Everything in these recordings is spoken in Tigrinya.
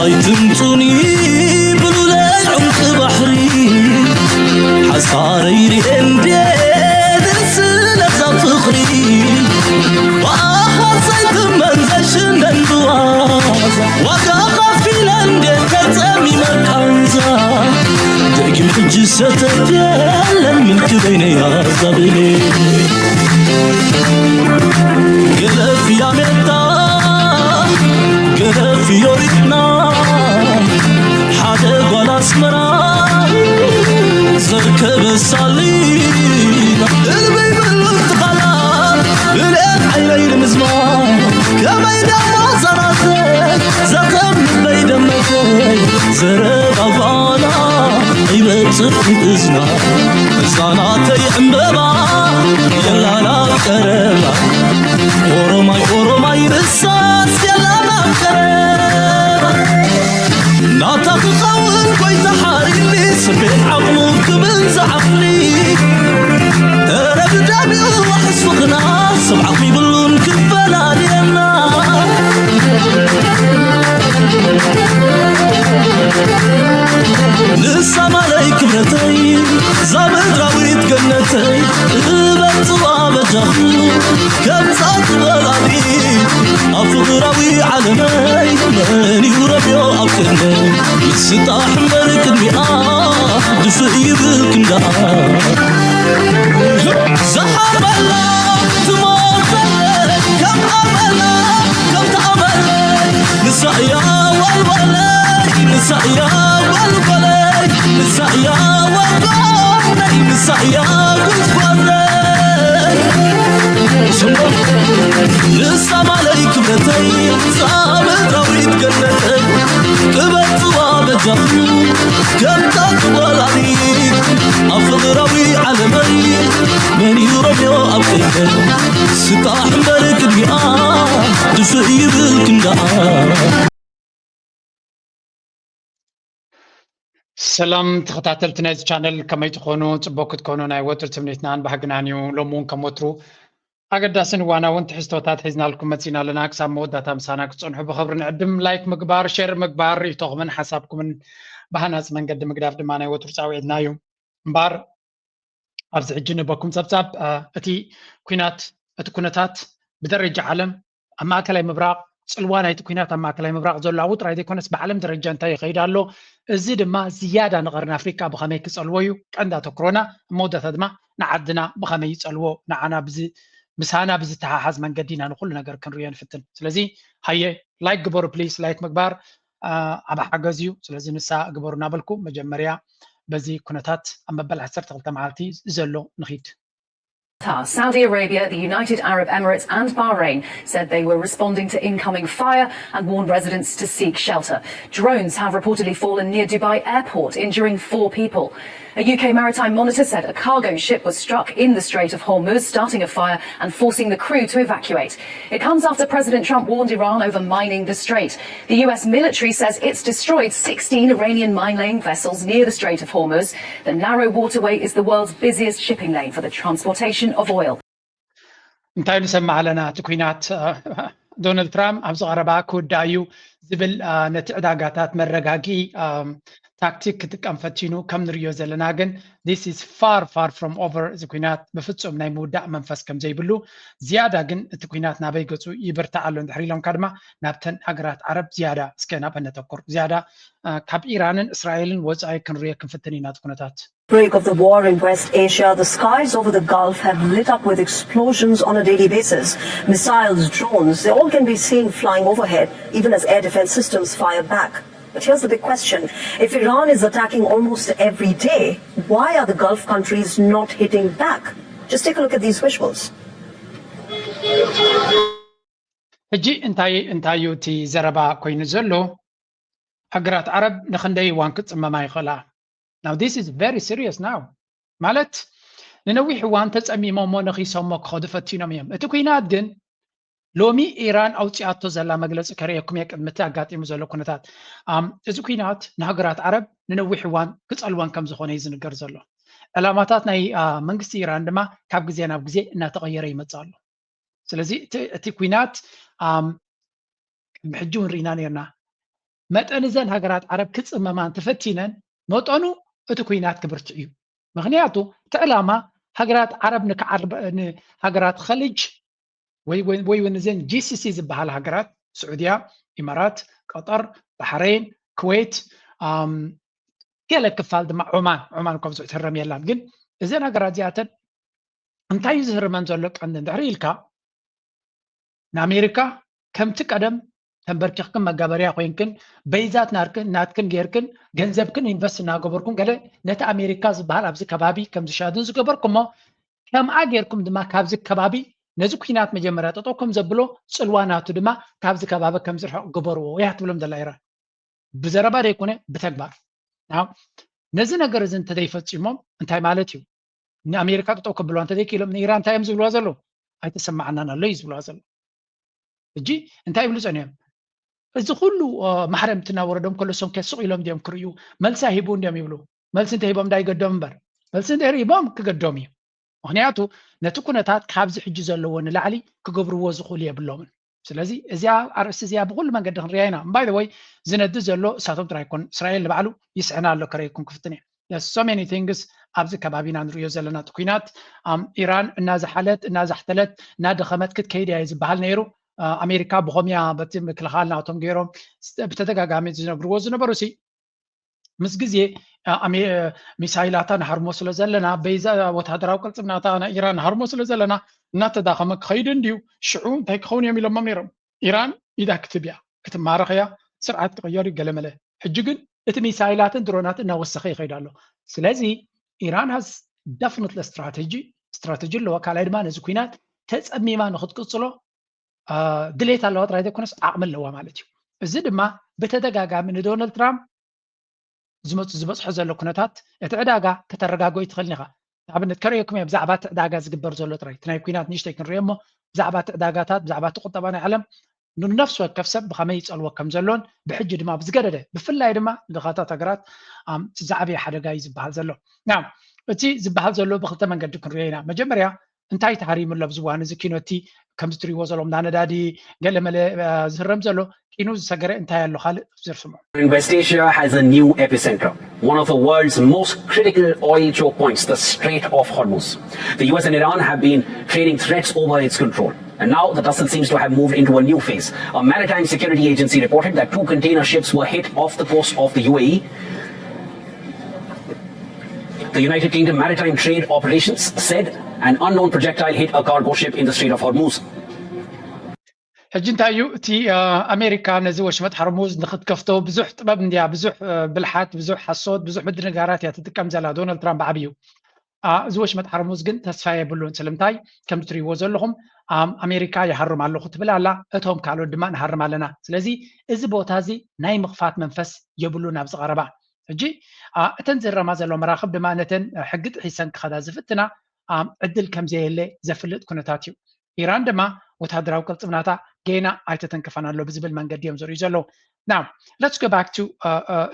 ኣይትምጹኒ ብሉለይ ዑምቂ ባሕሪ፣ ሓሳረይ ርኤ እንዴ ስለዛ ፍቕሪ። ብኣኻት ዘይትመን ዘይሽነን ብዋዛ፣ ዋጋ ኸፊለ እንዴ ተጸሚመ ቃንዛ። ደጊም ሕጂ ሰተት የለን ምልኪ በይነይ ኣዛብሌ። ገለፍያ ሜታ፣ ገለፍዮ ሪእና፣ ሓደ ጓል ኣስመራ ዘርከበ ሳሊና። እልበይ በሉ እቲ ቃላት፣ ብልኤት ዓይነይ ንምዝማር፣ ከመይ ደሞ ዘራተይ፣ ዘኸም ልበይ ደመተይ፣ ዘረባ ጓላ ይበጽሕ እዝና። ህፃናተይ ዕምበባ የላና ቀረባ፣ ኦሮማይ ኦሮማይ ርሳስ የላና ቀረባ። ናታ ክኸውን ጎይታ ሓሪኒ፣ ስርቤት ዓቕሙ ክብል ዝዓቕሊ። ኧረ ብደሚኡ ዋሕስ ፍቕና፣ ሰብ ዓቕሚ ይብሉን ክፈላልየና። ንሳ ማለይ ክብረተይ፣ እዛ ምድራዊት ገነተይ፣ እበጽዋ በጃኹ፣ ከምዛ ትበላሊ ኣብ ፍቕራዊ ዓለመይ፣ መን እዩ ረብዮ ኣብ ቅድመይ? ይስጣሕ እምበር ቅድሚኣ፣ ድፍእ ይብል ክንዳኣ። ዝሓርበላ ትሞተለይ፣ ከም ኣመላ፣ ከም ተኣመለይ፣ ንሳ እያ ዋልዋለይ፣ ንሳ እያ ዋልዋለይ፣ ንሳ እያ ዋልዋለይ፣ ንሳ እያ ጉዝጓዘይ። ንሳ ማለይ ክብረተይ፣ እዛ ምድራዊት ገነተይ፣ ክበጽዋ በጃኹ፣ ከምታ ትወላዲት ኣብ ፍቕራዊ ዓለመይ፣ መን እዩ ረብዮ ኣብ ቅድመይ? ስጣሕ እምበር ቅድሚኣ፣ ድፍእ ይብል ክንዳኣ። ሰላም ተኸታተልቲ ናይዚ ቻነል፣ ከመይ ትኾኑ? ጽቡቕ ክትኮኑ ናይ ወትሩ ትምኒትናን ባህግናን እዩ። ሎሚ እውን ከም ወትሩ ኣገዳስን እዋናውን ትሕዝቶታት ሒዝናልኩም መጺና ኣለና። ክሳብ መወዳእታ ምሳና ክትጸንሑ ብኽብሪ ንዕድም። ላይክ ምግባር፣ ሼር ምግባር፣ ርእይቶኹምን ሓሳብኩምን ብሃናጺ መንገዲ ምግዳፍ ድማ ናይ ወትሩ ጻውዒትና እዩ። እምበኣር ኣብዚ ሕጂ ንበኩም ጸብጻብ፣ እ፣ እቲ ኲናት፣ እቲ ኩነታት ብደረጃ ዓለም ኣብ ማእከላይ ምብራቕ፣ ጽልዋ ናይቲ ኲናት ኣብ ማእከላይ ምብራቕ ዘሎ ኣብኡ ጥራይ ዘይኮነስ ብዓለም ደረጃ እንታይ ይኸይድ ኣሎ፣ እዚ ድማ ዝያዳ ንቐርኒ ኣፍሪቃ ብኸመይ ክጸልዎ እዩ ቀንዲ ኣተኩሮና፣ ኣብ መወዳእታ ድማ ንዓድና ብኸመይ ይጸልዎ፣ ንዓና ብዚ-፣ ምሳና ብዝተሓሓዝ መንገዲ ኢና ንኹሉ ነገር ክንርእዮ ንፍትን። ስለዚ ሃየ ላይክ ግበሩ ፕሊስ፣ ላይክ ምግባር፣ እ፣ ዓቢ ሓገዝ እዩ። ስለዚ ንሳ ግበሩ እናበልኩ መጀመርያ በዚ ኩነታት ኣብ መበል ዓሰርተ ክልተ መዓልቲ ዘሎ ንኺድ። Qatar, Saudi Arabia, the United Arab Emirates, and Bahrain said they were responding to incoming fire and warned residents to seek shelter. Drones have reportedly fallen near Dubai airport, injuring four people. A U K maritime monitor said a cargo ship was struck in the Strait of Hormuz, starting a fire and forcing the crew to evacuate. It comes after President Trump warned Iran over mining the strait. The U S military says it's destroyed sixteen Iranian mine laying vessels near the Strait of Hormuz. The narrow waterway is the world's busiest shipping lane for the transportation of oil. እንታይ ንሰማዕ ኣለና? እቲ ኲናት፣ እ፣ ዶናልድ ትራምፕ ኣብዚ ቀረባ ክውዳእ እዩ ዝብል፣ እ፣ ነቲ ዕዳጋታት መረጋጊ፣ እ፣ ታክቲክ ክጥቀም ፈቲኑ ከም ንርእዮ ዘለና ግን this is far far from over። እዚ ኲናት ብፍጹም ናይ ምውዳእ መንፈስ ከም ዘይብሉ፣ ዝያዳ ግን እቲ ኲናት ናበይ ገጹ ይብርታዕ ኣሎ እንድሕር ኢሎምካ ድማ ናብተን ሃገራት ዓረብ ዝያዳ እስከ ናብአን ነተኩር። ዝያዳ፣ እ፣ ካብ ኢራንን እስራኤልን ወጻኢ ክንርእዮ ክንፍትን ኢና እቲ ኩነታት። Break of the war in West Asia, the skies over the Gulf have lit up with explosions on a daily basis. Missiles, drones, they all can be seen flying overhead, even as air defense systems fire back. But here's the big question. If Iran is attacking almost every day, why are the Gulf countries not hitting back? Just take a look at these visuals. ሕጂ እንታይ፣ እንታይ እዩ እቲ ዘረባ ኮይኑ ዘሎ? ሃገራት ዓረብ ንኽንደይ እዋን ክጽመማ ይኽእላ? Now this is very serious now። ማለት ንነዊሕ እዋን ተጸሚሞሞ ነኺሶሞ ክኸዱ ፈቲኖም እዮም። እቲ ኲናት ግን ሎሚ ኢራን ኣውጺኣቶ ዘላ መግለጺ ከርእየኩም እየ ቅድሚ እቲ ኣጋጢሙ ዘሎ ኩነታት። ኣም፣ እዚ ኲናት ንሃገራት ዓረብ ንነዊሕ እዋን ክጸልወን ከም ዝኾነ እዩ ዝንገር ዘሎ። ዕላማታት ናይ፣ ኣ፣ መንግስቲ ኢራን ድማ ካብ ግዜ ናብ ግዜ እናተቐየረ ይመጽእ ኣሎ። ስለዚ እቲ፣ እቲ ኲናት፣ ኣም፣ ቅድሚ ሕጂ እውን ርኢና ነርና። መጠን እዘን ሃገራት ዓረብ ክፅመማ እንተፈቲነን መጠኑ እቲ ኩናት ክብርትዕ እዩ። ምክንያቱ እቲ ዕላማ ሃገራት ዓረብ ንክዓርበ ንሃገራት ኸልጅ ወይ እውን እዘን ጂሲሲ ዝበሃል ሃገራት ስዑድያ፣ ኢማራት፣ ቀጠር፣ ባሕረይን፣ ኩዌት፣ ገለ ክፋል ድማ ዑማን፣ ዑማን እኳ ብዙሕ ትህረም የላን። ግን እዘን ሃገራት እዚኣተን እንታይ እዩ ዝህርመን ዘሎ ቀንዲ እንድሕሪ ኢልካ ንኣሜሪካ ከምቲ ቀደም ተንበርኪኽክን መጋበርያ ኮይንክን በይዛት ናርክን ናትክን ጌርክን ገንዘብክን ኢንቨስት እናገበርኩም ገለ ነቲ ኣሜሪካ ዝበሃል ኣብዚ ከባቢ ከም ዝሻድን ዝገበርኩሞ ከምኣ ጌርኩም ድማ ካብዚ ከባቢ ነዚ ኩናት መጀመርያ ጠጠው ከም ዘብሎ ፅልዋ ናቱ ድማ ካብዚ ከባቢ ከም ዝርሕቕ ግበርዎ እያ ትብሎም ዘላ ኢራን። ብዘረባ ዘይኮነ ብተግባር። ነዚ ነገር እዚ እንተዘይፈፂሞም እንታይ ማለት እዩ? ንኣሜሪካ ጠጠው ከብልዋ እንተዘይክኢሎም ንኢራን እንታይ እዮም ዝብልዋ ዘለዉ? ኣይተሰማዓናን ኣሎ እዩ ዝብልዋ ዘሎ። ሕጂ እንታይ ይብሉ ፀኒሖም? እዚ ኩሉ ማሕረምቲ እናወረዶም ከሎ እሶም ከስቕ ኢሎም ድዮም ክርእዩ? መልሲ ኣይሂቡ እንዲዮም ይብሉ። መልሲ እንተሂቦም እንዳይገዶም እምበር መልሲ እንተሂቦም ክገዶም እዩ። ምክንያቱ ነቲ ኩነታት ካብዚ ሕጂ ዘለዎ ንላዕሊ ክገብርዎ ዝኽእሉ የብሎምን። ስለዚ እዚኣ ኣርእስቲ እዚኣ ብኩሉ መንገዲ ክንሪኣ ኢና። ባይ ወይ ዝነዲ ዘሎ እሳቶም ጥራይ ይኮን እስራኤል ንባዕሉ ይስዕና ኣሎ ከረይኩም ክፍትን እየ so many things ኣብዚ ከባቢና ንሪኦ ዘለና እቲ ኩናት ኢራን እናዛሓለት እናዛሕተለት እናደኸመት ክትከይድ እያ ዝበሃል ነይሩ። ኣሜሪካ ብኸምያ በቲ ምክልኻል ናቶም ገይሮም ብተደጋጋሚ ዝነግርዎ ዝነበሩ ሲ ምስ ግዜ ሚሳይላታ ንሃርሞ ስለ ዘለና በይዛ ወታደራዊ ቅልፅምናታ ናይ ኢራን ንሃርሞ ስለ ዘለና እናተዳኸመ ክኸይድ እንድዩ ሽዑ እንታይ ክኸውን እዮም ኢሎሞም ነይሮም። ኢራን ኢዳ ክትብያ ክትማረኽ እያ ስርዓት ክቕየር እዩ ገለመለ። ሕጂ ግን እቲ ሚሳይላትን ድሮናት እናወሰኸ ይኸይድ ኣሎ። ስለዚ ኢራን has definitely strategy strategy ኣለዋ። ካልኣይ ድማ ነዚ ኩናት ተፀሚማ ንክትቅፅሎ ድሌት ኣለዋ ጥራይ ዘይኮነስ ዓቕሚ ኣለዋ ማለት እዩ። እዚ ድማ ብተደጋጋሚ ንዶናልድ ትራምፕ ዝመፁ ዝበፅሖ ዘሎ ኩነታት እቲ ዕዳጋ ከተረጋግኦ ይትኽእልን ኢኻ። ንኣብነት ከርእየኩም እየ ብዛዕባ እቲ ዕዳጋ ዝግበር ዘሎ ጥራይ እቲ ናይ ኩናት ንእሽተይ ክንሪኦ እሞ ብዛዕባ እቲ ዕዳጋታት ብዛዕባ እቲ ቁጠባ ናይ ዓለም ንነፍሲ ወከፍ ሰብ ብኸመይ ይፀልዎ ከም ዘሎን ብሕጂ ድማ ብዝገደደ ብፍላይ ድማ ድኻታት ሃገራት ዝዓበየ ሓደጋ እዩ ዝበሃል ዘሎ። እቲ ዝበሃል ዘሎ ብክልተ መንገዲ ክንሪኦ ኢና። መጀመርያ እንታይ ተሃሪሙ ኣሎ ኣብዚ እዋን እዚ ኪኖ እቲ ከምዚ ትሪእዎ ዘለኹም ዳ ነዳዲ ገለ መለ ዝህረም ዘሎ ኪኑ ዝሰገረ እንታይ ኣሎ ካልእ ዘርስሞ West Asia has a new epicenter, one of the world's most critical oil choke points, the Strait of Hormuz. The U S and Iran have been trading threats over its control. And now the tussle seems to have moved into a new phase. A maritime security agency reported that two container ships were hit off the coast of the U A E. The United Kingdom Maritime Trade Operations said an unknown projectile hit a cargo ship in the Strait of Hormuz. ሕጂ እንታይ እዩ እቲ ኣሜሪካ ነዚ ወሽመጥ ሓርሙዝ ንክትከፍቶ ብዙሕ ጥበብ እንድያ ብዙሕ ብልሓት ብዙሕ ሓሶት ብዙሕ ምድንጋራት እያ ትጥቀም ዘላ ዶናልድ ትራምፕ ብዓብዩ። እዚ ወሽመጥ ሓርሙዝ ግን ተስፋ የብሉን ስለምንታይ ከም ትሪእዎ ዘለኹም ኣሜሪካ ይሃርም ኣለኹ ትብል ኣላ እቶም ካልኦት ድማ ንሃርም ኣለና ስለዚ እዚ ቦታ እዚ ናይ ምኽፋት መንፈስ የብሉን ኣብዚ ቀረባ። ሕጂ እተን ዝህረማ ዘሎ መራኽብ ድማ ነተን ሕጊ ጥሒሰን ክኸዳ ዝፍትና ዕድል ከምዘየለ ዘፍልጥ ኩነታት እዩ። ኢራን ድማ ወታደራዊ ቅልፅምናታ ጌና ኣይተተንከፈን ኣሎ ብዝብል መንገዲ እዮም ዝርእዩ ዘለዉ። Now let's go back to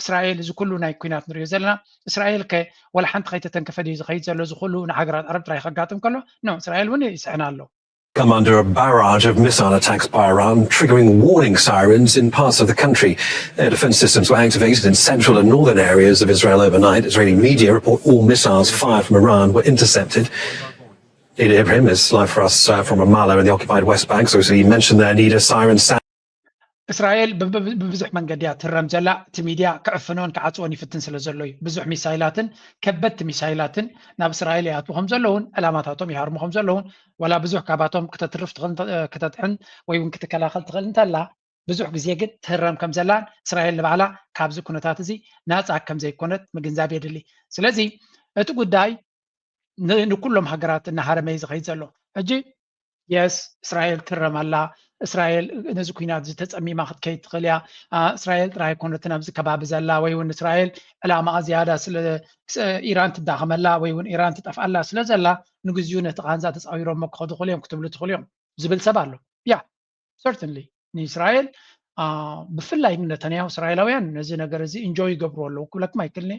እስራኤል እዚ ኩሉ ናይ ኩናት ንሪኦ ዘለና እስራኤል ከ ወላ ሓንቲ ከይተተንከፈ ድዩ ዝኸይድ ዘሎ እዚ ኩሉ ንሃገራት ዓረብ ጥራይ ከጋጥም ከሎ ኖ እስራኤል እውን ይስዕና ኣሎ። Come under a barrage of missile attacks by Iran, triggering warning sirens in parts of the country. Air defense systems were activated in central and northern areas of Israel overnight. Israeli media report all missiles fired from Iran were intercepted. Nida Ibrahim is live for us uh, from Ramallah in the occupied West Bank. So as he mentioned there, Nida, siren sound. እስራኤል ብብዙሕ መንገዲ እያ ትረም ዘላ እቲ ሚድያ ክዕፍኖን ክዓፅዎን ይፍትን ስለ ዘሎ እዩ ብዙሕ ሚሳይላትን ከበድቲ ሚሳይላትን ናብ እስራኤል ይኣትዉ ከም ዘለውን ዕላማታቶም ይሃርሙ ከም ዘለውን ዋላ ብዙሕ ካባቶም ክተትርፍ ክትጥሕን ወይ እውን ክትከላኸል ትኽእል እንተላ ብዙሕ ግዜ ግን ትህረም ከም ዘላን እስራኤል ንባዕላ ካብዚ ኩነታት እዚ ናፃ ከም ዘይኮነት ምግንዛብ የድሊ ስለዚ እቲ ጉዳይ ንኩሎም ሃገራት እናሃረመ እዩ ዝኸይድ ዘሎ ሕጂ የስ እስራኤል ትረም ኣላ እስራኤል ነዚ ኩናት እዚ ተፀሚማ ክትከይድ ትኽእል እያ እስራኤል ጥራይ ኣይኮነትን ኣብዚ ከባቢ ዘላ ወይ እውን እስራኤል ዕላማኣ ዝያዳ ስለ ኢራን ትዳኸመላ ወይ እውን ኢራን ትጠፍኣላ ስለ ዘላ ንግዚኡ ነቲ ቃንዛ ተፃዊሮሞ ክኸዱ ክኽእሉ እዮም ክትብሉ ትኽእሉ እዮም ዝብል ሰብ ኣሎ ያ certainly ንእስራኤል ብፍላይ ነተንያሁ እስራኤላውያን ነዚ ነገር እዚ ኢንጆይ ይገብሩ ኣለዉ ክብለኩም ኣይክልኒ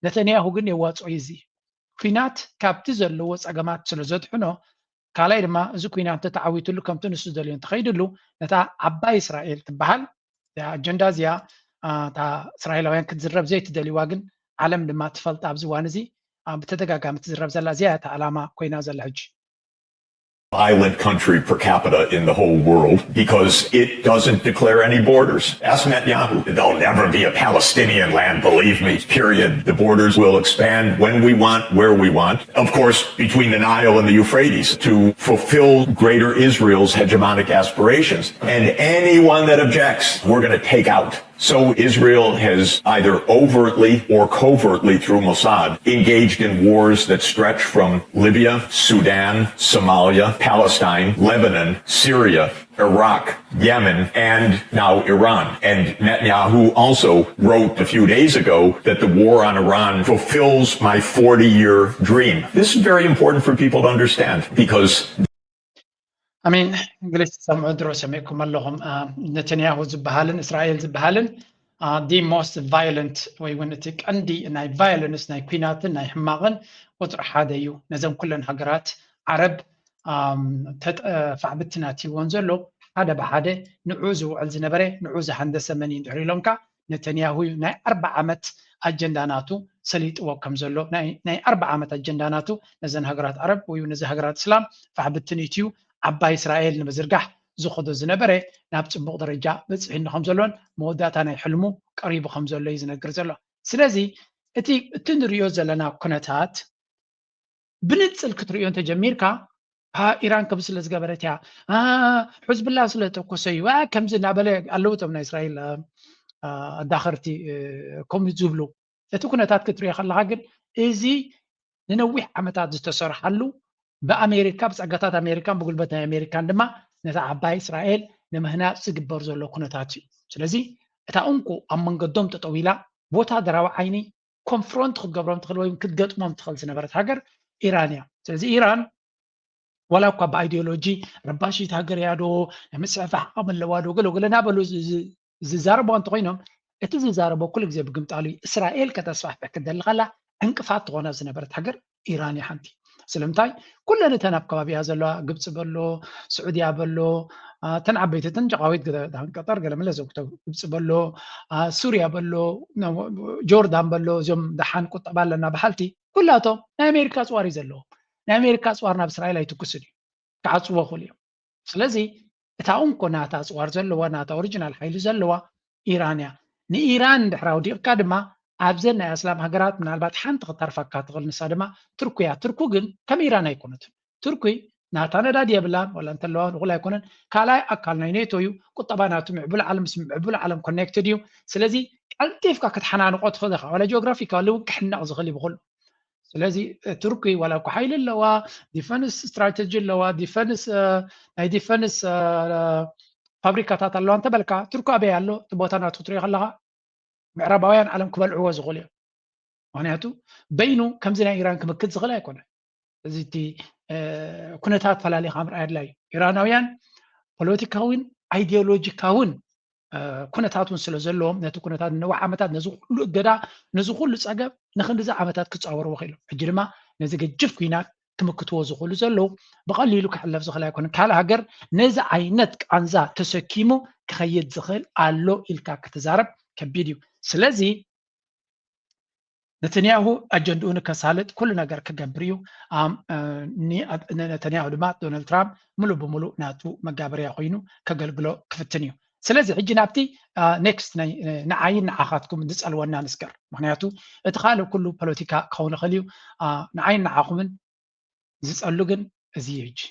ነተንያሁ ግን የዋፅኦ እዩ እዚ ኩናት ካብቲ ዘለዎ ፀገማት ስለ ዘድሕኖ ካልኣይ ድማ እዚ ኩናት እንተተዓዊትሉ ከምቲ ንሱ ዝደልዮ እንተኸይድሉ ነታ ዓባይ እስራኤል ትበሃል ኣጀንዳ እዚኣ እታ እስራኤላውያን ክትዝረብ ዘይትደልይዋ ግን ዓለም ድማ ትፈልጣ ኣብዚ እዋን እዚ ብተደጋጋሚ ትዝረብ ዘላ እዚኣ እታ ዕላማ ኮይና ዘላ ሕጂ። Violent country per capita in the whole world because it doesn't declare any borders. Ask Netanyahu. There'll never be a Palestinian land, believe me, period. The borders will expand when we want, where we want. Of course, between the Nile and the Euphrates to fulfill greater Israel's hegemonic aspirations. And anyone that objects, we're going to take out. So Israel has either overtly or covertly through Mossad engaged in wars that stretch from Libya, Sudan, Somalia, Palestine, Lebanon, Syria, Iraq, Yemen, and now Iran. And Netanyahu also wrote a few days ago that the war on Iran fulfills my forty year dream. This is very important for people to understand because I mean እንግሊዝ ትሰምዑ ድሮ ሰሚዕኩም ኣለኹም። ነተንያሁ ዝበሃልን እስራኤል ዝበሃልን the most violent ወይ እውን እቲ ቀንዲ ናይ violence ናይ ኲናትን ናይ ሕማቕን ቁፅሪ ሓደ እዩ። ነዘን ኩለን ሃገራት ዓረብ ፋዕብትን ኣትይወን ዘሎ ሓደ ብሓደ ንዑ ዝውዕል ዝነበረ ንዑ ዝሃንደሰ መን እዩ እንድሕር ኢሎምካ ነተንያሁ እዩ። ናይ ኣርባ ዓመት ኣጀንዳ ናቱ ሰሊጥዎ ከም ዘሎ ናይ ኣርባ ዓመት ኣጀንዳ ናቱ ነዘን ሃገራት ዓረብ ወይ ነዚ ሃገራት እስላም ፋሕብትን ኢትዩ ዓባይ እስራኤል ንምዝርጋሕ ዝኸዶ ዝነበረ ናብ ፅቡቕ ደረጃ በፂሕኒ ከም ዘሎን መወዳእታ ናይ ሕልሙ ቀሪቡ ከም ዘሎ እዩ ዝነግር ዘሎ። ስለዚ እቲ እቲ ንሪኦ ዘለና ኩነታት ብንፅል ክትሪኦ እንተጀሚርካ ኢራን ከም ስለ ዝገበረት እያ፣ ሕዝብላ ስለ ተኮሰ እዩ ከምዚ እናበለ ኣለዉ እቶም ናይ እስራኤል ኣዳኸርቲ ከምኡ ዝብሉ። እቲ ኩነታት ክትሪኦ ከለካ ግን እዚ ንነዊሕ ዓመታት ዝተሰርሓሉ ብኣሜሪካ ብፀጋታት ኣሜሪካን ብጉልበት ናይ ኣሜሪካን ድማ ነታ ዓባይ እስራኤል ንምህናፅ ዝግበር ዘሎ ኩነታት እዩ። ስለዚ እታ እንቁ ኣብ መንገዶም ጠጠው ኢላ ብወታደራዊ ዓይኒ confront ክትገብሮም ትኽእል ወይ ክትገጥሞም ትኽእል ዝነበረት ሃገር ኢራን እያ። ስለዚ ኢራን ዋላ እኳ ብኣይዲዮሎጂ ረባሺት ሃገር እያ ዶ ናይ ምስሕፋሕ ዓቕሚ ኣለዋ ዶ ገለ ገለ እናበሉ ዝዛረቡ እንተኮይኖም እቲ ዝዛረቦ ኩሉ ግዜ ብግምጣሉ እዩ። እስራኤል ከተስፋሕፍሕ ክትደሊ ከላ ዕንቅፋት ትኾና ዝነበረት ሃገር ኢራን እያ ሓንቲ። ስለምንታይ ኩለን እተን ኣብ ከባቢያ ዘለዋ ግብፂ በሎ ስዑድያ በሎ እተን ዓበይቲ እተን ጨቃዊት ቀጠር ገለ መለ ዘውክቶ ግብፂ በሎ ሱርያ በሎ ጆርዳን በሎ እዚኦም ደሓን ቁጠባ ኣለና በሃልቲ ኩላቶም ናይ ኣሜሪካ ኣፅዋር እዩ ዘለዎም። ናይ ኣሜሪካ ኣፅዋር ናብ እስራኤል ኣይትኩስን እዩ ክዓፅዎ ክእሉ እዮም። ስለዚ እታ እንኮ ናታ ኣፅዋር ዘለዋ ናታ ኦሪጂናል ሓይሊ ዘለዋ ኢራን እያ። ንኢራን እንድሕር ኣውዲቕካ ድማ ኣብዘን ናይ ኣስላም ሃገራት ምናልባት ሓንቲ ክተርፈካ ትኽእል ንሳ ድማ ቱርኩ እያ። ቱርኩ ግን ከም ኢራን ኣይኮነትን። ቱርኩ ናታ ነዳዲ የብላን ዋላ እንተለዋ ንኹል ኣይኮነን። ካልኣይ ኣካል ናይ ኔቶ እዩ። ቁጠባ ናቱ ምዕቡል ዓለም ምስ ምዕቡል ዓለም connected እዩ። ስለዚ ቀልጢፍካ ክትሓናንቆ ትኽእል ኢኻ። ዋላ ጂኦግራፊካሊ እውን ክሕነቕ ዝኽእል እዩ ብኹሉ። ስለዚ ቱርኪ ዋላ እኳ ሓይሊ ኣለዋ፣ ዲፈንስ ስትራተጂ ኣለዋ፣ ዲፈንስ ናይ ዲፈንስ ፋብሪካታት ኣለዋ እንተበልካ ቱርኪ ኣበይ ኣሎ? እቲ ቦታ ናቱ ክትሪኦ ከለካ ምዕራባውያን ዓለም ክበልዕዎ ዝኽእሉ እዮም። ምክንያቱ በይኑ ከምዚ ናይ ኢራን ክምክት ዝኽእል ኣይኮነን። እዚ እቲ ኩነታት ፈላሊኻ ምርኣይ ኣድላይ እዩ። ኢራናውያን ፖለቲካውን ኣይዲዮሎጂካውን ኩነታት እውን ስለ ዘለዎም ነቲ ኩነታት ንነዊሕ ዓመታት ነዚ ኩሉ እገዳ ነዚ ኩሉ ፀገም ንክንድዚ ዓመታት ክፃወርዎ ክኢሎም። ሕጂ ድማ ነዚ ገጅፍ ኩናት ክምክትዎ ዝኽእሉ ዘለዉ ብቐሊሉ ክሕለፍ ዝኽእል ኣይኮነን። ካልእ ሃገር ነዚ ዓይነት ቃንዛ ተሰኪሙ ክኸይድ ዝኽእል ኣሎ ኢልካ ክትዛረብ ከቢድ እዩ። ስለዚ ነተንያሁ ኣጀንድኡ ንከሳልጥ ኩሉ ነገር ክገብር እዩ። ነተንያሁ ድማ ዶናልድ ትራምፕ ሙሉእ ብሙሉእ ናቱ መጋበርያ ኮይኑ ከገልግሎ ክፍትን እዩ። ስለዚ ሕጂ ናብቲ ኔክስት ንዓይን ንዓኻትኩም ዝፀልወና ንስገር። ምክንያቱ እቲ ካልእ ኩሉ ፖለቲካ ክኸውን ይኽእል እዩ። ንዓይን ንዓኹምን ዝፀሉ ግን እዚ እዩ ሕጂ።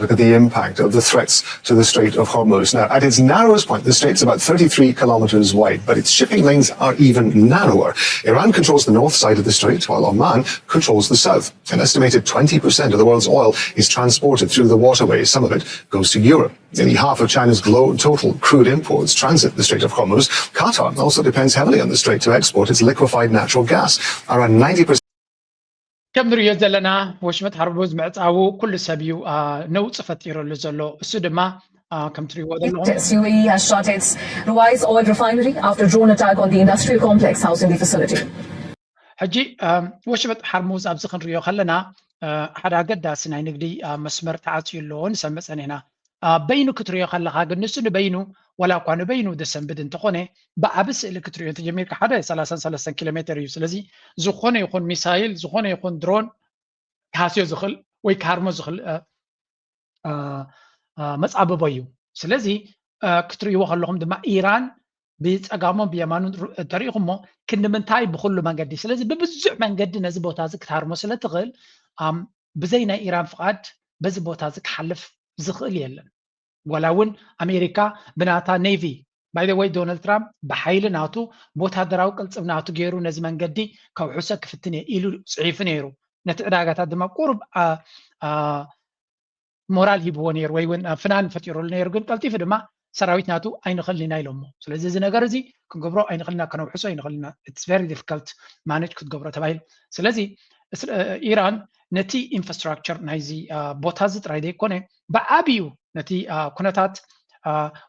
Look at the impact of the threats to the Strait of Hormuz. Now, at its narrowest point, the strait's about thirty-three kilometers wide, but its shipping lanes are even narrower. Iran controls the north side of the strait, while Oman controls the south. An estimated twenty percent of the world's oil is transported through the waterway. Some of it goes to Europe. Nearly half of China's glo- total crude imports transit the Strait of Hormuz. Qatar also depends heavily on the strait to export its liquefied natural gas. Around ninety percent ከም ንሪኦ ዘለና ወሽመጥ ሓርሙዝ ምዕፃዉ ኩሉ ሰብ እዩ ነውፂ ፈጢሩሉ ዘሎ። እሱ ድማ ከም ትሪእዎ ዘለኹም U A E has shut its Ruwais oil refinery after drone attack on the industrial complex housing the facility. ሕጂ ወሽመጥ ሓርሙዝ ኣብዚ ክንሪኦ ከለና ሓደ ኣገዳሲ ናይ ንግዲ መስመር ተዓፅዩ ኣለዎ ንሰምዕ ፀኒሕና። በይኑ ክትሪኦ ከለካ ግን ንሱ ንበይኑ ዋላ እኳ ንበይኑ ደሰንብድ እንተኾነ ብዓቢ ስእሊ ክትሪኦ እንተጀሚርካ ሓደ ሰላሳን ሰለስተን ኪሎ ሜትር እዩ። ስለዚ ዝኾነ ይኹን ሚሳይል፣ ዝኾነ ይኹን ድሮን ክሃስዮ ዝኽእል ወይ ክሃርሞ ዝኽእል መፃብቦ እዩ። ስለዚ ክትርእይዎ ከለኹም ድማ ኢራን ብፀጋሞም ብየማኑን ተሪኢኹሞ ክንዲ ምንታይ ብኩሉ መንገዲ። ስለዚ ብብዙሕ መንገዲ ነዚ ቦታ እዚ ክትሃርሞ ስለ ትኽእል ብዘይ ናይ ኢራን ፍቓድ በዚ ቦታ እዚ ክሓልፍ ዝኽእል የለን። ዋላ እውን ኣሜሪካ ብናታ ኔቪ ባይ ወይ ዶናልድ ትራምፕ ብሓይሊ ናቱ ብወታደራዊ ቅልፅም ናቱ ገይሩ ነዚ መንገዲ ከውሕሶ ክፍትን እየ ኢሉ ፅሒፉ ነይሩ። ነቲ ዕዳጋታት ድማ ቁሩብ ሞራል ሂብዎ ነይሩ ወይ እውን ፍናን ፈጢሩሉ ነይሩ። ግን ቀልጢፉ ድማ ሰራዊት ናቱ ኣይንኽልን ኢና ኢሎሞ። ስለዚ እዚ ነገር እዚ ክንገብሮ ኣይንኽልና፣ ከነውሕሶ ኣይንኽልና። It's very difficult manage ክትገብሮ ተባሂሉ። ስለዚ ኢራን ነቲ ኢንፍራስትራክቸር ናይዚ ቦታ እዚ ጥራይ ዘይኮነ ብዓብዩ ነቲ ኩነታት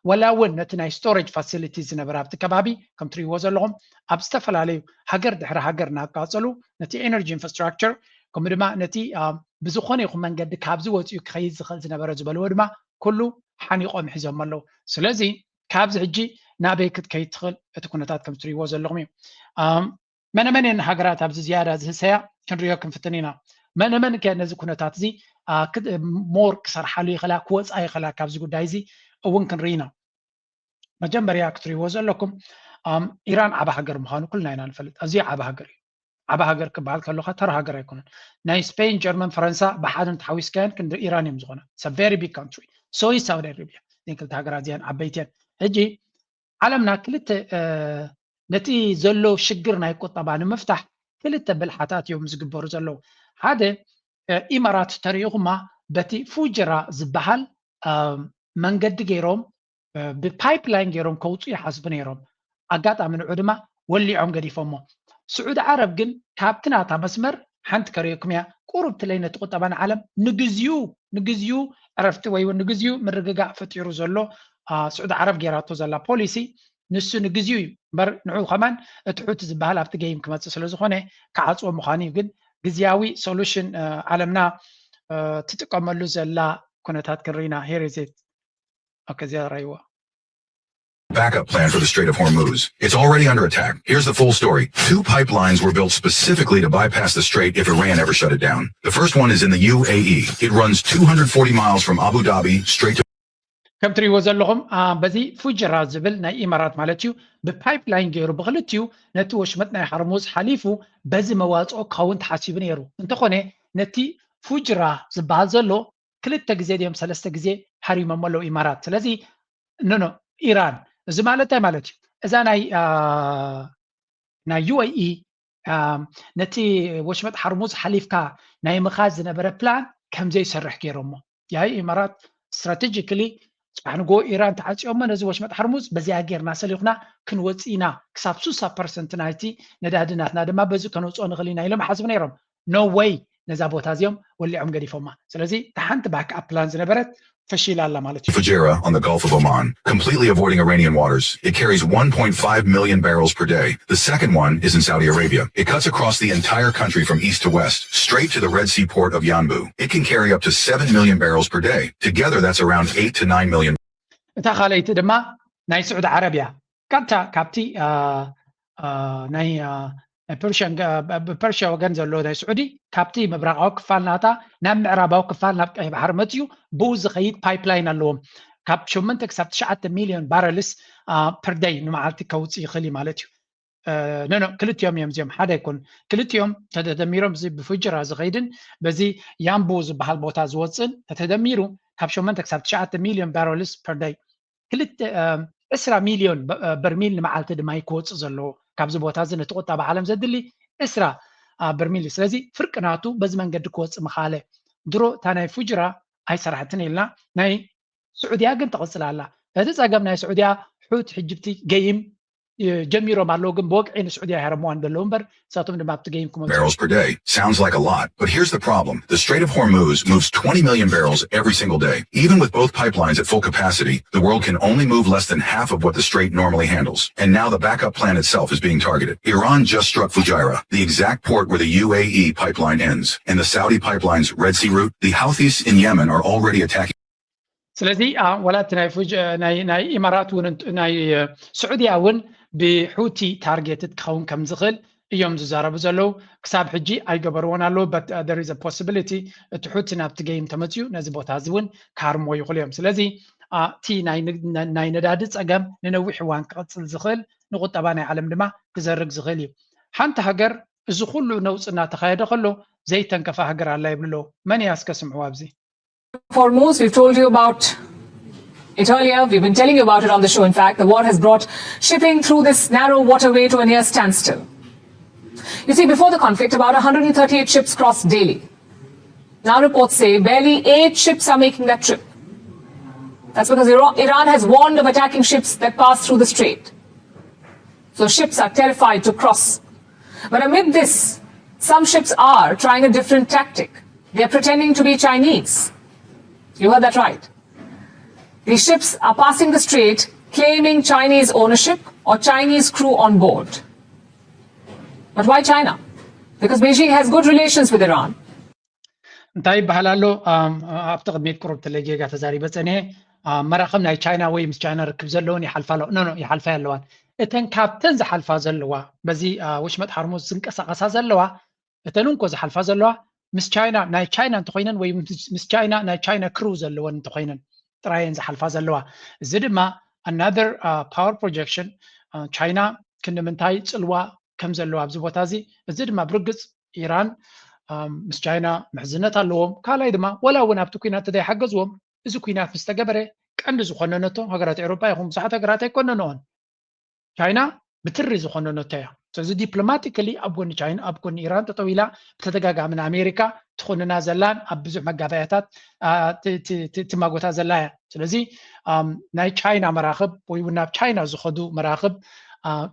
ዋላ እውን ነቲ ናይ ስቶሬጅ ፋሲሊቲ ዝነበረ ኣብቲ ከባቢ ከም ትሪእዎ ዘለኹም ኣብ ዝተፈላለዩ ሃገር ድሕሪ ሃገር እናቃፀሉ ነቲ ኤነርጂ ኢንፍራስትራክቸር ከምኡ ድማ ነቲ ብዝኾነ ይኹን መንገዲ ካብዚ ወፂኡ ክኸይድ ዝኽእል ዝነበረ ዝበልዎ ድማ ኩሉ ሓኒቆም ሒዞም ኣለዉ። ስለዚ ካብዚ ሕጂ ናበይ ክትከይድ ትኽእል እቲ ኩነታት ከም ትሪእዎ ዘለኹም እዩ። መነመን እየን ሃገራት ኣብዚ ዝያዳ ዝህሰያ ክንሪኦ ክንፍትን ኢና። መነመን ከ ነዚ ኩነታት እዚ ሞር ክሰርሓሉ ይኽእላ ክወፃ ይኽእላ ካብዚ ጉዳይ እዚ እውን ክንርኢ ኢና። መጀመርያ ክትሪእዎ ዘለኩም ኢራን ዓቢ ሃገር ምዃኑ ኩልና ኢና ንፈልጥ። ኣዝዩ ዓቢ ሃገር እዩ። ዓቢ ሃገር ክበሃል ከለካ ተራ ሃገር ኣይኮነን። ናይ ስፔን፣ ጀርመን፣ ፈረንሳ ብሓደ እንተሓዊስካየን ክንዲ ኢራን እዮም ዝኾነ። It's a very big country። So is Saudi Arabia። እዚን ክልተ ሃገራት እዚኣን ዓበይቲ እየን። ሕጂ ዓለምና ክልተ ነቲ ዘሎ ሽግር ናይ ቁጠባ ንምፍታሕ ክልተ ብልሓታት እዮም ዝግበሩ ዘለዉ። ሓደ ኢማራት ተሪኢኹማ በቲ ፉጀራ ዝበሃል መንገዲ ገይሮም ብፓይፕላይን ገይሮም ከውፁ ይሓስቡ ነይሮም። ኣጋጣሚ ንዑ ድማ ወሊዖም ገዲፎሞ። ስዑዲ ዓረብ ግን ካብቲ ናታ መስመር ሓንቲ ከርእየኩም እያ። ቁሩብ ትለይ ነቲ ቁጠባ ንዓለም ንግዚኡ ንግዚኡ ዕረፍቲ ወይ እውን ንግዚኡ ምርግጋእ ፈጢሩ ዘሎ ስዑዲ ዓረብ ገይራቶ ዘላ ፖሊሲ ንሱ ንግዚኡ እዩ እምበር ንዑ ከማን እቲ ሑቲ ዝበሃል ኣብቲ ገይም ክመፅእ ስለ ዝኾነ ክዓፅዎ ምዃኑ እዩ። ግን ግዝያዊ ሶሉሽን ዓለምና ትጥቀመሉ ዘላ ኩነታት ክንርኢና here is it okay እዚኣ ራይዋ Backup plan for the Strait of Hormuz. It's already under attack. Here's the full story. Two pipelines were built specifically to bypass the strait if Iran ever shut it down. The first one is in the U A E. It runs two hundred forty miles from Abu Dhabi straight to ከም ትሪእዎ ዘለኹም በዚ ፉጀራ ዝብል ናይ ኢማራት ማለት እዩ ብፓይፕላይን ገይሩ ብክልቲኡ ነቲ ወሽመጥ ናይ ሓርሙዝ ሓሊፉ በዚ መዋፅኦ ክኸውን ተሓሲቡ ነይሩ። እንተኾነ ነቲ ፉጅራ ዝበሃል ዘሎ ክልተ ግዜ ድዮም ሰለስተ ግዜ ሃሪሞሞ ኣለዉ ኢማራት። ስለዚ ኖ ኖ ኢራን እዚ ማለት እንታይ ማለት እዩ? እዛ ናይ ናይ ዩ ኤ ኢ ነቲ ወሽመጥ ሓርሙዝ ሓሊፍካ ናይ ምኻድ ዝነበረ ፕላን ከምዘይሰርሕ ገይሮሞ። ያይ ኢማራት ስትራቴጂክሊ ፅባሕ ንጎ ኢራን ተዓፂዮሞ ነዚ ወሽመጥ ሓርሙዝ በዚኣ ጌርና ሰሊኹና ክንወፅእ ኢና ክሳብ ሱሳ ፐርሰንት ናይቲ ነዳዲ ናትና ድማ በዚ ከነውፅኦ ንኽእል ኢና ኢሎም ሓስቡ ነይሮም። No way ነዛ ቦታ እዚኦም ወሊዖም ገዲፎማ። ስለዚ እታ ሓንቲ ባክ ኣፕ ፕላን ዝነበረት ፈሺላ ኣላ ማለት እዩ። Fujairah on the Gulf of Oman, completely avoiding Iranian waters. It carries one point five million barrels per day. The second one is in Saudi Arabia. It cuts across the entire country from east to west, straight to the Red Sea port of Yanbu. It can carry up to seven million barrels per day. Together, that's around eight to nine million. እታ ካልኣይቲ ድማ ናይ ስዑዲ ዓረብ እያ። ቀጥታ ካብቲ ናይ ናይ ፐርሽያ ወገን ዘሎ ናይ ስዑዲ ካብቲ ምብራቃዊ ክፋል ናታ ናብ ምዕራባዊ ክፋል ናብ ቀይ ባሕሪ መፅዩ ብኡ ዝኸይድ ፓይፕላይን ኣለዎም። ካብ ሸመንተ ክሳብ ትሽዓተ ሚሊዮን ባረልስ ፐር ደይ ንመዓልቲ ከውፅእ ይኽእል እዩ ማለት እዩ። ኖ ኖ ክልቲኦም እዮም እዚኦም ሓደ ኣይኮን ክልቲኦም ተደሚሮም እዚ ብፉጅራ ዝኸይድን በዚ ያምቡ ዝበሃል ቦታ ዝወፅእን ተተደሚሩ ካብ ሸመንተ ክሳብ ትሽዓተ ሚሊዮን ባረልስ ፐር ደይ ክልተ ዕስራ ሚሊዮን በርሚል ንመዓልቲ ድማ ክወፅእ ዘለዎ ካብዚ ቦታ እዚ ነቲ ቁጠባ ዓለም ዘድሊ ዕስራ በርሚል እዩ። ስለዚ ፍርቂ ናቱ በዚ መንገዲ ክወፅእ ምኻለ ድሮ እታ ናይ ፉጅራ ኣይሰራሕትን ኢልና ናይ ስዑድያ ግን ትቕፅል ኣላ። እቲ ፀገም ናይ ስዑድያ ሑት ሕጅብቲ ገይም ጀሚሮም ኣለዉ ግን ብወግዒ ንስዑድያ ኣይሃረምዋን ዘለዉ እምበር ንሳቶም ድማ ኣብቲ ገይም ክመፁ Barrels per day. Sounds like a lot, but here's the problem. The Strait of Hormuz moves twenty million barrels every single day. Even with both pipelines at full capacity, the world can only move less than half of what the strait normally handles. And now the backup plan itself is being targeted. Iran just struck Fujairah, the exact port where the U A E pipeline ends, and the Saudi pipeline's Red Sea route. The Houthis in Yemen are already attacking. ስለዚ ወላ እቲ ናይ ኢማራት እውን ናይ ስዑድያ እውን ብሑቲ ታርጌትድ ክኸውን ከም ዝኽእል እዮም ዝዛረቡ ዘለዉ። ክሳብ ሕጂ ኣይገበርዎን ኣለዉ። But there is a possibility እቲ ሑቲ ናብቲ ጌም ተመፅዩ ነዚ ቦታ እዚ እውን ክሃርምዎ ይኽእሉ እዮም። ስለዚ እቲ ናይ ነዳዲ ፀገም ንነዊሕ እዋን ክቕፅል ዝኽእል ንቁጠባ ናይ ዓለም ድማ ክዘርግ ዝኽእል እዩ። ሓንቲ ሃገር እዚ ኩሉ ነውፂ እናተኻየደ ከሎ ዘይተንከፋ ሃገር ኣላ ይብሉ ኣለዉ። መን እያ እስከ ስምዕዋ ኣብዚ? Hormuz, we've told you about it earlier, we've been telling you about it on the show. In fact, the war has brought shipping through this narrow waterway to a near standstill. You see, before the conflict, about one hundred thirty-eight ships crossed daily. Now reports say barely eight ships are making that trip. That's because Iran has warned of attacking ships that pass through the strait. So ships are terrified to cross. But amid this, some ships are trying a different tactic. They're pretending to be Chinese. You heard that right. These ships are passing the strait claiming Chinese ownership or Chinese crew on board. But why China? Because Beijing has good relations with Iran. እንታይ ይበሃል ኣሎ? ኣብቲ ቅድሚት ቁሩብ ተለጌጋ ተዛሪበ ፀኒሐ። መራኽብ ናይ ቻይና ወይ ምስ ቻይና ርክብ ዘለውን ይሓልፋ ኣለዋ። ኖ ኖ፣ ይሓልፋ ኣለዋን። እተን ካብተን ዝሓልፋ ዘለዋ፣ በዚ ወሽመጥ ሓርሙዝ ዝንቀሳቐሳ ዘለዋ፣ እተን እንኮ ዝሓልፋ ዘለዋ ምስ ቻይና፣ ናይ ቻይና እንተኮይነን ወይ ምስ ቻይና ናይ ቻይና ክሩ ዘለወን እንተኮይነን ጥራየን ዝሓልፋ ዘለዋ። እዚ ድማ another power projection፣ ቻይና ክንምንታይ ፅልዋ ከም ዘለዋ ኣብዚ ቦታ እዚ። እዚ ድማ ብርግፅ ኢራን ምስ ቻይና ምሕዝነት ኣለዎም። ካልኣይ ድማ ወላ እውን ኣብቲ ኩናት ተዘይሓገዝዎም እዚ ኩናት ምስ ተገበረ ቀንዲ ዝኾነነቶ ሃገራት ኤውሮጳ ይኹን ብዙሓት ሃገራት ኣይኮነንኦን። ቻይና ብትሪ ዝኾነነቶ እያ። ስለዚ ዲፕሎማቲካሊ ኣብ ጎኒ ቻይና፣ ኣብ ጎኒ ኢራን ጠጠው ኢላ ብተደጋጋሚ ንኣሜሪካ ትኹንና ዘላን ኣብ ብዙሕ መጋበያታት ትማጎታ ዘላ እያ። ስለዚ ናይ ቻይና መራኽብ ወይ እውን ናብ ቻይና ዝኸዱ መራኽብ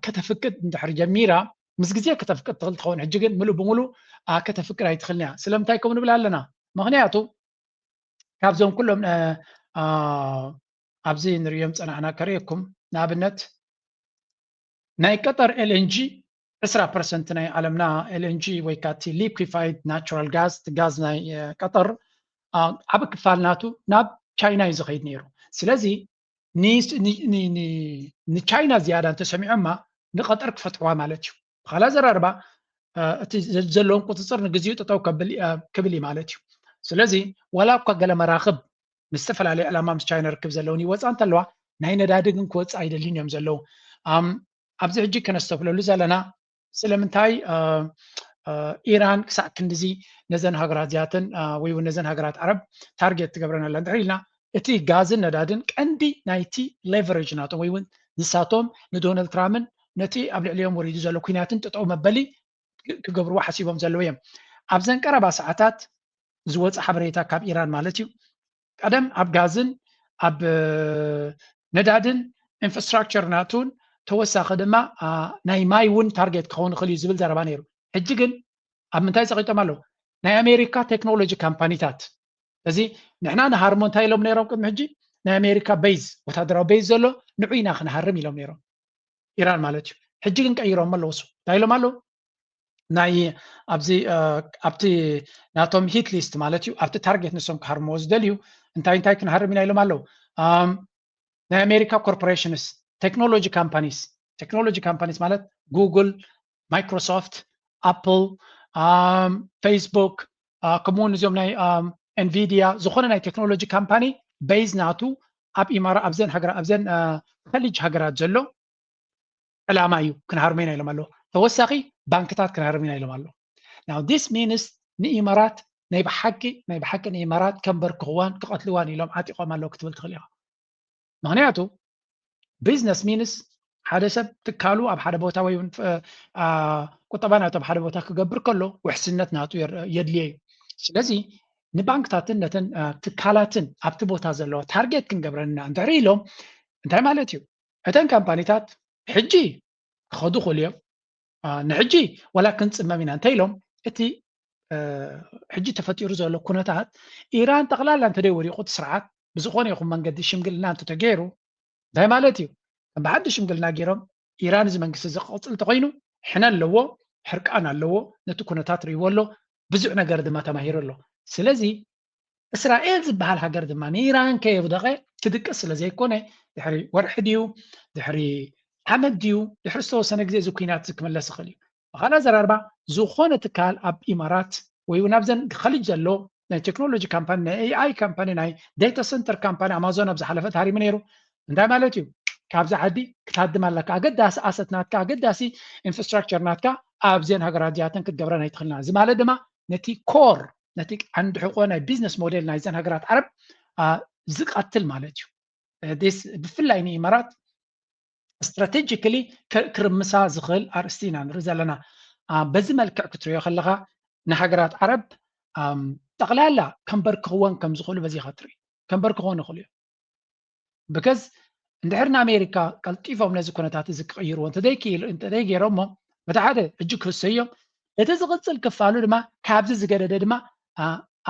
ከተፍቅድ እንድሕር ጀሚራ ምስ ግዜ ከተፍቅድ ትኽእል ትኸውን። ሕጂ ግን ምሉእ ብምሉእ ከተፍቅድ ኣይትኽእልን እያ። ስለምንታይ ከምኡ ንብል ኣለና? ምኽንያቱ ካብዞም ኩሎም ኣብዚ ንሪኦም ፀናሕና ከርእየኩም፣ ንኣብነት ናይ ቀጠር ኤልኤንጂ ዕስራ ፐርሰንት ናይ ዓለምና ኤልኤንጂ ወይ ከዓ እቲ ሊኩፋይድ ናቹራል ጋዝ፣ እቲ ጋዝ ናይ ቀጠር ዓቢ ክፋል ናቱ ናብ ቻይና እዩ ዝኸይድ ነይሩ። ስለዚ ንቻይና ዝያዳ እንተሰሚዖማ ንቀጠር ክፈትሕዋ ማለት እዩ። ብካልእ ኣዘራርባ እቲ ዘለዎም ቁፅፅር ንግዚኡ ጠጠው ክብል እዩ ማለት እዩ። ስለዚ ዋላ እኳ ገለ መራኽብ ንዝተፈላለየ ዕላማ ምስ ቻይና ርክብ ዘለውን ይወፃ እንተለዋ ናይ ነዳዲ ግን ክወፅእ ኣይደልን እዮም ዘለዉ። ኣብዚ ሕጂ ከነስተብለሉ ዘለና ስለምንታይ ኢራን ክሳዕ ክንድዚ ነዘን ሃገራት እዚኣተን ወይ እውን ነዘን ሃገራት ዓረብ ታርጌት ትገብረን ኣላ እንድሕር ኢልና እቲ ጋዝን ነዳድን ቀንዲ ናይቲ ሌቨሬጅ ናቶም ወይ እውን ንሳቶም ንዶናልድ ትራምፕን ነቲ ኣብ ልዕሊኦም ወሪዱ ዘሎ ኩናትን ጠጠው መበሊ ክገብርዎ ሓሲቦም ዘለዉ እዮም። ኣብዘን ቀረባ ሰዓታት ዝወፀ ሓበሬታ ካብ ኢራን ማለት እዩ። ቀደም ኣብ ጋዝን ኣብ ነዳድን ኢንፍራስትራክቸር ናቱን ተወሳኺ ድማ ናይ ማይ እውን ታርጌት ክኸውን ይኽእል እዩ ዝብል ዘረባ ነይሩ። ሕጂ ግን ኣብ ምንታይ ፀቒጦም ኣለዉ? ናይ ኣሜሪካ ቴክኖሎጂ ካምፓኒታት። እዚ ንሕና ንሃርሞ እንታይ ኢሎም ነይሮም ቅድሚ ሕጂ? ናይ ኣሜሪካ ቤዝ፣ ወታደራዊ ቤዝ ዘሎ ንዑ ኢና ክንሃርም ኢሎም ነይሮም፣ ኢራን ማለት እዩ። ሕጂ ግን ቀይሮም ኣለዉ። እሱ እንታይ ኢሎም ኣለዉ? ናይ ኣብዚ ኣብቲ ናቶም ሂት ሊስት ማለት እዩ፣ ኣብቲ ታርጌት ንሶም ክሃርምዎ ዝደልዩ እንታይ እንታይ ክንሃርም ኢና ኢሎም ኣለዉ። ናይ ኣሜሪካ ኮርፖሬሽንስ፣ ቴክኖሎጂ ካምፓኒስ፣ ቴክኖሎጂ ካምፓኒስ ማለት ጉግል፣ ማይክሮሶፍት፣ ኣፕል፣ ፌስቡክ፣ ከምኡውን እዚኦም ናይ ኤንቪዲያ፣ ዝኾነ ናይ ቴክኖሎጂ ካምፓኒ ቤዝ ናቱ ኣብ ኢማራ ኣብዘን ሃገራ ኣብዘን ከሊጅ ሃገራት ዘሎ ዕላማ እዩ። ክንሃርሞ ኢና ኢሎም ኣለዉ። ተወሳኺ ባንክታት ክንሃርም ኢና ኢሎም ኣለዉ። Now this means ንኢማራት ናይ ብሓቂ ናይ ብሓቂ ንኢማራት ከንበርክኽዋን ክቐትልዋን ኢሎም ዓጢቖም ኣለዉ ክትብል ትኽእል ኢኻ። ምኽንያቱ ቢዝነስ ሚንስ ሓደ ሰብ ትካሉ ኣብ ሓደ ቦታ ወይ እውን ቁጠባ ናቱ ኣብ ሓደ ቦታ ክገብር ከሎ ውሕስነት ናቱ የድልዮ እዩ። ስለዚ ንባንክታትን ነተን ትካላትን ኣብቲ ቦታ ዘለዋ ታርጌት ክንገብረን ኢና እንድሕር ኢሎም እንታይ ማለት እዩ? እተን ካምፓኒታት ሕጂ ክኸዱ ክኽእሉ እዮም። ንሕጂ ዋላ ክንፅመም ኢና እንተ ኢሎም እቲ ሕጂ ተፈጢሩ ዘሎ ኩነታት ኢራን ጠቕላላ እንተደይ ወዲቑ እቲ ስርዓት ብዝኾነ ይኹን መንገዲ ሽምግልና እንተተገይሩ እንታይ ማለት እዩ? ከም ብሓድሽ ሽምግልና ገይሮም ኢራን እዚ መንግስቲ እዚ ክቕፅል እንተኮይኑ ሕነ ኣለዎ፣ ሕርቃን ኣለዎ፣ ነቲ ኩነታት ርእይዎ ኣሎ፣ ብዙሕ ነገር ድማ ተማሂሩ ኣሎ። ስለዚ እስራኤል ዝበሃል ሃገር ድማ ንኢራን ከየውደቐ ክድቅስ ስለ ዘይኮነ፣ ድሕሪ ወርሒ ድዩ፣ ድሕሪ ዓመት ድዩ፣ ድሕሪ ዝተወሰነ ግዜ እዚ ኲናት እዚ ክምለስ ይኽእል እዩ። ብኻልእ ኣዘራርባ፣ ዝኾነ ትካል ኣብ ኢማራት ወይ እውን ኣብዘን ኸሊጅ ዘሎ ናይ ቴክኖሎጂ ካምፓኒ፣ ናይ ኤኣይ ካምፓኒ፣ ናይ ዴታ ሰንተር ካምፓኒ፣ ኣማዞን ኣብ ዝሓለፈ ተሃሪሙ ነይሩ። እንታይ ማለት እዩ? ካብዚ ዓዲ ክትሃድም ኣለካ። ኣገዳሲ ኣሰት ናትካ፣ ኣገዳሲ ኢንፍራስትራክቸር ናትካ ኣብዘን ሃገራት እዚኣተን ክትገብረን ኣይትኽእልና። እዚ ማለት ድማ ነቲ ኮር፣ ነቲ ዓንዲ ሕቆ ናይ ቢዝነስ ሞዴል ናይዘን ሃገራት ዓረብ ዝቀትል ማለት እዩ። ብፍላይ ንኢማራት ስትራቴጂካሊ ክርምሳ ዝኽእል ኣርእስቲ ኢና ንርኢ ዘለና። በዚ መልክዕ ክትሪኦ ከለኻ ንሃገራት ዓረብ ጠቕላላ ከንበርክኽወን ከም ዝኽእሉ በዚ ኢኻ ትርኢ። ከንበርክኽወን ይኽእሉ እዮም። ብከዝ እንድሕር ንኣሜሪካ ቀልጢፎም ነዚ ኩነታት እዚ ክቕይርዎ እንተዘይክኢሉ እንተዘይገይሮሞ፣ በቲ ሓደ ሕጂ ክህሰዮም፣ እቲ ዝቕፅል ክፋሉ ድማ ካብዚ ዝገደደ ድማ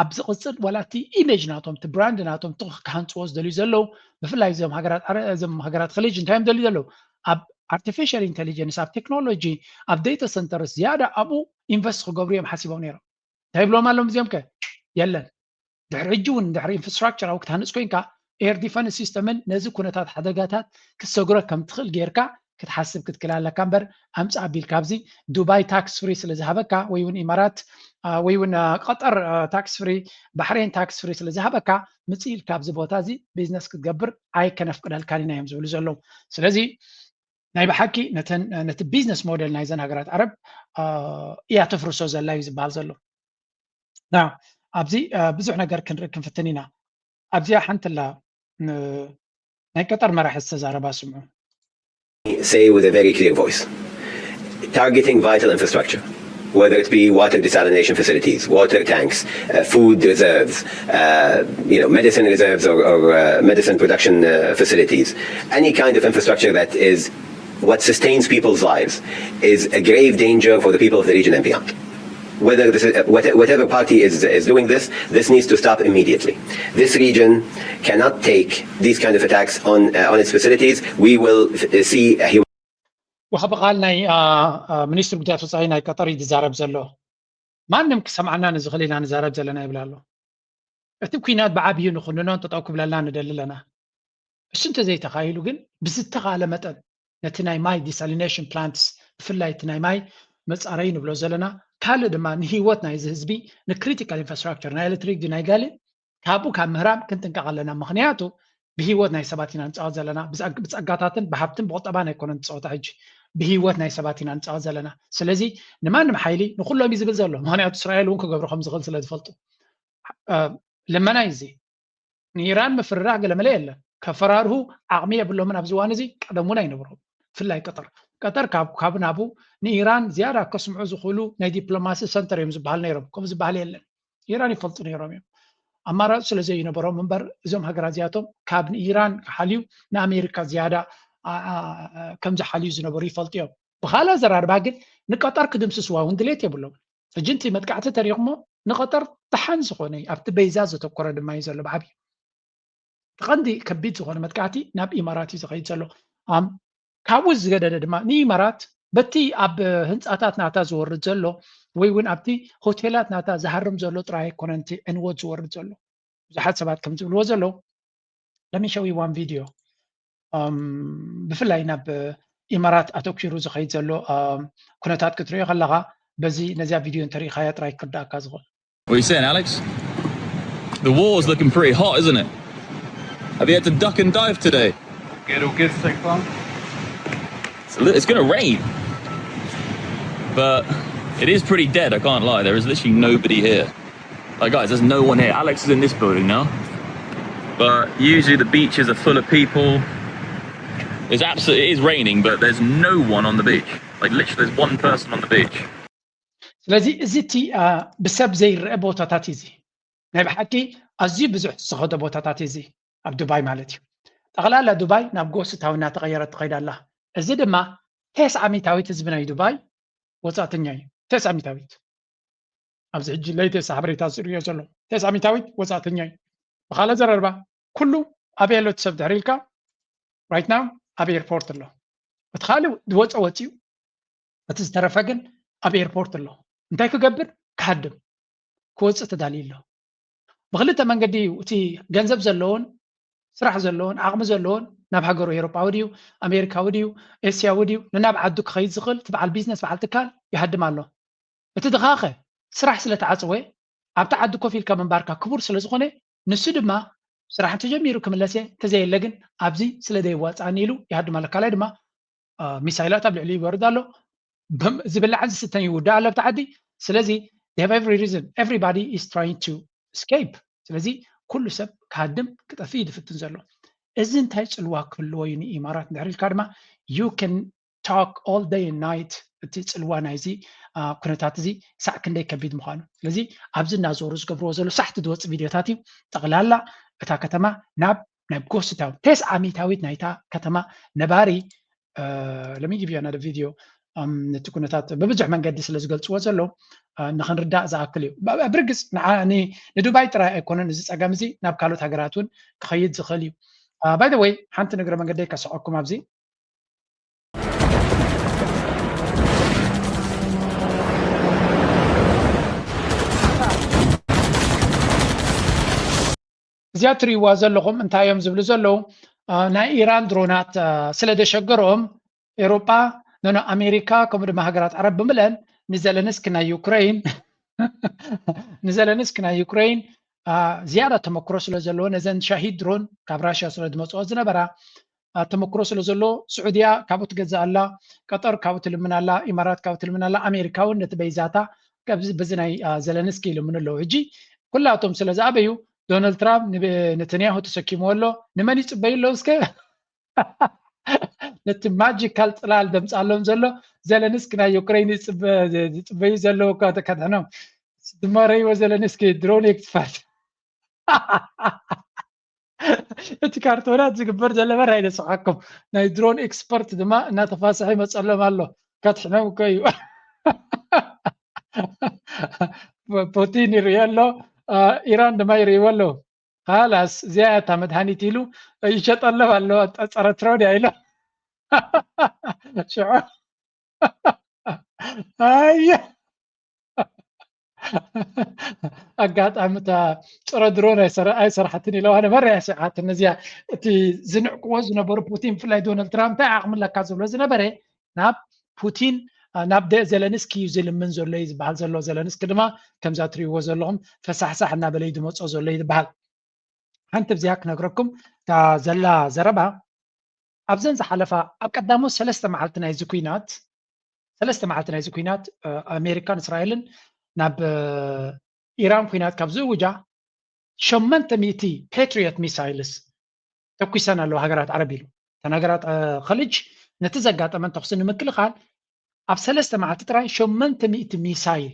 ኣብ ዝቕፅል ዋላ እቲ ኢሜጅ ናቶም፣ እቲ ብራንድ ናቶም፣ እቲ ክሃንፅዎ ዝደልዩ ዘለዉ፣ ብፍላይ እዞም ሃገራት ዓረ-፣ እዞም ሃገራት ኸሊጅ እንታይ እዮም ዝደልዩ ዘለዉ? ኣብ ኣርቲፊሻል ኢንቴሊጀንስ፣ ኣብ ቴክኖሎጂ፣ ኣብ ዴታ ሰንተርስ ዝያዳ ኣብኡ ኢንቨስት ክገብሩ እዮም ሓሲቦም ነይሮም። እንታይ ይብሎም ኣለዎም እዚኦም ከ? የለን። ድሕሪ ሕጂ እውን ድሕሪ ኢንፍራስትራክቸር ኣብ ክትሃንፅ ኮይንካ ኤር ዲፈንስ ሲስተምን ነዚ ኩነታት ሓደጋታት ክትሰግሮ ከም ትኽእል ጌርካ ክትሓስብ ክትክእል ኣለካ እምበር፣ ኣምፃ ኣቢል ካብዚ ዱባይ ታክስ ፍሪ ስለ ዝሃበካ ወይ እውን ኢማራት ወይ እውን ቀጠር ታክስ ፍሪ፣ ባሕሬን ታክስ ፍሪ ስለ ዝሃበካ ምፅእ ኢልካ ኣብዚ ቦታ እዚ ቢዝነስ ክትገብር ኣይከነፍቅደልካን ኢና እዮም ዝብሉ ዘለዉ። ስለዚ ናይ ብሓቂ ነቲ ቢዝነስ ሞዴል ናይዘን ሃገራት ዓረብ እያ ተፍርሶ ዘላ እዩ ዝበሃል ዘሎ። ና ኣብዚ ብዙሕ ነገር ክንርኢ ክንፍትን ኢና። ኣብዚኣ ሓንቲ ላ ናይ ቀጠር መራሒ ዝተዛረባ ስምዑ። Say with a very clear voice, targeting vital infrastructure, whether it be water desalination facilities, water tanks, uh, food reserves, uh, you know, medicine reserves or, or uh, medicine production uh, facilities, any kind of infrastructure that is what sustains people's lives is a grave danger for the people of the region and beyond. Whether this is, whatever party is, is doing this, this needs to stop immediately. This region cannot take these kind of attacks on, uh, on its facilities. We will see a human ወሃቢ ቃል ናይ ሚኒስትሪ ጉዳያት ወፃኢ ናይ ቀጠር እዩ ዝዛረብ ዘሎ። ማንም ክሰምዓና ንዝኽእል ኢና ንዛረብ ዘለና ይብል ኣሎ። እቲ ኲናት ብዓብዩ ንኹንኖ ጠጠው ክብለልና ንደሊ ኣለና። እሱ እንተዘይተኻይሉ ግን ብዝተኻለ መጠን ነቲ ናይ ማይ ዲሳሊኔሽን ፕላንትስ፣ ብፍላይ እቲ ናይ ማይ መፃረይ ንብሎ ዘለና፣ ካልእ ድማ ንህይወት ናይዚ ህዝቢ፣ ንክሪቲካል ኢንፍራስትራክቸር ናይ ኤሌክትሪክ ድዩ ናይ ገለ ካብኡ ካብ ምህራም ክንጥንቀቕ ኣለና። ምኽንያቱ ብህይወት ናይ ሰባት ኢና ንፃወት ዘለና፣ ብፀጋታትን ብሃብትን ብቁጠባን ኣይኮነን ንፃወታ ሕጂ፣ ብህይወት ናይ ሰባት ኢና ንፃወት ዘለና። ስለዚ ንማንም ሓይሊ ንኩሎም እዩ ዝብል ዘሎ፣ ምኽንያቱ እስራኤል እውን ክገብሮ ከም ዝኽእል ስለ ዝፈልጡ። ልመና እዩ እዚ። ንኢራን ምፍርራህ ገለመለ የለን። ከፈራርሁ ዓቕሚ የብሎምን ኣብዚ እዋን እዚ፣ ቀደም እውን ኣይነበሮም። ብፍላይ ቀጠር፣ ቀጠር ካብ ካብ ናቡ ንኢራን ዝያዳ ከስምዑ ዝኽእሉ ናይ ዲፕሎማሲ ሰንተር እዮም ዝበሃል ነይሮም። ከምኡ ዝበሃል የለን። ኢራን ይፈልጡ ነይሮም እዮም። ኣማራፂ ስለ ዘይነበሮም እምበር እዞም ሃገራት እዚኣቶም ካብ ንኢራን ክሓልዩ ንኣሜሪካ ዝያዳ ከም ዝሓልዩ ዝነበሩ ይፈልጡ እዮም። ብኻልእ ኣዘራርባ ግን ንቀጠር ክድምስስዋ እውን ድሌት የብሎም። ሕጂ እቲ መጥቃዕቲ ተሪኽሞ ንቐጠር ደሓን ዝኾነ ኣብቲ በይዛ ዘተኮረ ድማ እዩ ዘሎ ብዓብዩ። እቲ ቀንዲ ከቢድ ዝኾነ መጥቃዕቲ ናብ ኢማራት እዩ ዝኸይድ ዘሎ። ካብኡ ዝገደደ ድማ ንኢማራት በቲ ኣብ ህንፃታት ናታ ዝወርድ ዘሎ ወይ እውን ኣብቲ ሆቴላት ናታ ዝሃርም ዘሎ ጥራይ ኣይኮነን እቲ ዕንወት ዝወርድ ዘሎ። ብዙሓት ሰባት ከም ዝብልዎ ዘለዉ ለሚሸዊ ዋን ቪድዮ ብፍላይ ናብ ኢማራት ኣተኪሩ ዝኸይድ ዘሎ ኩነታት ክትሪኦ ከለኻ በዚ ነዚኣ ቪድዮ እንተሪኢኻያ ጥራይ ክርዳእካ ዝኽእል። What are you saying, Alex? The water's looking pretty hot, isn't it? Have you had to duck and dive today? Good, all good so far. It's, li- it's gonna rain, but it is pretty dead. I can't lie. There is literally nobody here. Like, guys, there's no one here. Alex is in this building now, but usually the beaches are full of people. It's absolutely, it is raining, but there's no one on the beach. Like, literally, there's one person on the beach. ስለዚ እዚ እቲ ብሰብ ዘይረአ ቦታታት እዩ። እዚ ናይ ብሓቂ ኣዝዩ ብዙሕ ዝኸዶ ቦታታት እዩ። እዚ ኣብ ዱባይ ማለት እዩ። ጠቕላላ ዱባይ ናብ ጎስት ታውን እናተቐየረት ትኸይድ ኣላ። እዚ ድማ ተስዓ ሚታዊት ህዝቢ ናይ ዱባይ ወፃእተኛ እዩ። ተስዓ ሚታዊት ኣብዚ ሕጂ ለይተስተ ሓበሬታ ዝርእዮ ዘሎ ተስዓ ሚታዊት ወፃእተኛ እዩ። ብኻልእ ኣዘራርባ ኩሉ ኣበይ ኣሎ እቲ ሰብ ድሕሪ ኢልካ right now ኣብ ኤርፖርት ኣሎ። እቲ ካልእ ዝወፀ ወፂኡ፣ እቲ ዝተረፈ ግን ኣብ ኤርፖርት ኣሎ። እንታይ ክገብር? ክሃድም ክወፅእ ተዳልዩ ኣሎ። ብክልተ መንገዲ እዩ። እቲ ገንዘብ ዘለዎን ስራሕ ዘለዎን ዓቕሚ ዘለዎን ናብ ሃገሩ ኤውሮጳዊ ድዩ ኣሜሪካዊ ድዩ ኤስያዊ ድዩ ንናብ ዓዱ ክኸይድ ዝኽእል እቲ በዓል ቢዝነስ በዓል ትካል ይሃድም ኣሎ። እቲ ድኻኸ ስራሕ ስለ ተዓጽወ ኣብቲ ዓዲ ኮፍ ኢልካ ምንባርካ ክቡር ስለ ዝኾነ ንሱ ድማ ስራሕ እንተጀሚሩ ክምለስ እየ እንተዘየለ ግን ኣብዚ ስለ ደየዋፅኣኒ ኢሉ ይሃድም ኣሎ። ካልኣይ ድማ ሚሳይላት ኣብ ልዕሊ ይወርድ ኣሎ። ዝብላዕን ዝስተን ይውዳእ ኣሎ ኣብቲ ዓዲ። ስለዚ they have every reason, everybody is trying to escape. ስለዚ ኩሉ ሰብ ክሃድም ክጠፍእ እዩ ዝፍትን ዘሎ። እዚ እንታይ ፅልዋ ክህልዎ እዩ ንኢማራት እንድሕር ኢልካ ድማ you can talk all day and night። እቲ ፅልዋ ናይዚ ኩነታት እዚ ሳዕ ክንደይ ከቢድ ምዃኑ። ስለዚ ኣብዚ እናዞሩ ዝገብርዎ ዘሎ ሳሕቲ ዝወፅእ ቪድዮታት እዩ። ጠቕላላ እታ ከተማ ናብ ናብ ጎስታው ተስዓ ሚታዊት ናይታ ከተማ ነባሪ let me give you another video ነቲ ኩነታት ብብዙሕ መንገዲ ስለ ዝገልፅዎ ዘለዉ ንክንርዳእ ዝኣክል እዩ። ብርግፅ ንዱባይ ጥራይ ኣይኮነን እዚ ፀገም እዚ ናብ ካልኦት ሃገራት እውን ክኸይድ ዝኽእል እዩ። ባይ ወይ ሓንቲ ንግረ መንገደይ ከስዐኩም ኣብዚ እዚኣ ትሪእዋ ዘለኹም እንታይ እዮም ዝብሉ ዘለዉ? ናይ ኢራን ድሮናት ስለ ዘሸገሮም ኤውሮጳ ነኖ ኣሜሪካ ከምኡ ድማ ሃገራት ዓረብ ብምለን ንዘለንስኪ ናይ ዩክሬን ንዘለንስኪ ናይ ዩክሬን ዝያዳ ተመክሮ ስለ ዘለዎ ነዘን ሻሂድ ድሮን ካብ ራሽያ ስለ ዝመፅኦ ዝነበራ ተመክሮ ስለ ዘሎ ስዑድያ ካብኡ ትገዝእ ኣላ፣ ቀጠር ካብኡ ትልምን ኣላ፣ ኢማራት ካብኡ ትልምን ኣላ፣ ኣሜሪካ እውን ነቲ በይዛታ በዚ ናይ ዘለንስኪ ይልምኑ ኣለዉ። ሕጂ ኩላቶም ስለ ዝኣበዩ ዶናልድ ትራምፕ ንነተንያሁ ተሰኪምዎ ኣሎ። ንመን ይፅበዩ ኣለዉ እስከ? ነቲ ማጂካል ፅላል ደምፃሎም ዘሎ ዘለንስኪ ናይ ዩክሬን ዝፅበዩ ዘለዉ እኳ ተከድሕኖም ዝመረይዎ ዘለንስኪ ድሮን ኤክስፐርት እቲ ካርቶናት ዝግበር ዘሎ መር ኣይደስሓኩም ናይ ድሮን ኤክስፐርት ድማ እናተፋስሐ ይመፀሎም ኣሎ። ከትሕኖም እኮ እዩ። ፑቲን ይርእዮ ኣሎ፣ ኢራን ድማ ይርእይዎ ኣለዉ። ካላስ እዚኣ እታ መድሃኒት ኢሉ ይሸጠሎም ኣሎ። ፀረ ትሮን እያ ኢሎ ሽዑ ኣየ ኣጋጣሚ እታ ፀረ ድሮን ኣይሰራሓትን ኢለዋ ነበረ። ያስዓትን እዚኣ እቲ ዝንዕቅዎ ዝነበሩ ፑቲን ብፍላይ ዶናልድ ትራምፕ እንታይ ዓቕሚ ኣለካ ዝብሎ ዝነበረ ናብ ፑቲን ናብ ዘለንስኪ እዩ ዝልምን ዘሎ እዩ ዝበሃል ዘሎ። ዘለንስኪ ድማ ከምዛ ትሪእዎ ዘለኹም ፈሳሕሳሕ እናበለ እዩ ዝመፆ ዘሎ እዩ ዝበሃል። ሓንቲ ብዚኣ ክነግረኩም እታ ዘላ ዘረባ ኣብዘን ዝሓለፋ ኣብ ቀዳሞት ሰለስተ መዓልቲ ናይዚ ኩናት ሰለስተ መዓልቲ ናይዚ ኩናት ኣሜሪካን እስራኤልን ናብ ኢራን ኩናት ካብ ዝእውጃ ሸመንተ ሚእቲ ፓትሪዮት ሚሳይልስ ተኩሰን ኣለዋ ሃገራት ዓረብ ኢሉ። እተን ሃገራት ከልጅ ነቲ ዘጋጠመን ተኩሲ ንምክልኻል ኣብ ሰለስተ መዓልቲ ጥራይ ሸመንተ ሚእቲ ሚሳይል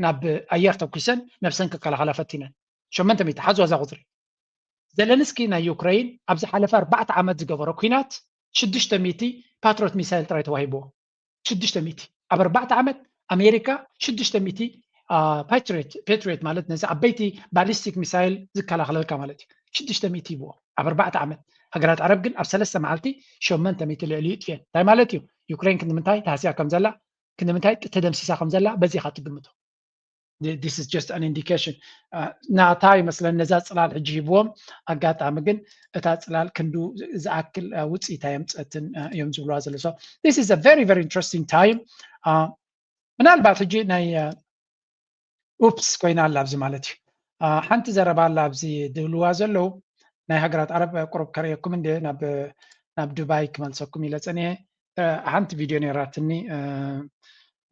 ናብ ኣየር ተኩሰን ነብሰን ክከላኸላ ፈቲነን። ሸመንተ ሚእቲ ሓዝዋ እዛ ቁፅሪ። ዘለንስኪ ናይ ዩክረይን ኣብ ዝሓለፈ ኣርባዕተ ዓመት ዝገበሮ ኩናት ሽዱሽተ ሚእቲ ፓትሪዮት ሚሳይል ጥራይ ተዋሂብዎ። ሽዱሽተ ሚእቲ ኣብ ኣርባዕተ ዓመት ኣሜሪካ ሽዱሽተ ሚእቲ ፓትሪዮት ማለት ነዚ ዓበይቲ ባሊስቲክ ሚሳይል ዝከላኸለልካ ማለት እዩ። ሽዱሽተ ሚእቲ ይብዎ ኣብ ኣርባዕተ ዓመት። ሃገራት ዓረብ ግን ኣብ ሰለስተ መዓልቲ ሸመንተ ሚእቲ ልዕሊ ይጥፍኤን። እንታይ ማለት እዩ? ዩክሬን ክንዲ ምንታይ ተሃስያ ከም ዘላ ክንዲ ምንታይ ተደምሲሳ ከም ዘላ በዚ ኢኻ ትግምቶ። This is just an indication። ናታ ይመስለኒ ነዛ ፅላል ሕጂ ሂብዎም። ኣጋጣሚ ግን እታ ፅላል ክንዱ ዝኣክል ውፅኢት ኣየምፀትን እዮም ዝብልዋ ዘሎ። So this is a very very interesting time። ምናልባት ሕጂ ናይ ኡፕስ ኮይና ኣላ ኣብዚ ማለት እዩ። ሓንቲ ዘረባ ኣላ ኣብዚ ድብልዋ ዘለዉ ናይ ሃገራት ዓረብ ቁሩብ ከርእየኩም እንደ ናብ ዱባይ ክመልሰኩም ኢለ ፀኒሐ። ሓንቲ ቪድዮ ነይራትኒ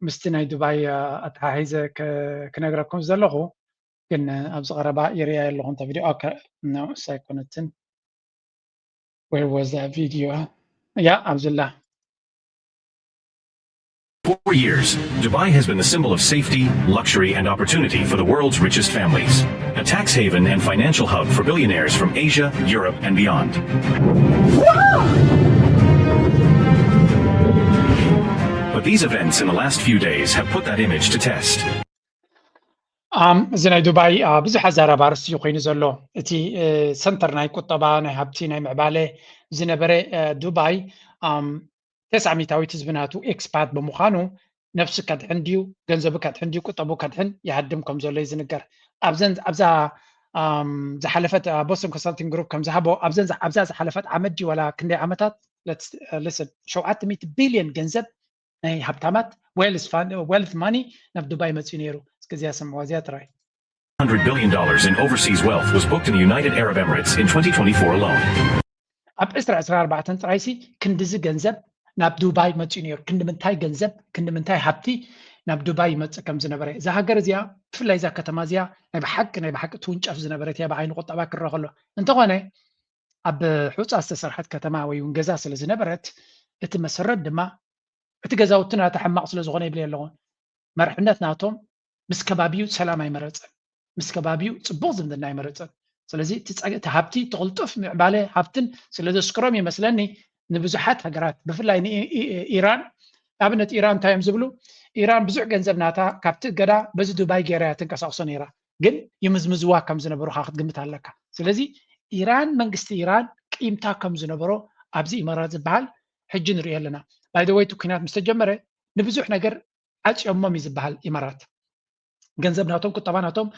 ምስቲ ናይ ዱባይ ኣተሓሒዘ ክነግረኩም ዘለኹ ግን ኣብዚ ቀረባ ይርያ ኣለኹ እንተ ቪድዮ ኦከ። No እሳ ኣይኮነትን። Where was that video? ያ ኣብዝላ For years, Dubai has been the symbol of safety, luxury, and opportunity for the world's richest families. A tax haven and financial hub for billionaires from Asia, Europe, and beyond. But these events in the last few days have put that image to test. እዚ ናይ ዱባይ ብዙሕ ኣዛራቢ ኣርእስቲ እዩ ኮይኑ ዘሎ። እቲ ሰንተር ናይ ቁጠባ ናይ ሃብቲ ናይ ምዕባለ ዝነበረ ዱባይ ተስዓ ሚእታዊት ህዝቢ ናቱ ኤክስፓት ብምዃኑ ነብሱ ከድሕን ድዩ ገንዘቡ ከድሕን ድዩ ቁጠቡ ከድሕን ይሃድም ከም ዘሎ እዩ ዝንገር። ኣብዘን ኣብዛ ዝሓለፈት ቦስተን ኮንሳልቲንግ ግሩፕ ከም ዝሃቦ ኣብዛ ዝሓለፈት ዓመት ድዩ ዋላ ክንደይ ዓመታት ልስን ሸውዓተ ሚእቲ ቢልዮን ገንዘብ ናይ ሃብታማት ዌልት ማኒ ናብ ዱባይ መፅኡ ነይሩ። እስከዚያ ስምዕዋ እዚያ ጥራይ። Hundred billion dollars in overseas wealth was booked in the United Arab Emirates in twenty twenty-four alone. ኣብ ዕስራ ዕስራ ኣርባዕተን ጥራይሲ ክንድዚ ገንዘብ ናብ ዱባይ መፅኡ ነይሩ። ክንዲ ምንታይ ገንዘብ ክንዲ ምንታይ ሃብቲ ናብ ዱባይ ይመፅእ ከም ዝነበረ እዛ ሃገር እዚኣ ብፍላይ እዛ ከተማ እዚኣ ናይ ብሓቂ ናይ ብሓቂ ትውንጨፍ ዝነበረት እያ ብዓይኒ ቁጠባ ክረአ ከሎ። እንተኾነ ኣብ ሑፃ ዝተሰርሐት ከተማ ወይ እውን ገዛ ስለ ዝነበረት እቲ መሰረት ድማ እቲ ገዛውቲ ናታ ሕማቕ ስለ ዝኾነ ይብል ኣለኹ መርሕነት ናቶም ምስ ከባቢኡ ሰላም ኣይመረፀን፣ ምስ ከባቢኡ ፅቡቕ ዝምድና ኣይመረፀን። ስለዚ እቲ ሃብቲ እቲ ቅልጡፍ ምዕባለ ሃብትን ስለ ዘስክሮም ይመስለኒ ንብዙሓት ሃገራት ብፍላይ ንኢራን ንኣብነት ኢራን እንታይ እዮም ዝብሉ? ኢራን ብዙሕ ገንዘብ ናታ ካብቲ ገዳ በዚ ዱባይ ገይራ እያ ትንቀሳቕሶ ነይራ፣ ግን ይምዝምዝዋ ከም ዝነበሩ ካ ክትግምት ኣለካ። ስለዚ ኢራን መንግስቲ ኢራን ቂምታ ከም ዝነበሮ ኣብዚ ኢማራት ዝበሃል ሕጂ ንሪኦ ኣለና። ባይደወይ እቲ ኩናት ምስ ተጀመረ ንብዙሕ ነገር ዓፅዮሞም እዩ ዝበሃል ኢማራት። ገንዘብ ናቶም ቁጠባ ናቶም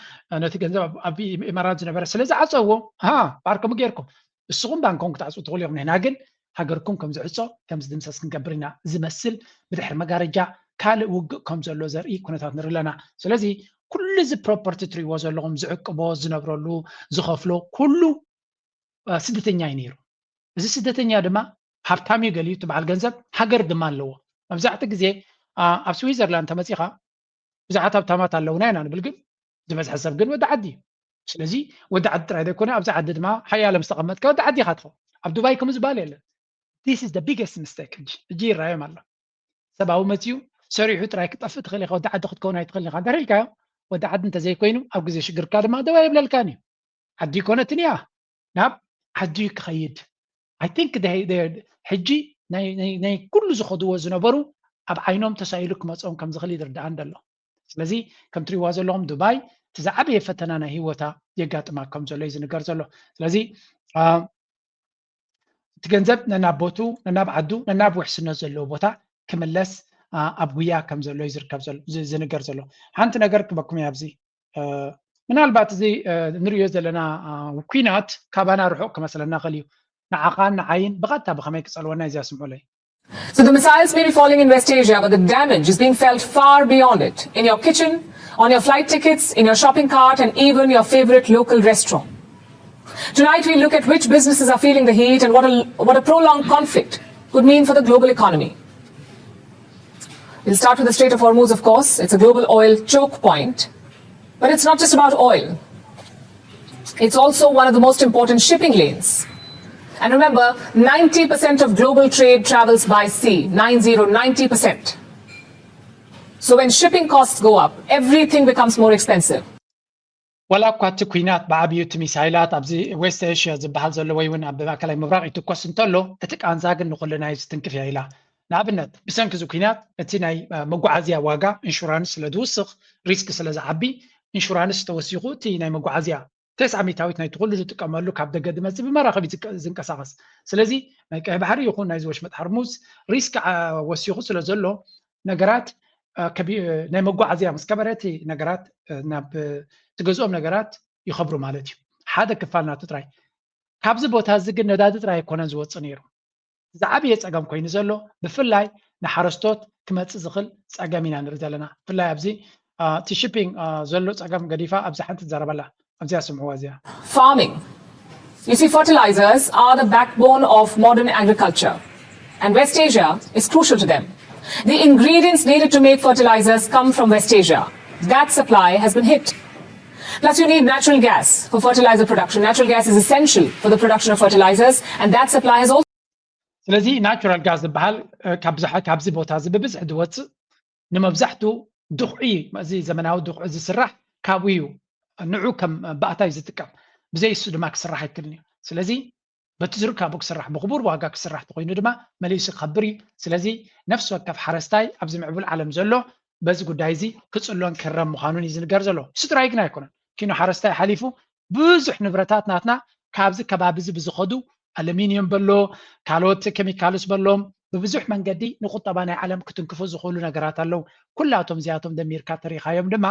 ነቲ ገንዘብ ኣብ ኢማራት ዝነበረ ስለ ዝዓፀዎ ሃ ባርኮም ገይርኩም ንስኹም ባንኮም ክትዓፅው ትኽእሉ ኢኹም። ንሕና ግን ሃገርኩም ከም ዝዕፆ ከም ዝድምሰስ ክንገብር ኢና ዝመስል ብድሕሪ መጋረጃ ካልእ ውግእ ከም ዘሎ ዘርኢ ኩነታት ንርኢ ኣለና። ስለዚ ኩሉ እዚ ፕሮፐርቲ ትሪእዎ ዘለኹም ዝዕቅቦ ዝነብረሉ ዝኸፍሎ ኩሉ ስደተኛ እዩ ነይሩ። እዚ ስደተኛ ድማ ሃብታም እዩ ገሊኡ እቲ በዓል ገንዘብ ሃገር ድማ ኣለዎ። መብዛሕትኡ ግዜ ኣብ ስዊዘርላንድ ተመፂኻ ብዙሓት ሃብታማት ኣለውና ኢና ንብል፣ ግን ዝበዝሐ ሰብ ግን ወዲ ዓዲ እዩ። ስለዚ ወዲ ዓዲ ጥራይ ዘይኮነ ኣብዚ ዓዲ ድማ ሓያለ ምስ ተቐመጥካ ወዲ ዓዲ ኢኻ ትኸውን። ኣብ ዱባይ ከምኡ ዝበሃል የለን። This is the biggest mistake። ሕጂ ሕጂ ይረኣዮም ኣሎ። ሰብ ኣብኡ መፂኡ ሰሪሑ ጥራይ ክጠፍእ ትኽእል ኢኻ፣ ወዲ ዓዲ ክትከውን ኣይትኽእል ኢኻ። እንድሕር ኢልካዮ ወዲ ዓዲ እንተዘይኮይኑ ኣብ ግዜ ሽግርካ ድማ ደው ኣይብለልካን እዩ። ዓዲ ይኮነትን እያ ናብ ዓዲ ክኸይድ I think ሕጂ ናይ ኩሉ ዝኸድዎ ዝነበሩ ኣብ ዓይኖም ተሳኢሉ ክመፅኦም ከም ዝኽእል ይርድኣን ዘሎ። ስለዚ ከም ትሪእዋ ዘለኹም ዱባይ እቲ ዝዓበየ ፈተና ናይ ህይወታ የጋጥማ ከም ዘሎ እዩ ዝንገር ዘሎ። ስለዚ እቲ ገንዘብ ነናብ ቦቱ ነናብ ዓዱ ነናብ ውሕስነት ዘለዎ ቦታ ክምለስ ኣብ ጉያ ከም ዘሎ እዩ ዝርከብ ዝንገር ዘሎ። ሓንቲ ነገር ክበኩም እያ ኣብዚ ምናልባት እዚ ንሪኦ ዘለና ኩናት ካባና ርሑቕ ክመስለና ክእል እዩ። ንዓኻን ንዓይን ብቐጥታ ብኸመይ ክጸልወና እዩ እዚኣ ስምዑለይ። So the missiles may be falling in West Asia, but the damage is being felt far beyond it. In your kitchen, on your flight tickets, in your shopping cart, and even your favorite local restaurant. Tonight, we look at which businesses are feeling the heat and what a, what a prolonged conflict could mean for the global economy. We'll start with the Strait of Hormuz, of course. It's a global oil choke point. But it's not just about oil. It's also one of the most important shipping lanes. And remember, ninety percent of global trade travels by sea, nine zero, ninety percent. So when shipping costs go up, everything becomes more expensive. ዋላ እኳ እቲ ኩናት ብዓብዩ እቲ ሚሳይላት ኣብዚ ዌስት ኤሽያ ዝበሃል ዘሎ ወይ እውን ኣብ ማእከላይ ምብራቕ ይትኮስ እንተሎ እቲ ቃንዛ ግን ንኩልና እዩ ዝትንክፍ እያ ኢላ። ንኣብነት ብሰንኪ እዚ ኩናት እቲ ናይ መጓዓዝያ ዋጋ ኢንሹራንስ ስለ ዝውስኽ ሪስክ ስለ ዝዓቢ ኢንሹራንስ ተወሲኹ እቲ ናይ መጓዓዝያ ተስዓ ሚታዊት ናይቲ ኩሉ ዝጥቀመሉ ካብ ደገ ዝመፅእ ብመራኸብ እዩ ዝንቀሳቐስ። ስለዚ ናይ ቀይ ባሕሪ ይኹን ናይዚ ወሽመጥ ሃርሙዝ ሪስክ ወሲኹ ስለ ዘሎ ነገራት ናይ መጓዓዝያ ምስ ከበረ እቲ ነገራት ናብ ትገዝኦም ነገራት ይኸብሩ ማለት እዩ። ሓደ ክፋል ናቱ ጥራይ። ካብዚ ቦታ እዚ ግን ነዳዲ ጥራይ ኣይኮነን ዝወፅእ ነይሩ። ዝዓበየ ፀገም ኮይኑ ዘሎ ብፍላይ ንሓረስቶት ክመፅእ ዝኽእል ፀገም ኢና ንርኢ ዘለና። ብፍላይ ኣብዚ እቲ ሺፒንግ ዘሎ ፀገም ገዲፋ ኣብዚ ሓንቲ ትዛረበላ ኣብዚኣ ስምዕዋ እዚኣ። Farming. You see, fertilizers are the backbone of modern agriculture, and West Asia is crucial to them. The ingredients needed to make fertilizers come from West Asia. That supply has been hit. Plus, you need natural gas for fertilizer production. Natural gas is essential for the production of fertilizers, and that supply has also ስለዚ ናቹራል ጋዝ ዝበሃል ካብዚ ቦታ እዚ ብብዝሒ ዝወፅእ ንመብዛሕቱ ድኹዒ እዚ ዘመናዊ ድኹዒ ዝስራሕ ካብኡ እዩ። ንዑ ከም ባእታ እዩ ዝጥቀም። ብዘይ እሱ ድማ ክስራሕ ኣይክልን እዩ። ስለዚ በቲ ዝርካቡ ክስራሕ ብክቡር ዋጋ ክስራሕ ተኮይኑ ድማ መሊሱ ክኸብር እዩ። ስለዚ ነፍሲ ወከፍ ሓረስታይ ኣብዚ ምዕቡል ዓለም ዘሎ በዚ ጉዳይ እዚ ክፅሎን ክረም ምዃኑን እዩ ዝንገር ዘሎ። እሱ ጥራይ ግን ኣይኮነን። ኪኖ ሓረስታይ ሓሊፉ ብዙሕ ንብረታት ናትና ካብዚ ከባቢ እዚ ብዝኸዱ ኣሉሚንየም በሎ ካልኦት ኬሚካልስ በሎም ብብዙሕ መንገዲ ንቁጠባ ናይ ዓለም ክትንክፉ ዝኽእሉ ነገራት ኣለዉ። ኩላቶም እዚኣቶም ደሚርካ ተሪኻዮም ድማ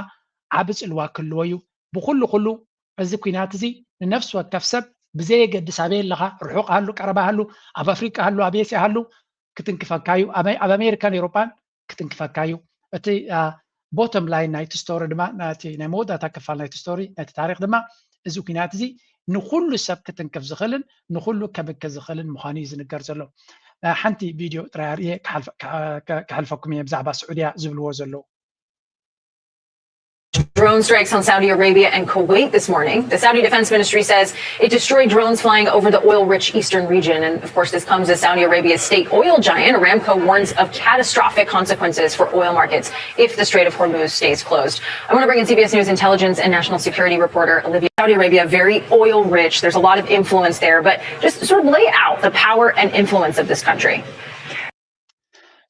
ዓቢ ፅልዋ ክህልዎ እዩ። ብኩሉ ኩሉ እዚ ኩናት እዚ ንነፍሲ ወከፍ ሰብ ብዘየገድስ ኣበይ ኣለኻ፣ ርሑቕ ሃሉ፣ ቀረባ ሃሉ፣ ኣብ ኣፍሪቃ ሃሉ፣ ኣብ ኤስያ ሃሉ፣ ክትንክፈካ እዩ። ኣብ ኣሜሪካን ኤውሮጳን ክትንክፈካ እዩ። እቲ ቦቶም ላይን ናይቲ ስቶሪ ድማ፣ ናይቲ ናይ መወዳእታ ክፋል ናይቲ ስቶሪ፣ ናይቲ ታሪክ ድማ፣ እዚ ኩናት እዚ ንኩሉ ሰብ ክትንክፍ ዝኽእልን ንኩሉ ከብክ ዝኽእልን ምዃኑ እዩ ዝንገር ዘሎ። ሓንቲ ቪድዮ ጥራይ ኣርእየ ክሓልፈኩም እየ ብዛዕባ ስዑድያ ዝብልዎ ዘለዉ። Drone strikes on Saudi Arabia and Kuwait this morning. The Saudi Defense Ministry says it destroyed drones flying over the oil rich eastern region. And of course, this comes as Saudi Arabia's state oil giant Aramco warns of catastrophic consequences for oil markets if the Strait of Hormuz stays closed. I want to bring in C B S News intelligence and national security reporter Olivia. Saudi Arabia, very oil rich. There's a lot of influence there, but just sort of lay out the power and influence of this country.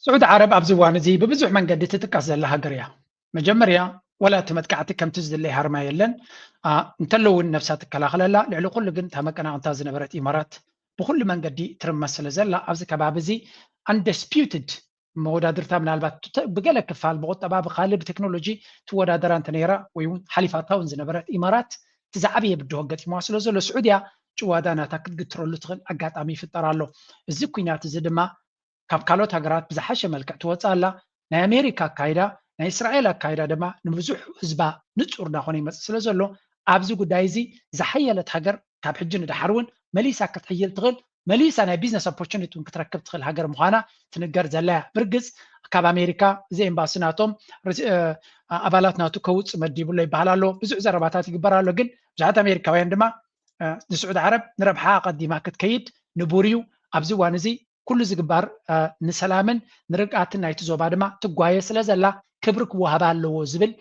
ስዑዲ ዓረብ ኣብዚ እዋን እዚ ብብዙሕ መንገዲ ትጥቀስ ዘላ ሃገር እያ። መጀመርያ፣ ወላ እቲ መጥቃዕቲ ከምቲ ዝድለይ ሃርማ የለን። እንተሎ እውን ነብሳ ትከላኸለላ። ልዕሊ ኩሉ ግን እታ መቀናቕንታ ዝነበረት ኢማራት ብኩሉ መንገዲ ትርመስ ስለ ዘላ፣ ኣብዚ ከባቢ እዚ undisputed መወዳድርታ ምናልባት ብገለ ክፋል ብቁጠባ ብካልእ ብቴክኖሎጂ ትወዳደራ እንተነይራ ወይ እውን ሓሊፋታ እውን ዝነበረት ኢማራት እቲ ዝዓበየ ብድሆ ገጢምዋ ስለ ዘሎ ስዑድያ ጭዋዳ ናታ ክትግትረሉ ትኽእል ኣጋጣሚ ይፍጠር ኣሎ። እዚ ኩናት እዚ ድማ ካብ ካልኦት ሃገራት ብዝሓሸ መልክዕ ትወፅእ ኣላ። ናይ ኣሜሪካ ኣካይዳ፣ ናይ እስራኤል ኣካይዳ ድማ ንብዙሕ ህዝባ ንፁር እናኾነ ይመፅእ ስለ ዘሎ ኣብዚ ጉዳይ እዚ ዝሓየለት ሃገር ካብ ሕጂ ንድሓር እውን መሊሳ ክትሕይል ትኽእል መሊሳ ናይ ቢዝነስ ኦፖርቹኒቲ እውን ክትረክብ ትኽእል ሃገር ምዃና ትንገር ዘላ እያ። ብርግፅ ካብ ኣሜሪካ እዚ ኤምባሲ ናቶም ኣባላት ናቱ ከውፅ መዲቡ ኣሎ ይበሃል ኣሎ። ብዙሕ ዘረባታት ይግበር ኣሎ። ግን ብዙሓት ኣሜሪካውያን ድማ ንስዑድ ዓረብ ንረብሓ ኣቐዲማ ክትከይድ ንቡር እዩ። ኣብዚ እዋን እዚ ኩሉ ዝግባር ንሰላምን ንርግኣትን ናይቲ ዞባ ድማ ትጓየ ስለ ዘላ ክብሪ ክወሃባ ኣለዎ ዝብል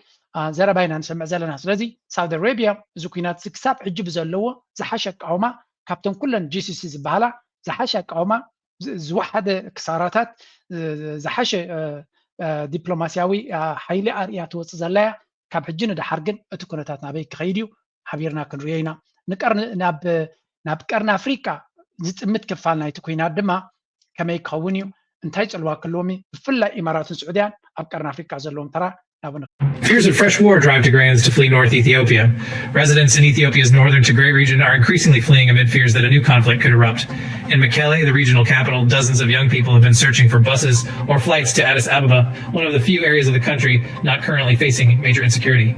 ዘረባ ኢና ንሰምዕ ዘለና። ስለዚ ሳውዲ ኣረቢያ እዚ ኩናት እዚ ክሳብ ሕጂ ብዘለዎ ዝሓሸ ኣቃውማ ካብተን ኩለን ጂሲሲ ዝበሃላ ዝሓሸ ኣቃውማ ዝወሓደ ክሳራታት ዝሓሸ ዲፕሎማስያዊ ሓይሊ ኣርእያ ትወፅእ ዘላያ። ካብ ሕጂ ንደሓር ግን እቲ ኩነታት ናበይ ክኸይድ እዩ ሓቢርና ክንሪኦ ኢና። ናብ ቀርኒ ኣፍሪቃ ዝጥምት ክፋል ናይቲ ኩናት ድማ ከመይ ክኸውን እዩ፣ እንታይ ፅልዋ ክህልዎም እዩ፣ ብፍላይ ኢማራትን ስዑድያን ኣብ ቀርኒ ኣፍሪቃ ዘለዎም ተራ ናብኡ ንኸይድ። Fears of fresh war drive Tigrayans to flee north Ethiopia. Residents in Ethiopia's northern Tigray region are increasingly fleeing amid fears that a new conflict could erupt. In Mekelle, the regional capital, dozens of young people have been searching for buses or flights to Addis Ababa, one of the few areas of the country not currently facing major insecurity.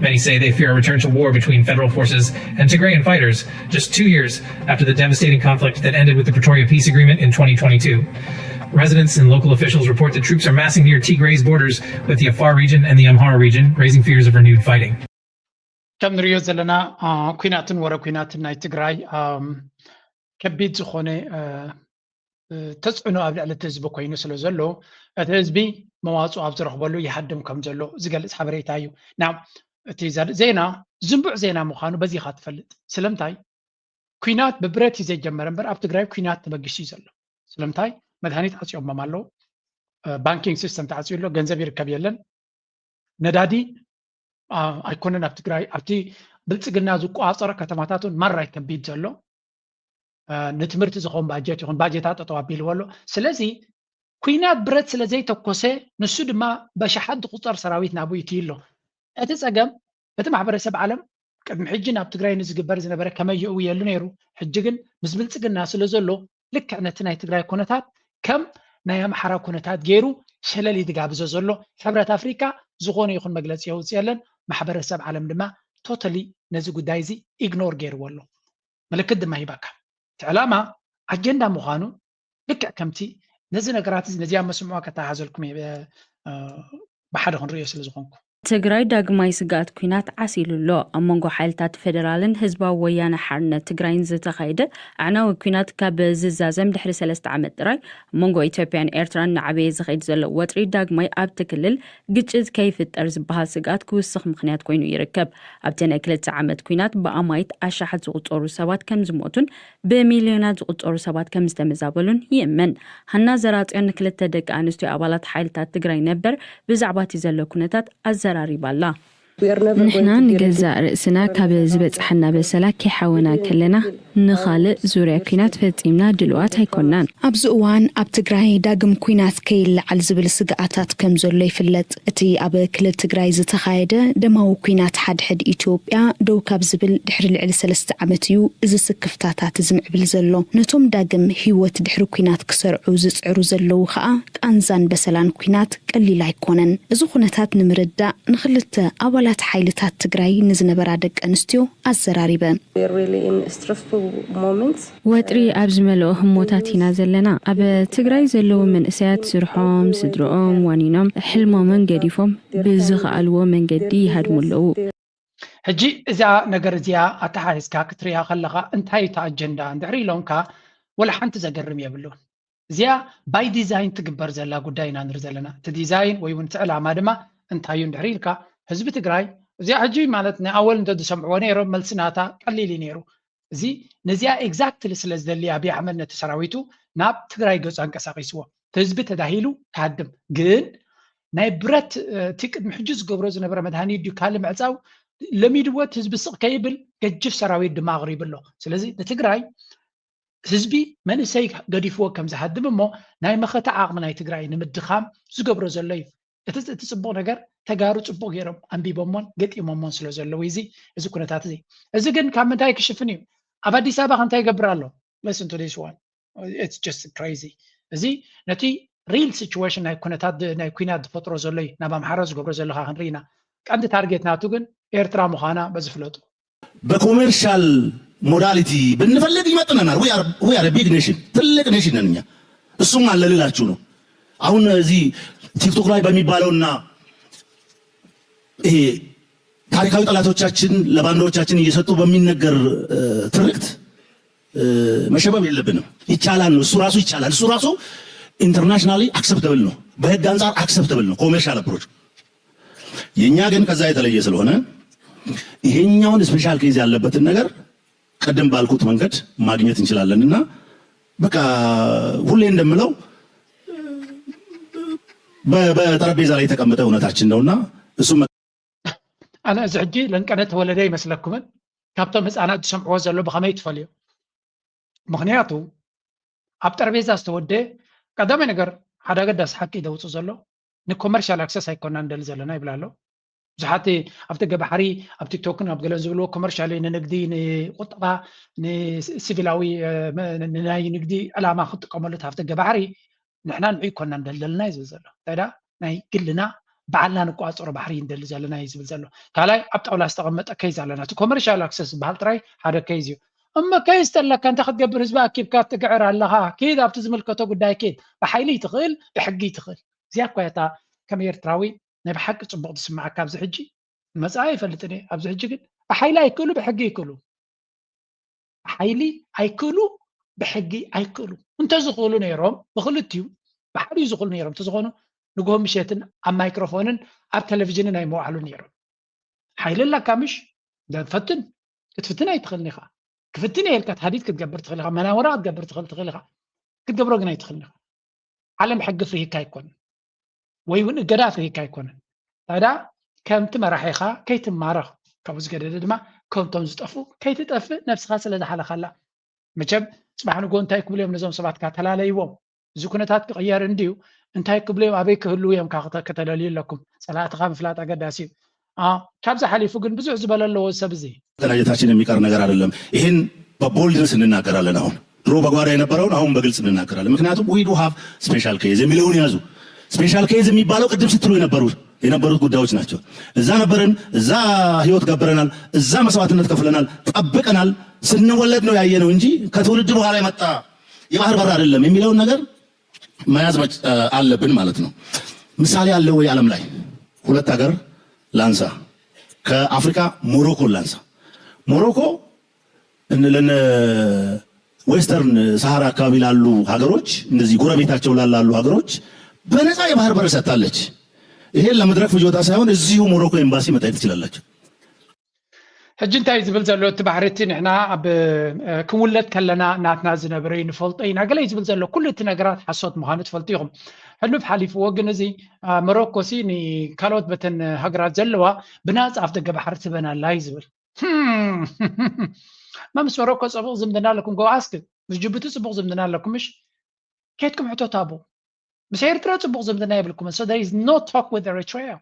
Many say they fear a return to war between federal forces and Tigrayan fighters, just two years after the devastating conflict that ended with the Pretoria Peace Agreement in twenty twenty-two. Residents and local officials report that troops are massing near Tigray's borders with the Afar region and the Amhara region, raising fears of renewed fighting. ከም ንሪኦ ዘለና ኩናትን ወረ ኩናትን ናይ ትግራይ ከቢድ ዝኾነ ተፅዕኖ ኣብ ልዕሊ እቲ ህዝቢ ኮይኑ ስለ ዘሎ እቲ ህዝቢ መዋፅኦ ኣብ ዝረኽበሉ ይሃድም ከም ዘሎ ዝገልፅ ሓበሬታ እዩ። ናብ እቲ ዜና ዝንቡዕ ዜና ምዃኑ በዚኻ ትፈልጥ። ስለምንታይ ኩናት ብብረት እዩ ዘይጀመረ እምበር ኣብ ትግራይ ኩናት ተበጊሱ እዩ ዘሎ። ስለምንታይ መድሃኒት ዓፅዮሞም ኣለዉ። ባንኪንግ ሲስተም ተዓፅዩ ኣሎ፣ ገንዘብ ይርከብ የለን። ነዳዲ ኣይኮነን ኣብ ትግራይ ኣብቲ ብልፅግና ዝቆፃፀሮ ከተማታት እውን ማራ እዩ ከቢድ ዘሎ። ንትምህርቲ ዝኸውን ባጀት ይኹን ባጀታት ጠጠው ኣቢልዎ ኣሎ። ስለዚ ኩናት ብረት ስለ ዘይተኮሰ ንሱ ድማ በሽሓት ዝቁፀር ሰራዊት ናብኡ ይትዩ ኣሎ። እቲ ፀገም እቲ ማሕበረሰብ ዓለም ቅድሚ ሕጂ ናብ ትግራይ ንዝግበር ዝነበረ ከመይ የእውየሉ ነይሩ። ሕጂ ግን ምስ ብልፅግና ስለ ዘሎ ልክዕ ነቲ ናይ ትግራይ ኩነታት ከም ናይ ኣምሓራ ኩነታት ገይሩ ሸለል እዩ ዝጋብዞ ዘሎ። ሕብረት ኣፍሪካ ዝኾነ ይኹን መግለፂ የውፅእ የለን። ማሕበረሰብ ዓለም ድማ ቶታሊ ነዚ ጉዳይ እዚ ኢግኖር ገይርዎ ኣሎ። ምልክት ድማ ሂባካ እቲ ዕላማ ኣጀንዳ ምዃኑ ልክዕ ከምቲ ነዚ ነገራት እዚ ነዚኣ መስምዖ ከተሓዘልኩም እየ ብሓደ ክንሪኦ ስለ ዝኾንኩ። ትግራይ ዳግማይ ስግኣት ኲናት ዓሲሉ ኣሎ። ኣብ መንጎ ሓይልታት ፌደራልን ህዝባዊ ወያነ ሓርነት ትግራይን ዝተኻየደ ኣዕናዊ ኲናት ካብ ዝዛዘም ድሕሪ ሰለስተ ዓመት ጥራይ ኣብ መንጎ ኢትዮጵያን ኤርትራን እናዓበየ ዝኸይድ ዘሎ ወጥሪ ዳግማይ ኣብቲ ክልል ግጭት ከይፍጠር ዝበሃል ስግኣት ክውስኽ ምኽንያት ኮይኑ ይርከብ። ኣብቲ ናይ ክልተ ዓመት ኲናት ብኣማይት ኣሻሓት ዝቑጸሩ ሰባት ከም ዝሞቱን ብሚልዮናት ዝቑጸሩ ሰባት ከም ዝተመዛበሉን ይእመን። ሃና ዘራጽዮን ንክልተ ደቂ ኣንስትዮ ኣባላት ሓይልታት ትግራይ ነበር ብዛዕባ እቲ ዘሎ ኩነታት ኣዘራሪባ ኣላ። ንሕና ንገዛእ ርእስና ካብ ዝበጽሓና በሰላ ከይሓወና ከለና ንኻልእ ዙርያ ኲናት ፈጺምና ድልዋት ኣይኮናን። ኣብዚ እዋን ኣብ ትግራይ ዳግም ኲናት ከይለዓል ዝብል ስግኣታት ከም ዘሎ ይፍለጥ። እቲ ኣብ ክልል ትግራይ ዝተኻየደ ደማዊ ኲናት ሓድሕድ ኢትዮጵያ ደው ካብ ዝብል ድሕሪ ልዕሊ ሰለስተ ዓመት እዩ። እዚ ስክፍታታት እዚ ምዕብል ዘሎ። ነቶም ዳግም ህይወት ድሕሪ ኲናት ክሰርዑ ዝጽዕሩ ዘለዉ ኸኣ ቃንዛን በሰላን ኲናት ቀሊል ኣይኮነን። እዚ ኩነታት ንምርዳእ ንኽልተ ኣባላት ሓይልታት ትግራይ ንዝነበራ ደቂ ኣንስትዮ ኣዘራሪበ። ወጥሪ ኣብ ዝመልኦ ህሞታት ኢና ዘለና። ኣብ ትግራይ ዘለዉ መንእሰያት ስርሖም፣ ስድርኦም ዋኒኖም፣ ሕልሞምን ገዲፎም ብዝኸኣልዎ መንገዲ ይሃድሙ ኣለዉ። ሕጂ እዛ ነገር እዚኣ ኣተሓሒዝካ ክትሪኣ ከለኻ እንታይ እቲ ኣጀንዳ እንድሕሪ ኢሎምካ ወላ ሓንቲ ዘገርም የብሉን። እዚኣ ባይ ዲዛይን ትግበር ዘላ ጉዳይ ኢና ንርኢ ዘለና። እቲ ዲዛይን ወይ እውን እቲ ዕላማ ድማ እንታይ እዩ እንድሕሪ ኢልካ ህዝቢ ትግራይ እዚኣ ሕጂ ማለት ናይ ኣወል እንተ ዝሰምዕዎ ነይሮም መልሲ ናታ ቀሊል እዩ ነይሩ። እዚ ነዚኣ ኤግዛክትሊ ስለ ዝደሊ ኣብይ ኣሕመድ ነቲ ሰራዊቱ ናብ ትግራይ ገፁ ኣንቀሳቂስዎ። እቲ ህዝቢ ተዳሂሉ ክሃድም ግን ናይ ብረት እቲ ቅድሚ ሕጂ ዝገብሮ ዝነበረ መድሃኒት ድዩ ካልእ ምዕፃው ለሚድዎ እቲ ህዝቢ ስቕ ከይብል ገጅፍ ሰራዊት ድማ ኣቕሪቡ ኣሎ። ስለዚ ንትግራይ ህዝቢ መንእሰይ ገዲፍዎ ከም ዝሃድም እሞ ናይ መኸተ ዓቕሚ ናይ ትግራይ ንምድኻም ዝገብሮ ዘሎ እዩ። እቲ እቲ ፅቡቕ ነገር ተጋሩ ፅቡቕ ገይሮም ኣንቢቦሞን ገጢሞሞን ስለ ዘለዉ እዚ እዚ ኩነታት እዚ እዚ ግን ካብ ምንታይ ክሽፍን እዩ? ኣብ ኣዲስ ኣበባ ከ እንታይ ይገብር ኣሎ? Listen to this one. It's just crazy. እዚ ነቲ ሪል ሲቹዌሽን ናይ ኩነታት ናይ ኩናት ዝፈጥሮ ዘሎ እዩ ናብ ኣምሓራ ዝገብሮ ዘለካ ክንርኢ ኢና። ቀንዲ ታርጌት ናቱ ግን ኤርትራ ምዃና በዚ ፍለጡ። በኮሜርሻል ሞዳሊቲ ብንፈልግ ይመጥነናል። We are a big nation፣ ትልቅ ኔሽን ነን እኛ። እሱም አለ ልላችሁ ነው። አሁን እዚህ ቲክቶክ ላይ በሚባለውና ይሄ ታሪካዊ ጠላቶቻችን ለባንዳዎቻችን እየሰጡ በሚነገር ትርክት መሸበብ የለብንም። ይቻላል ነው እሱ ራሱ ይቻላል። እሱ ራሱ internationally acceptable ነው፣ በህግ አንጻር acceptable ነው commercial approach። የእኛ ግን ከዛ የተለየ ስለሆነ ይሄኛውን ስፔሻል ኬዝ ያለበትን ነገር ቅድም ባልኩት መንገድ ማግኘት እንችላለን እና በቃ ሁሌ እንደምለው በጠረጴዛ ላይ የተቀመጠ እውነታችን ነውና እሱ ኣነ እዚ ሕጂ ለንቀነ ተወለደ ይመስለኩምን? ካብቶም ህፃናት ዝሰምዕዎ ዘሎ ብኸመይ ትፈልዮ? ምክንያቱ ኣብ ጠረጴዛ ዝተወደ ቀዳማይ ነገር ሓደ ኣገዳሲ ሓቂ ደውፁ ዘሎ ንኮመርሻል ኣክሰስ ኣይኮና ንደሊ ዘለና ይብል ኣሎ። ብዙሓት ኣብ ደገ ባሕሪ ኣብ ቲክቶክን ኣብ ገለን ዝብልዎ ኮመርሻል ንንግዲ ንቁጠባ ንሲቪላዊ ናይ ንግዲ ዕላማ ክጥቀመሉ ኣብ ደገ ባሕሪ ንሕና ንዑ ይኮና ንደሊ ዘለና እዩ ዝብል ዘሎ። እንታይ ናይ ግልና ባዕልና ንቋፀሮ ባሕሪ ንደሊ ዘለና እዩ ዝብል ዘሎ። ካልኣይ ኣብ ጣውላ ዝተቐመጠ ኬዝ ኣለና። እቲ ኮመርሻል ኣክሰስ ዝበሃል ጥራይ ሓደ ኬዝ እዩ። እሞ ኬዝ ተለካ እንታይ ክትገብር ህዝቢ ኣኪብካ ትግዕር ኣለኻ? ኪድ ኣብቲ ዝምልከቶ ጉዳይ ኪድ። ብሓይሊ ይትኽእል ብሕጊ ይትኽእል። እዚኣ እኳ እያ እታ ከም ኤርትራዊ ናይ ብሓቂ ፅቡቕ ዝስምዓካ ኣብዚ ሕጂ መፅኣ ኣይፈልጥን እየ። ኣብዚ ሕጂ ግን ብሓይሊ ኣይክእሉ ብሕጊ ይክእሉ። ብሓይሊ ኣይክእሉ ብሕጊ ኣይክእሉ። እንተዝኽእሉ ነይሮም ብክልቲኡ ብሓዲኡ ዝኽእሉ ነይሮም እንተዝኾኑ ንግሆ ምሸትን ኣብ ማይክሮፎንን ኣብ ቴሌቪዥንን ኣይመውዓሉ ነይሮም። ሓይሊ ኣላካ ምሽ? ፈትን ክትፍትን ኣይትኽእልን ኢኻ። ክፍትን እየ ኢልካ ተሃዲድ ክትገብር ትኽእል ኢኻ። መናወራ ክትገብር ትኽእል ትኽእል ኢኻ። ክትገብሮ ግን ኣይትኽእልን ኢኻ። ዓለም ሕጊ ፍርሂካ ኣይኮንን ወይ እውን እገዳ ፍርሂካ ኣይኮንን። ታዲያ ከምቲ መራሒኻ ከይትማረኽ ካብኡ ዝገደደ ድማ ከምቶም ዝጠፍኡ ከይትጠፍእ ነብስኻ ስለ ዝሓለኻላ መቸም ፅባሕ ንጎ እንታይ ክብሉ እዮም ነዞም ሰባት ካተላለይዎም እዚ ኩነታት ክቕየር እንድዩ እንታይ ክብሉ እዮም ኣበይ ክህልዉ እዮም ከተለልዩ ኣለኩም ፀላእትኻ ምፍላጥ ኣገዳሲ እዩ። ካብዚ ሓሊፉ ግን ብዙሕ ዝበለ ኣለዎ ሰብ እዚ መቀናጀታችን የሚቀር ነገር አይደለም። ይህን በቦልድነስ እንናገራለን። አሁን ድሮ በጓዳ የነበረውን አሁን በግልጽ እንናገራለን። ምክንያቱም we do have special case የሚለውን ያዙ። ስፔሻል ኬዝ የሚባለው ቅድም ስትሉ የነበሩ የነበሩት ጉዳዮች ናቸው። እዛ ነበርን፣ እዛ ህይወት ገብረናል፣ እዛ መስዋዕትነት ከፍለናል፣ ጠብቀናል። ስንወለድ ነው ያየነው እንጂ ከትውልድ በኋላ የመጣ የባህር በር አይደለም የሚለውን ነገር መያዝ አለብን ማለት ነው። ምሳሌ አለ ወይ ዓለም ላይ? ሁለት ሀገር ላንሳ፣ ከአፍሪካ ሞሮኮ ላንሳ። ሞሮኮ ለነ ዌስተርን ሰሃራ አካባቢ ላሉ ሀገሮች፣ እንደዚህ ጎረቤታቸው ላላሉ ሀገሮች በነፃ የባህር በር ሰጥታለች። ይሄን ለመድረክ ፍጆታ ሳይሆን እዚሁ ሞሮኮ ኤምባሲ መጠየቅ ትችላላችሁ። ሕጂ እንታይ ዝብል ዘሎ እቲ ባሕሪ እቲ ንሕና ኣብ ክንውለድ ከለና ናትና ዝነበረ ንፈልጦ ኢና ገለ ዝብል ዘሎ ኩሉ እቲ ነገራት ሓሶት ምዃኑ ትፈልጡ ኢኹም። ሕሉፍ ሓሊፍዎ፣ ግን እዚ ሞሮኮ ሲ ንካልኦት በተን ሃገራት ዘለዋ ብናፃ ኣፍ ደገ ባሕሪ ትበና ኣላ እዩ ዝብል። መምስ ሞሮኮ ፅቡቕ ዝምድና ኣለኩም? ጎ ኣስክ ምስ ጅቡቲ ፅቡቕ ዝምድና ኣለኩም? ምሽ ኬትኩም ሕቶት ኣብኡ። ምስ ኤርትራ ፅቡቕ ዝምድና የብልኩምን። So there is no talk with Eritrea።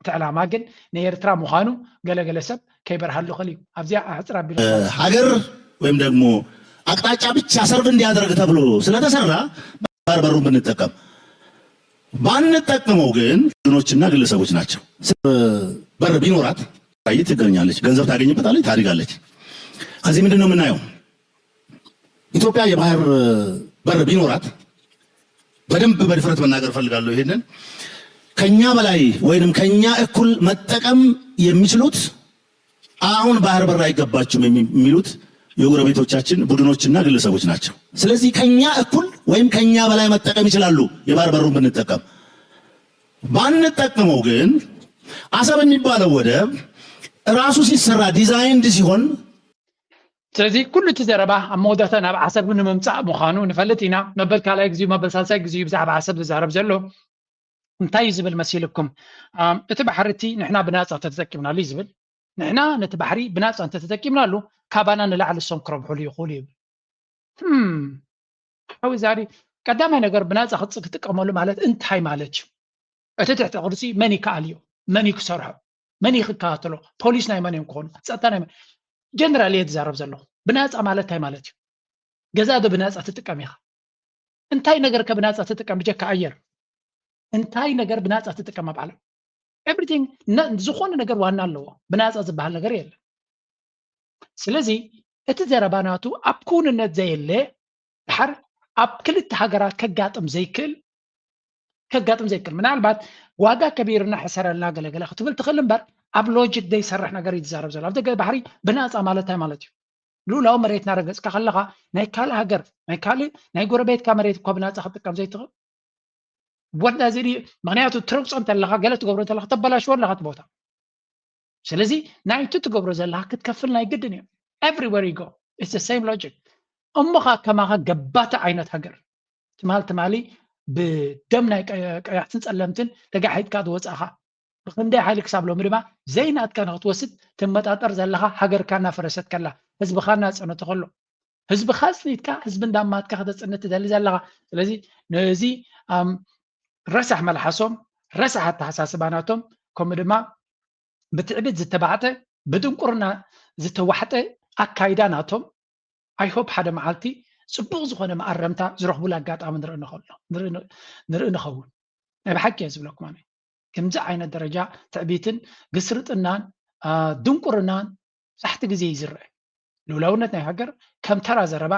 እቲ ዕላማ ግን ንኤርትራ ምዃኑ ገለገለ ሰብ ከይበርሃሉ ይኽእል እዩ። ኣብዚኣ ኣሕፅር ኣቢሉ ሀገር ወይም ደግሞ አቅጣጫ ብቻ ሰርቭ እንዲያደርግ ተብሎ ስለተሰራ ባር በሩን ብንጠቀም፣ ባንጠቀመው ግን ቡድኖችና ግለሰቦች ናቸው። በር ቢኖራት ትገኛለች፣ ገንዘብ ታገኝበታለች፣ ታድጋለች። ከዚህ ምንድን ነው የምናየው? ኢትዮጵያ የባህር በር ቢኖራት በደንብ በድፍረት መናገር እፈልጋለሁ። ይሄንን ከኛ በላይ ወይንም ከኛ እኩል መጠቀም የሚችሉት አሁን ባህር በር አይገባችሁም የሚሉት የጎረቤቶቻችን ቡድኖችና ግለሰቦች ናቸው። ስለዚህ ከኛ እኩል ወይም ከኛ በላይ መጠቀም ይችላሉ። የባህር በሩን ብንጠቀም፣ ባንጠቀመው ግን አሰብ የሚባለው ወደብ ራሱ ሲሰራ ዲዛይንድ ሲሆን ስለዚ ኩሉ እቲ ዘረባ ኣብ መወዳእታ ናብ ዓሰብ ንምምፃእ ምዃኑ ንፈልጥ ኢና። መበል ካልኣይ ግዜኡ መበል ሳልሳይ ግዜኡ ብዛዕባ ዓሰብ ዝዛረብ ዘሎ እንታይ እዩ ዝብል መሲልኩም? እቲ ባሕሪ እቲ ንሕና ብናፃ ተተጠቂምናሉ እዩ ዝብል። ንሕና ነቲ ባሕሪ ብናፃ እንተተጠቂምናሉ ካባና ንላዕሊ እሶም ክረብሕሉ ይኽእሉ ይብል። ሓዊ ዛሪ ቀዳማይ ነገር ብናፃ ክትጥቀመሉ ማለት እንታይ ማለት እዩ? እቲ ትሕቲ ቅርፂ መን ይከኣል እዩ? መን እዩ ክሰርሖ? መን እዩ ክከታተሎ? ፖሊስ ናይ መን እዮም ክኾኑ? ፀጥታ ናይ መን? ጀነራል እየ ዝዛረብ ዘለኹ። ብናፃ ማለት እንታይ ማለት እዩ? ገዛ ዶ ብናፃ ትጥቀም ኢኻ? እንታይ ነገር ከ ብናፃ ትጥቀም ብጀካ ኣየር? እንታይ ነገር ብናፃ ትጥቀም ኣብ ዓለም? ኤቭሪቲንግ፣ ዝኾነ ነገር ዋና ኣለዎ። ብናፃ ዝበሃል ነገር የለን። ስለዚ እቲ ዘረባ ናቱ ኣብ ክውንነት ዘየለ ድሓር ኣብ ክልተ ሃገራት ከጋጥም ዘይክእል ከጋጥም ዘይክእል፣ ምናልባት ዋጋ ከቢርና ሕሰረልና ገለገለ ክትብል ትኽእል እምበር ኣብ ሎጂክ ዘይሰርሕ ነገር እዩ ዝዛረብ ዘሎ። ኣብ ደገ ባሕሪ ብናፃ ማለት እንታይ ማለት እዩ? ልኡላዊ መሬትና ረገፅካ ከለኻ ናይ ካልእ ሃገር ናይ ካልእ ናይ ጎረቤትካ መሬት እኳ ብናፃ ክትጥቀም ዘይትኽእል ወዳ እዚ ምክንያቱ ትረግፆ እንተለካ ገለ ትገብሮ እንተለካ ተበላሽዎ ኣለካ እቲ ቦታ። ስለዚ ናይቲ ትገብሮ ዘለካ ክትከፍል ናይ ግድን እዩ። Everywhere you go it's the same logic። እሞኻ ከማኻ ገባቲ ዓይነት ሃገር ትማል ትማሊ ብደም ናይ ቀያሕትን ፀለምትን ተጋሒጥካ ዝወፃእኻ ብክንደይ ሓይሊ ክሳብ ሎሚ ድማ ዘይናትካ ንክትወስድ ትመጣጠር ዘለካ ሃገርካ እናፈረሰት ከላ ህዝብካ እናፀነተ ከሎ ህዝብኻ ኣጽኒትካ ህዝቢ እንዳማትካ ከተጽንት ትደሊ ዘለኻ። ስለዚ ነዚ ረሳሕ መልሓሶም ረሳሕ ኣተሓሳስባ ናቶም ከምኡ ድማ ብትዕቢት ዝተባዕጠ ብድንቁርና ዝተዋሕጠ ኣካይዳ ናቶም I hope ሓደ መዓልቲ ጽቡቕ ዝኾነ መኣረምታ ዝረኽቡሉ ኣጋጣሚ ንርኢ ንኸውን። ናይ ብሓቂ እየ ዝብለኩም ኣነ። ከምዚ ዓይነት ደረጃ ትዕቢትን ግስርጥናን ድንቁርናን ሳሕቲ ግዜ እዩ ዝረአ። ልኡላውነት ናይ ሃገር ከም ተራ ዘረባ፣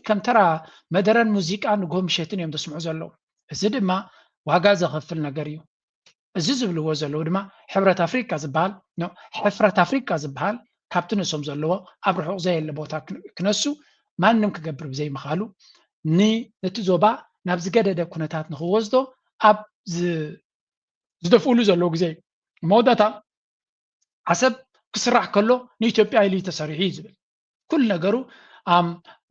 ከም ተራ መደረን ሙዚቃ ንግሆ ምሸትን እዮም ዘስምዑ ዘለዉ። እዚ ድማ ዋጋ ዘኸፍል ነገር እዩ። እዚ ዝብልዎ ዘለዉ ድማ ሕብረት ኣፍሪቃ ዝበሃል ሕፍረት ኣፍሪቃ ዝበሃል ካብቲ ንሶም ዘለዎ ኣብ ርሑቕ ዘየለ ቦታ ክነሱ ማንም ክገብር ብዘይምኻሉ ነቲ ዞባ ናብ ዝገደደ ኩነታት ንክወስዶ ኣብ ዝደፍኡሉ ዘለዉ ግዜ እዩ። መወዳእታ ዓሰብ ክስራሕ ከሎ ንኢትዮጵያ ኢሉ እዩ ተሰሪሑ እዩ ዝብል። ኩሉ ነገሩ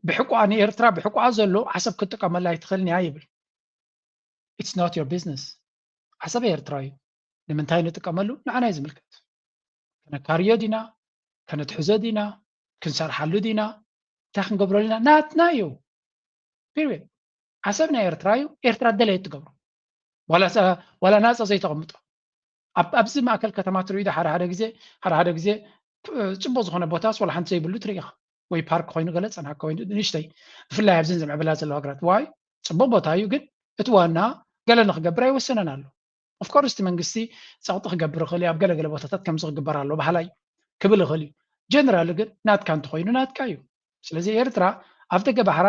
ብሕቋ ንኤርትራ ብሕቋ ዘሎ ዓሰብ ክትጥቀመላ ኣይትኽእልን እያ ይብል። It's not your business። ዓሰብ ኤርትራ እዩ። ንምንታይ ንጥቀመሉ ንዓና እዩ ዝምልከት። ከነካርዮ ዲና፣ ከነትሕዞ ዲና፣ ክንሰርሓሉ ዲና፣ እንታይ ክንገብረሉ ኢና? ናትና እዩ። ፒሪየድ። ዓሰብ ናይ ኤርትራ እዩ። ኤርትራ ደለየት ትገብሮ። ዋላ ናፃ ዘይተቐምጦ። ኣብዚ ማእከል ከተማ ትርእዩ ሓደ ሓደ ግዜ ሓደ ሓደ ግዜ ፅቡቕ ዝኾነ ቦታስ ዋላ ሓንቲ ዘይብሉ ትርኢ ኢኻ። ወይ ፓርክ ኮይኑ ገለ ፀናሕ ኮይኑ ንእሽተይ ብፍላይ ኣብዘን ዝምዕብላ ዘለዋ ሃገራት ዋይ ፅቡቕ ቦታ እዩ፣ ግን እቲ ዋና ገለ ንክገብር ኣይወሰነን ኣሎ። ኦፍኮርስ እቲ መንግስቲ ፀቕጢ ክገብር ይኽእል እዩ፣ ኣብ ገለገለ ቦታታት ከምዚ ክግበር ኣሎ በሃላይ ክብል ይኽእል እዩ። ጀነራሊ ግን ናትካ እንተኾይኑ ናትካ እዩ። ስለዚ ኤርትራ ኣብ ደገ ባሕራ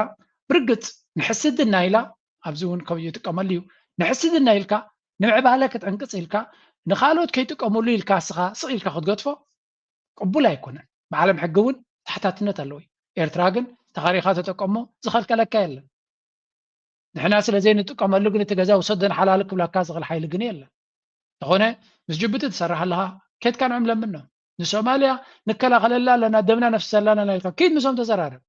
ብርግፅ ንሕስድና ኢላ ኣብዚ እውን ከምኡ ይጥቀመሉ እዩ። ንሕስድና ኢልካ ንምዕባለ ክትዕንቅፅ ኢልካ ንካልኦት ከይጥቀምሉ ኢልካ እስኻ ስቕ ኢልካ ክትገድፎ ቅቡል ኣይኮነን። ብዓለም ሕጊ እውን ተሓታትነት ኣለዎ። ኤርትራ ግን ተኻሪኻ ተጠቀሞ ዝኸልከለካ የለን። ንሕና ስለ ዘይንጥቀመሉ ግን እቲ ገዛ ውሰዶ ንሓላሉ ክብለካ ዝኽእል ሓይሊ ግን የለን። ዝኾነ ምስ ጅቡቲ ትሰርሕ ኣለኻ ኬድካ ንዕም ለምኖ ንሶማልያ ንከላኸለላ ኣለና ደምና ነፍሰላ ኣለና ኢልካ ኪድ ምሶም ተዘራረብ።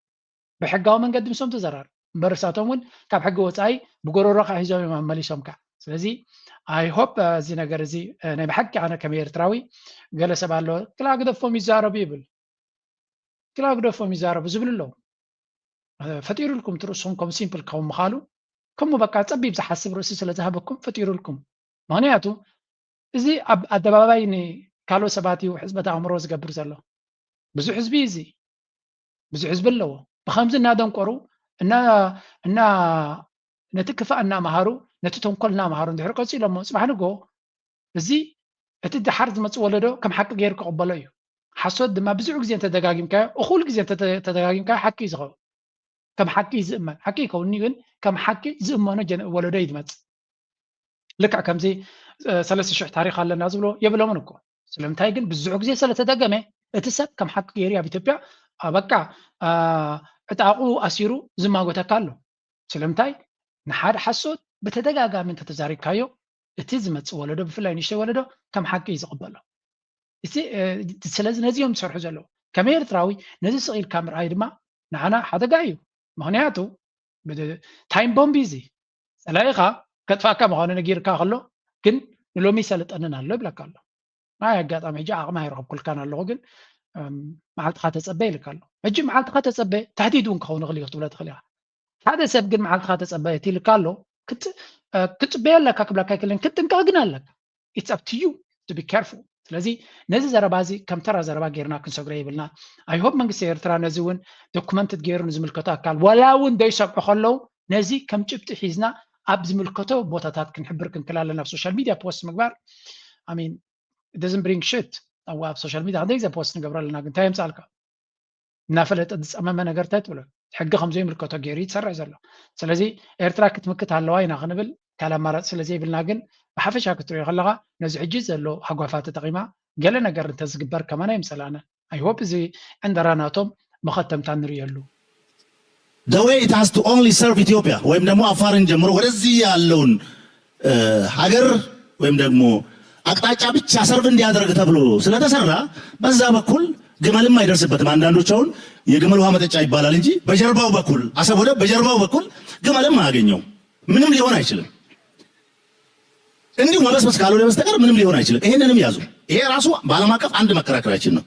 ብሕጋዊ መንገዲ ምሶም ተዘራረብ። እምበር እሳቶም እውን ካብ ሕጊ ወፃኢ ብጎረሮካ ሒዞም እዮም መመሊሶምካ። ስለዚ I hope እዚ ነገር እዚ ናይ ብሓቂ ኣነ ከም ኤርትራዊ ገለ ሰብ ኣሎ ክላ ግደፎም ይዛረቡ ይብል ክላ ግደፎም ይዛረቡ ዝብል ኣለዉ። ፈጢሩልኩም ትርእስኹም ከም ሲምፕል ከም ምዃሉ ከምኡ በቃ ፀቢብ ዝሓስብ ርእሲ ስለ ዝሃበኩም ፈጢሩልኩም። ምክንያቱ እዚ ኣብ ኣደባባይ ንካልኦት ሰባት እዩ ሕፅበት ኣእምሮ ዝገብር ዘሎ። ብዙሕ ህዝቢ እዩ እዚ ብዙሕ ህዝቢ ኣለዎ። ብከምዚ እናደንቆሩ እና እና ነቲ ክፋእ እናመሃሩ ነቲ ተንኮል እናመሃሩ እንድሕር ቀፂሎሞ ፅባሕ ንጎ እዚ እቲ ደሓር ዝመፅእ ወለዶ ከም ሓቂ ገይሩ ክቕበሎ እዩ። ሓሶት ድማ ብዙሕ ግዜ እንተደጋጊምካዮ እኹል ግዜ እንተደጋጊምካዮ ሓቂ እዩ ዝኸውን። ከም ሓቂ እዩ ዝእመን ሓቂ ይከውንኒ ግን ከም ሓቂ ዝእመኖ ወለዶ እዩ ዝመፅእ። ልክዕ ከምዚ ሰለስተ ሽሕ ታሪክ ኣለና ዝብሎ የብሎምን እኮ። ስለምንታይ ግን ብዙሕ ግዜ ስለተደገመ እቲ ሰብ ከም ሓቂ ገይሩ ኣብ ኢትዮጵያ በቃ ዕጣቑ ኣሲሩ ዝማጎተካ ኣሎ። ስለምንታይ ንሓደ ሓሶት ብተደጋጋሚ እንተተዛሪብካዮ እቲ ዝመፅእ ወለዶ ብፍላይ ንእሽተይ ወለዶ ከም ሓቂ እዩ ዝቕበሎ። ስለዚ ነዚ እዮም ዝሰርሑ ዘለዉ። ከም ኤርትራዊ ነዚ ስቕ ኢልካ ምርኣይ ድማ ንዓና ሓደጋ እዩ። ምክንያቱ ታይም ቦምብ እዚ ፀላኢኻ ከጥፋእካ ምዃኑ ነጊርካ ከሎ ግን ንሎሚ ይሰልጠንን ኣሎ ይብለካ ኣሎ። ናይ ኣጋጣሚ ሕጂ ዓቕሚ ኣይረኸብኩልካን ኣለኹ ግን መዓልትኻ ተፀበ ይልካ ኣሎ። ሕጂ መዓልትኻ ተፀበ ታህዲድ እውን ክኸውን ይኽእል እዩ ክትብሎ ትኽእል ኢኻ። ሓደ ሰብ ግን መዓልትኻ ተፀበ እቲ ኢልካ ኣሎ ክትፅበዮ ኣለካ ክብለካ ኣይክእልን። ክትጥንቀቕ ግን ኣለካ። It's up to you to be careful። ስለዚ ነዚ ዘረባ እዚ ከም ተራ ዘረባ ጌርና ክንሰግሮ የብልና። I hope መንግስቲ ኤርትራ ነዚ እውን ዶኩመንትድ ገይሩ ንዝምልከቶ ኣካል ዋላ እውን ዘይሰምዑ ከለዉ ነዚ ከም ጭብጢ ሒዝና ኣብ ዝምልከቶ ቦታታት ክንሕብር ክንክእል ኣለና። ኣብ ሶሻል ሚድያ ፖስት ምግባር I mean it doesn't bring shit። ኣብ ሶሻል ሚድያ ክንደይ ግዜ ፖስት ንገብሮ ኣለና ግን እንታይ የምፅኣልካ? እናፈለጠ ዝፀመመ ነገር እንታይ ትብሎ? ሕጊ ከም ዘይምልከቶ ገይሩ እዩ ዝሰርሕ ዘሎ። ስለዚ ኤርትራ ክትምክት ኣለዋ ኢና ክንብል ካልእ ኣማራፂ ስለ ዘይብልና ግን ብሓፈሻ ክትሪኦ ከለኻ ነዚ ሕጂ ዘሎ ሃጓፋት ተጠቒማ ገለ ነገር እንተዝግበር ከማና ይምሰላነ። I hope እዚ ዕንደራ ናቶም መኸተምታ ንርእየሉ። The way it has to only serve Ethiopia ወይም ደግሞ አፋርን ጀምሮ ወደዚህ ያለውን ሀገር ወይም ደግሞ አቅጣጫ ብቻ ሰርቭ እንዲያደርግ ተብሎ ስለተሰራ በዛ በኩል ግመልም አይደርስበትም። አንዳንዶች አሁን የግመል ውሃ መጠጫ ይባላል እንጂ በጀርባው በኩል አሰብ ወደብ በጀርባው በኩል ግመልም አያገኘውም። ምንም ሊሆን አይችልም። እንዲሁ መበስበስ ካልሆነ በስተቀር ምንም ሊሆን አይችልም። ይሄንንም ያዙ። ይሄ ራሱ በዓለም አቀፍ አንድ መከራከሪያችን ነው።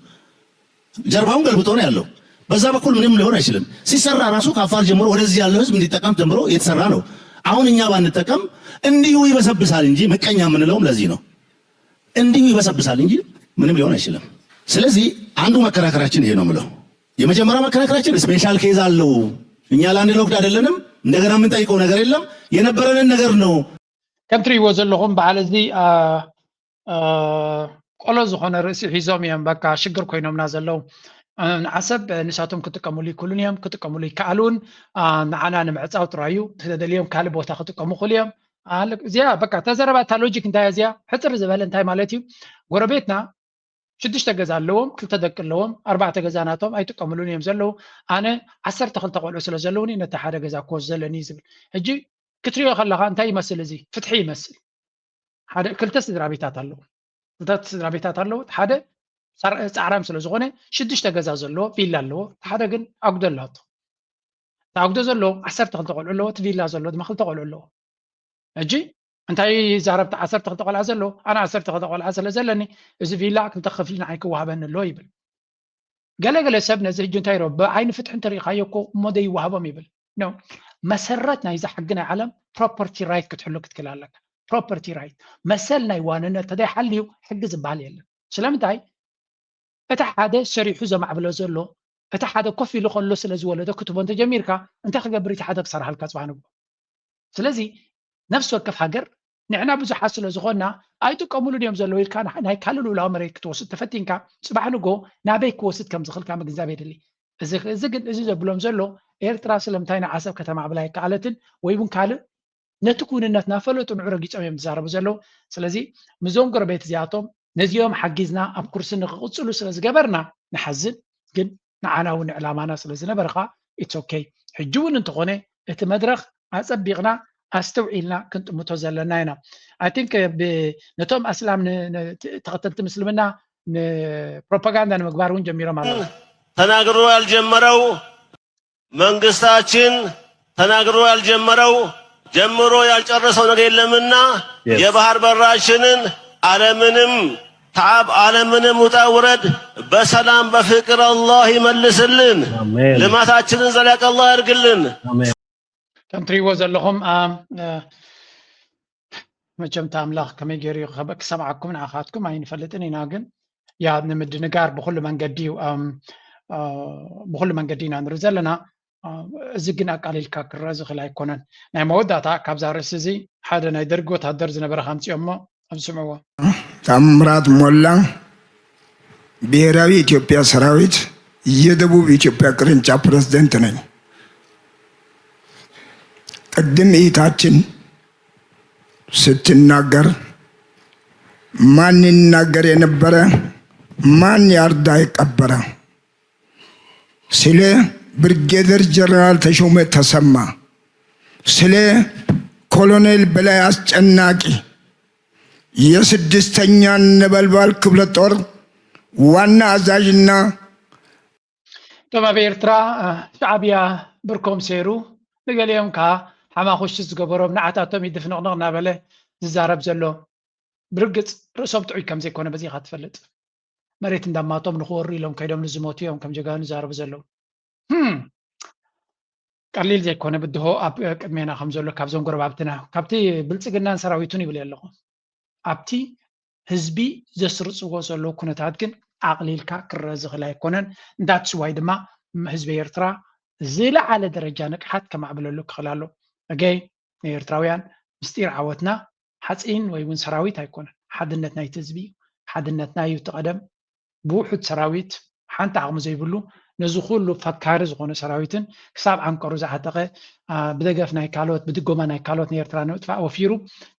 ጀርባውን ገልብጦ ነው ያለው። በዛ በኩል ምንም ሊሆን አይችልም። ሲሰራ ራሱ ከአፋር ጀምሮ ወደዚህ ያለው ህዝብ እንዲጠቀም ጀምሮ የተሰራ ነው። አሁን እኛ ባንጠቀም እንዲሁ ይበሰብሳል እንጂ ምቀኛ የምንለውም ለዚህ ነው። እንዲሁ ይበሰብሳል እንጂ ምንም ሊሆን አይችልም። ስለዚህ አንዱ መከራከራችን ይሄ ነው ምለው። የመጀመሪያ መከራከራችን ስፔሻል ኬዝ አለው። እኛ ላንድ ሎክድ አይደለንም። እንደገና የምንጠይቀው ነገር የለም። የነበረንን ነገር ነው። ከም ትርእይዎ ዘለኹም በዓል እዚ ቆሎ ዝኾነ ርእሲ ሒዞም እዮም በቃ ሽግር ኮይኖምና ዘለዉ። ንዓሰብ ንሳቶም ክጥቀሙሉ ይክእሉን እዮም፣ ክጥቀሙሉ ይከኣሉን። ንዓና ንምዕፃው ጥራይ እዩ። ተደልዮም ካልእ ቦታ ክጥቀሙ ይኽእሉ እዮም። እዚኣ በቃ ተዘረባ እታ ሎጂክ እንታይ እዚኣ ሕፅር ዝበለ እንታይ ማለት እዩ? ጎረቤትና ሽዱሽተ ገዛ ኣለዎም፣ ክልተ ደቂ ኣለዎም፣ ኣርባዕተ ገዛ ናቶም ኣይጥቀምሉን እዮም ዘለዉ። ኣነ ዓሰርተ ክልተ ቆልዑ ስለ ዘለውኒ ነቲ ሓደ ገዛ ክወስድ ዘለኒ እዩ ዝብል። ሕጂ ክትሪኦ ከለኻ እንታይ ይመስል? እዚ ፍትሒ ይመስል። ሓደ ክልተ ስድራ ቤታት ኣለዉ፣ ክልተ ስድራ ቤታት ኣለዉ። ሓደ ፃዕራም ስለ ዝኾነ ሽዱሽተ ገዛ ዘለዎ ቪላ ኣለዎ፣ ሓደ ግን ኣጉዶ ኣለቶ። ኣጉዶ ዘለዎ ዓሰርተ ክልተ ቆልዑ ኣለዎ፣ እቲ ቪላ ዘለዎ ድማ ክልተ ቆልዑ ኣለዎ። ሕጂ እንታይ ይዛረብ? ዓሰርተ ክልተ ቆልዓ ዘለዎ፣ ኣነ ዓሰርተ ክልተ ቆልዓ ስለ ዘለኒ እዚ ቪላ ክልተ ክፍሊ ንዓይ ክወሃበኒ ኣለዎ ይብል። ገለገለ ሰብ ነዚ ሕጂ እንታይ ይረብ ብዓይኒ ፍትሒ እንተሪኢኻዮ እኮ እሞ ዘይወሃቦም ይብል። ኖ፣ መሰረት ናይዚ ሕጊ ናይ ዓለም ፕሮፐርቲ ራይት ክትሕሉ ክትክእል ኣለካ። ፕሮፐርቲ ራይት መሰል ናይ ዋንነት ተዘይሓልዩ ሕጊ ዝበሃል የለን። ስለምንታይ? እቲ ሓደ ሰሪሑ ዘማዕብሎ ዘሎ እቲ ሓደ ኮፍ ኢሉ ከሎ ስለ ዝወለዶ ክትቦ እንተጀሚርካ እንታይ ክገብር እቲ ሓደ ክሰርሓልካ ፅባሕ ንግሆ? ስለዚ ነፍሲ ወከፍ ሃገር ንዕና ብዙሓት ስለ ዝኾንና ኣይጥቀሙሉን እዮም ዘለዉ ኢልካ ናይ ካልእ ልኡላዊ መሬት ክትወስድ ተፈቲንካ ፅባሕ ንጎ ናበይ ክወስድ ከም ዝኽልካ ምግንዛብ የድሊ። እዚ ግን እዚ ዘብሎም ዘሎ ኤርትራ ስለምንታይ ንዓሰብ ከተማዕብላ ኣይከኣለትን ወይ እውን ካልእ ነቲ ክውንነት ናፈለጡ ንዑ ረጊፆም እዮም ዝዛረቡ ዘለዉ። ስለዚ ምዞም ጎረቤት እዚኣቶም ነዚኦም ሓጊዝና ኣብ ኩርሲ ንክቕፅሉ ስለ ዝገበርና ንሓዝን ግን ንዓና እውን ዕላማና ስለ ዝነበረ ከዓ it's okay። ሕጂ እውን እንተኾነ እቲ መድረኽ ኣፀቢቕና ኣስተውዒልና ክንጥምቶ ዘለና ኢና። I think ነቶም ኣስላም ተኸተልቲ ምስልምና ንፕሮፓጋንዳ ንምግባር እውን ጀሚሮም ኣለዉ። ተናግሮ ያልጀመረው መንግስታችን ተናግሮ ያልጀመረው ጀምሮ ያልጨረሰው ነገር የለምና የባህር በራችንን አለምንም ተዓብ አለምንም ውጣ ውረድ በሰላም በፍቅር አላህ ይመልስልን። ልማታችንን ዘላቂ አላህ ያርግልን። ከም ትሪእዎ ዘለኹም መቸም ኣምላኽ ከመይ ገይሩ ክሰምዓኩም ንዓኻትኩም ኣይንፈልጥን ኢና፣ ግን ያ ንምድንጋር ብኩሉ መንገዲ እዩ ብኩሉ መንገዲ ኢና ንርኢ ዘለና። እዚ ግን ኣቃሊልካ ክረአ ዝኽእል ኣይኮነን። ናይ መወዳእታ ካብዛ ርእሲ እዚ ሓደ ናይ ደርጊ ወታደር ዝነበረ ከምፅኦ እሞ ኣብ ዝስምዕዎ። ታምራት ሞላ ብሔራዊ ኢትዮጵያ ሰራዊት የደቡብ ኢትዮጵያ ቅርንጫፍ ፕሬዝደንት ነኝ። ቅድም እይታችን ስትናገር ማን ይናገር የነበረ ማን ያርዳ የቀበረ ስለ ብርጌደር ጀነራል ተሾመ ተሰማ ስለ ኮሎኔል በላይ አስጨናቂ የስድስተኛ ነበልባል ክፍለ ጦር ዋና አዛዥና እቶም ኣብ ኤርትራ ሻዕብያ ብርኮም ሰይሩ ንገሊኦም ከዓ ሓማኹሽቲ ዝገበሮም ንዓታቶም ይድፍንቕንቕ እናበለ ዝዛረብ ዘሎ ብርግፅ ርእሶም ጥዑይ ከም ዘይኮነ በዚ ኢኻ ትፈልጥ። መሬት እንዳማቶም ንኽወሩ ኢሎም ከይዶም ንዝሞቱ እዮም ከም ጀጋኑ ዝዛረቡ ዘለዉ። ህም፣ ቀሊል ዘይኮነ ብድሆ ኣብ ቅድሜና ከም ዘሎ ካብዞም ጎረባብትና ካብቲ ብልፅግናን ሰራዊቱን ይብል ኣለኹ። ኣብቲ ህዝቢ ዘስርፅዎ ዘለዉ ኩነታት ግን ኣቕሊልካ ክረአ ዝኽእል ኣይኮነን። እንዳትስዋይ ድማ ህዝቢ ኤርትራ ዝለዓለ ደረጃ ንቕሓት ከማዕብለሉ ክኽእል ኣሎ። እገይ ንኤርትራውያን ምስጢር ዓወትና ሓፂን ወይ እውን ሰራዊት ኣይኮነን። ሓድነት ናይቲ ህዝቢ እዩ። ሓድነትና እዩ እቲ ቀደም። ብውሑድ ሰራዊት ሓንቲ ዓቕሚ ዘይብሉ ነዚ ኩሉ ፈካሪ ዝኾነ ሰራዊትን ክሳብ ዓንቀሩ ዝዓጠቐ ብደገፍ ናይ ካልኦት ብድጎማ ናይ ካልኦት ንኤርትራ ንምጥፋእ ወፊሩ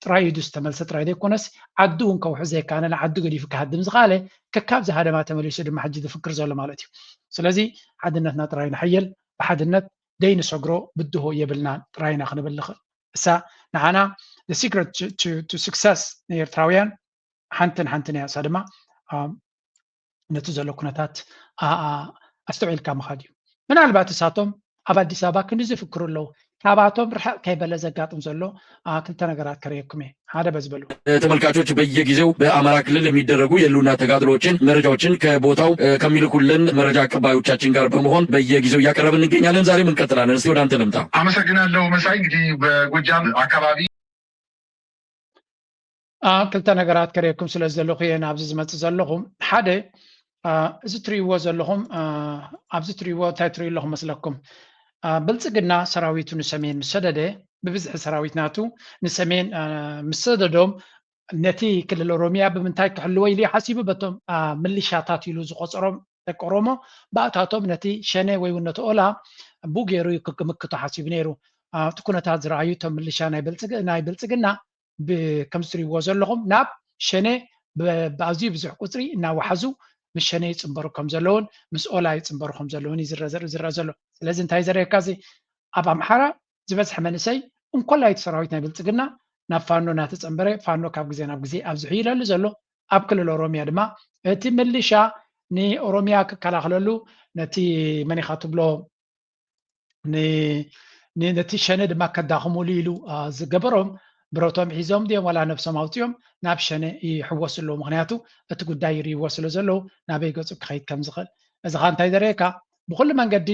ጥራይ ኢዱ ዝተመልሰ ጥራይ ዘይኮነስ ዓዱ እውን ከውሕስ ዘይከኣነ ንዓዱ ገዲፉ ክሃድም ዝኸኣለ ከካብ ዝሃደማ ተመሊሱ ድማ ሕጂ ዝፍክር ዘሎ ማለት እዩ። ስለዚ ሓድነትና ጥራይ ንሓየል፣ ብሓድነት ደይንሰግሮ ብድሆ የብልናን ጥራይ ኢና ክንብል ንኽእል። እሳ ንዓና secret to success ንኤርትራውያን ሓንትን ሓንትን እያ። እሳ ድማ ነቲ ዘሎ ኩነታት ኣስተውዒልካ ምኻድ እዩ። ምናልባት እሳቶም ኣብ ኣዲስ ኣበባ ክንዲ ዝፍክሩ ኣለዉ። ካባቶም ርሕቕ ከይበለ ዘጋጥም ዘሎ ክልተ ነገራት ከርእየኩም እየ። ሓደ በዚ በሉ። ተመልካቾች በየጊዜው በአማራ ክልል የሚደረጉ የህልውና ተጋድሎዎችን መረጃዎችን ከቦታው ከሚልኩልን መረጃ አቀባዮቻችን ጋር በመሆን በየጊዜው እያቀረብን እንገኛለን። ዛሬም እንቀጥላለን። እስቲ ወደ አንተ ልምጣ። አመሰግናለሁ መሳይ። እንግዲህ በጎጃም አካባቢ ክልተ ነገራት ከርእየኩም ስለ ዘለኹ እየ ናብዚ ዝመፅእ ዘለኹ። ሓደ እዚ ትርእይዎ ዘለኹም ኣብዚ ትርእይዎ እንታይ ትርእዩ ኣለኹም መስለኩም? ብልፅግና ሰራዊቱ ንሰሜን ምስ ሰደደ ብብዝሒ ሰራዊት ናቱ ንሰሜን ምስ ሰደዶም ነቲ ክልል ኦሮሚያ ብምንታይ ክሕልዎ ኢሉ እዩ ሓሲቡ በቶም ምልሻታት ኢሉ ዝቆፀሮም ደቂ ኦሮሞ ብኣታቶም ነቲ ሸኔ ወይ እውን ነቲ ኦላ ብኡ ገይሩ እዩ ክምክቶ ሓሲቡ ነይሩ። ኣብቲ ኩነታት ዝረኣዩ እቶም ምልሻ ናይ ብልፅግና ከምዚ ትሪእዎ ዘለኹም ናብ ሸኔ ብኣዝዩ ብዙሕ ቁፅሪ እናወሓዙ ምስ ሸኔ ይፅንበሩ ከም ዘለውን ምስ ኦላ ይፅንበሩ ከም ዘለውን እዩ ዝረአ ዘሎ። ስለዚ እንታይ ዘርእየካ እዚ ኣብ ኣምሓራ ዝበዝሐ መንእሰይ እንኮላይ እቲ ሰራዊት ናይ ብልፅግና ናብ ፋኖ እናተፀንበረ ፋኖ ካብ ግዜ ናብ ግዜ ኣብ ዝሕይለሉ ዘሎ ኣብ ክልል ኦሮሚያ ድማ እቲ ምልሻ ንኦሮሚያ ክከላኸለሉ ነቲ መን ኢኻ ትብሎ ነቲ ሸነ ድማ ከዳኽሙሉ ኢሉ ዝገበሮም ብረቶም ሒዞም ድዮም ዋላ ነብሶም ኣውፅኦም ናብ ሸነ ይሕወሱ ኣለዉ። ምክንያቱ እቲ ጉዳይ ይርእይዎ ስለ ዘለዉ ናበይ ገፁ ክኸይድ ከም ዝኽእል። እዚ ኸ እንታይ ዘርእየካ? ብኩሉ መንገዲ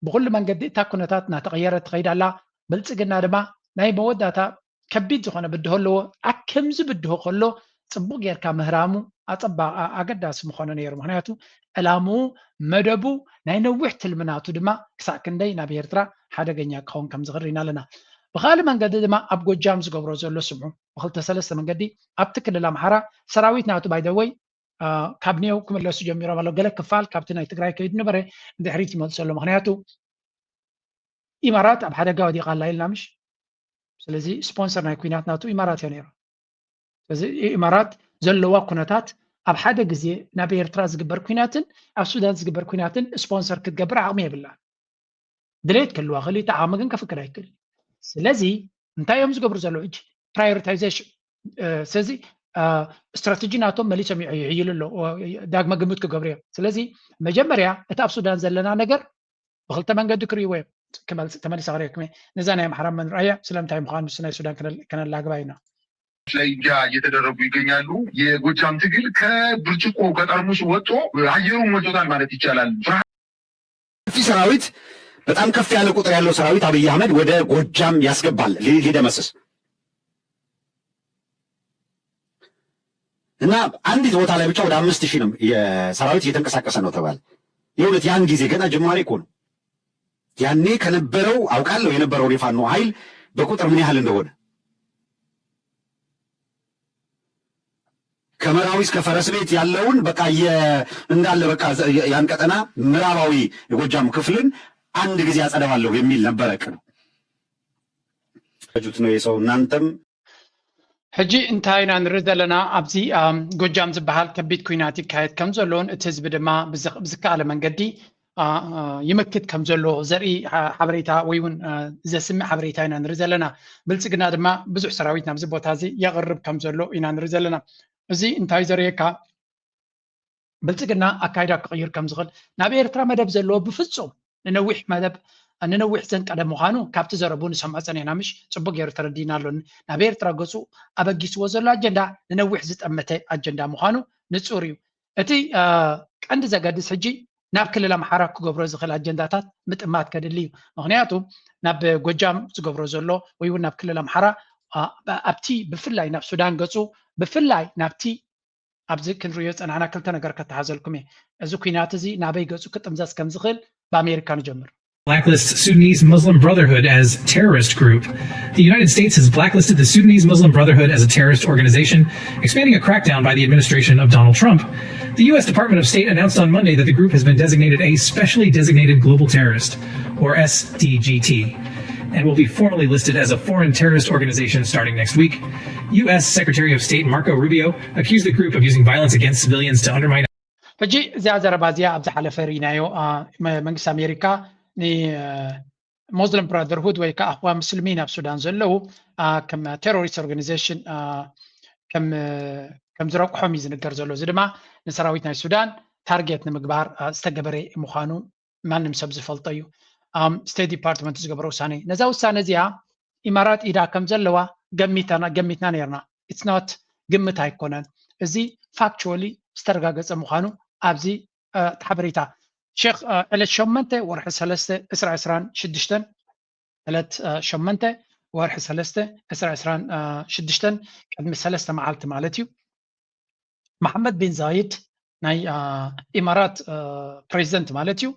ብኩሉ መንገዲ እታ ኩነታት እናተቐየረት ትኸይድ ኣላ። ብልፅግና ድማ ናይ መወዳእታ ከቢድ ዝኾነ ብድሆ ኣለዎ። ኣብ ከምዚ ብድሆ ከሎ ፅቡቕ ጌርካ ምህራሙ ኣፀባ ኣገዳሲ ምኾነ ነይሩ። ምክንያቱ ዕላምኡ መደቡ ናይ ነዊሕ ትልሚ ናቱ ድማ ክሳዕ ክንደይ ናብ ኤርትራ ሓደገኛ ክኸውን ከም ዝኽእል ርኢና ኣለና። ብኻልእ መንገዲ ድማ ኣብ ጎጃም ዝገብሮ ዘሎ ስምዑ ብክልተ ሰለስተ መንገዲ ኣብቲ ክልል ኣምሓራ ሰራዊት ናቱ ባይደወይ ካብ ኔው ክምለሱ ጀሚሮም ኣለዉ። ገለ ክፋል ካብቲ ናይ ትግራይ ከይዱ ነበረ ንድሕሪት ይመልሱ ኣሎ። ምክንያቱ ኢማራት ኣብ ሓደጋ ወዲቓ ኣላ ኢልና ምሽ? ስለዚ ስፖንሰር ናይ ኩናት ናቱ ኢማራት እያ ነይራ። ስለዚ ኢማራት ዘለዋ ኩነታት ኣብ ሓደ ግዜ ናብ ኤርትራ ዝግበር ኩናትን ኣብ ሱዳን ዝግበር ኩናትን ስፖንሰር ክትገብር ዓቕሚ የብላን። ድሌት ክህልዋ ክእል እቲ ዓቕሚ ግን ከፍቅድ ኣይክእል። ስለዚ እንታይ እዮም ዝገብሩ ዘለዉ ሕጂ? ፕራዮሪታይዜሽን ስለዚ ስትራተጂ ናቶም መሊሶም ይሕይሉ ኣለዉ። ዳግመ ግምት ክገብሩ እዮም። ስለዚ መጀመርያ እቲ ኣብ ሱዳን ዘለና ነገር ብክልተ መንገዲ ክርእይዎ እዮም። ክመልስ ተመሊሰ ክርእየኩም እየ። ነዛ ናይ ኣምሓራ መን ረኣያ ስለምንታይ ምዃኑ ንሱ ናይ ሱዳን ከነል- ከነላግባ ኢና። ላይ ውጊያ እየተደረጉ ይገኛሉ። የጎጃም ትግል ከብርጭቆ ከጠርሙስ ወጥቶ አየሩን ሞልቶታል ማለት ይቻላል። ፍርሃት ሰፊ ሰራዊት፣ በጣም ከፍ ያለ ቁጥር ያለው ሰራዊት አብይ አህመድ ወደ ጎጃም ያስገባል ሊ- ሊደመስስ እና አንዲት ቦታ ላይ ብቻ ወደ አምስት ሺህ ነው የሰራዊት እየተንቀሳቀሰ ነው ተባለ። የእውነት ያን ጊዜ ገና ጅማሬ እኮ ነው። ያኔ ከነበረው አውቃለሁ የነበረውን የፋኖ ኃይል በቁጥር ምን ያህል እንደሆነ ከመራዊ እስከ ፈረስ ቤት ያለውን በቃ የ- እንዳለ በቃ ዘ- የ- ያን ቀጠና ምዕራባዊ የጎጃም ክፍልን አንድ ጊዜ አጸደዋለሁ የሚል ነበረ እቅዱ። ጁት ነው የሰው እናንተም ሕጂ እንታይ ኢና ንርኢ ዘለና? ኣብዚ ኣም፣ ጎጃም ዝበሃል ከቢድ ኲናት ይካየድ ከም ዘሎን እቲ ህዝቢ ድማ ብዝኽ- ብዝከኣለ መንገዲ ኣ፣ ኣ፣ ይመክት ከም ዘሎ ዘርኢ ሓ- ሓበሬታ ወይ እውን ኣ፣ ዘስምዕ ሓበሬታ ኢና ንርኢ ዘለና። ብልጽግና ድማ ብዙሕ ሰራዊት ናብዚ ቦታ እዚ የቕርብ ከም ዘሎ ኢና ንርኢ ዘለና። እዚ እንታይ ዘርእየካ? ብልጽግና ኣካይዳ ክቕይር ከም ዝኽእል፣ ናብ ኤርትራ መደብ ዘለዎ ብፍጹም ንነዊሕ መደብ ንነዊሕ ዘንቀደ ምዃኑ ካብቲ ዘረቡ ንሰምዖ ጸኒሕና ምሽ ጽቡቅ ገይሩ ተረዲእና ኣሎ። ናብ ኤርትራ ገጹ ኣበጊስዎ ዘሎ ኣጀንዳ ንነዊሕ ዝጠመተ ኣጀንዳ ምዃኑ ንጹር እዩ። እቲ አ፣ ቀንዲ ዘገድስ ሕጂ ናብ ክልል ኣምሓራ ክገብሮ ዝኽእል ኣጀንዳታት ምጥማት ከድሊ እዩ። ምኽንያቱ ናብ ጎጃም ዝገብሮ ዘሎ ወይ እውን ናብ ክልል ኣምሓራ አ፣ ኣብቲ ብፍላይ ናብ ሱዳን ገጹ ብፍላይ ናብቲ ኣብዚ ክንርእዮ ዝጸናሕና ክልተ ነገር ከተሓዘልኩም እየ። እዚ ኲናት እዚ ናበይ ገጹ ክጥምዘዝ ከም ዝኽእል ብኣሜሪካ ንጀምር። Blacklists Sudanese Muslim Brotherhood as terrorist group. The United States has blacklisted the Sudanese Muslim Brotherhood as a terrorist organization, expanding a crackdown by the administration of Donald Trump. The U S Department of State announced on Monday that the group has been designated a specially designated global terrorist, or S D G T, and will be formally listed as a foreign terrorist organization starting next week. U S Secretary of State Marco Rubio accused the group of using violence against civilians to undermine ሕጂ እዚኣ ዘረባ እዚኣ ኣብ ዝሓለፈ ርኢናዮ። አ፣ መ- መንግስቲ ኣሜሪካ ንሞስሊም ብራደርሁድ ወይ ከዓ ኣኽዋን ምስልሚን ኣብ ሱዳን ዘለዉ አ፣ ከም ቴሮሪስት ኦርጋኒዜሽን አ፣ ከም ከም ዝረቁሖም እዩ ዝንገር ዘሎ። እዚ ድማ ንሰራዊት ናይ ሱዳን ታርጌት ንምግባር አ፣ ዝተገበረ ምዃኑ ማንም ሰብ ዝፈልጦ እዩ። ስቴት ዲፓርትመንት ዝገበረ ውሳነ እዩ። ነዛ ውሳነ እዚኣ ኢማራት ኢዳ ከም ዘለዋ ገሚትና ገሚትና ነርና። It's not ግምት ኣይኮነን፣ እዚ ፋክቹዋሊ ዝተረጋገፀ ምዃኑ ኣብዚ እቲ ሓበሬታ ሸክ ዕለት ሸመንተ ወርሒ ሰለስተ ዕስራ ዕስራን ሽዱሽተን ዕለት ሸመንተ ወርሒ ሰለስተ ዕስራ ዕስራን ሽዱሽተን ቅድሚ ሰለስተ መዓልቲ ማለት እዩ። መሓመድ ቢን ዛይድ ናይ ኢማራት ፕሬዚደንት ማለት እዩ።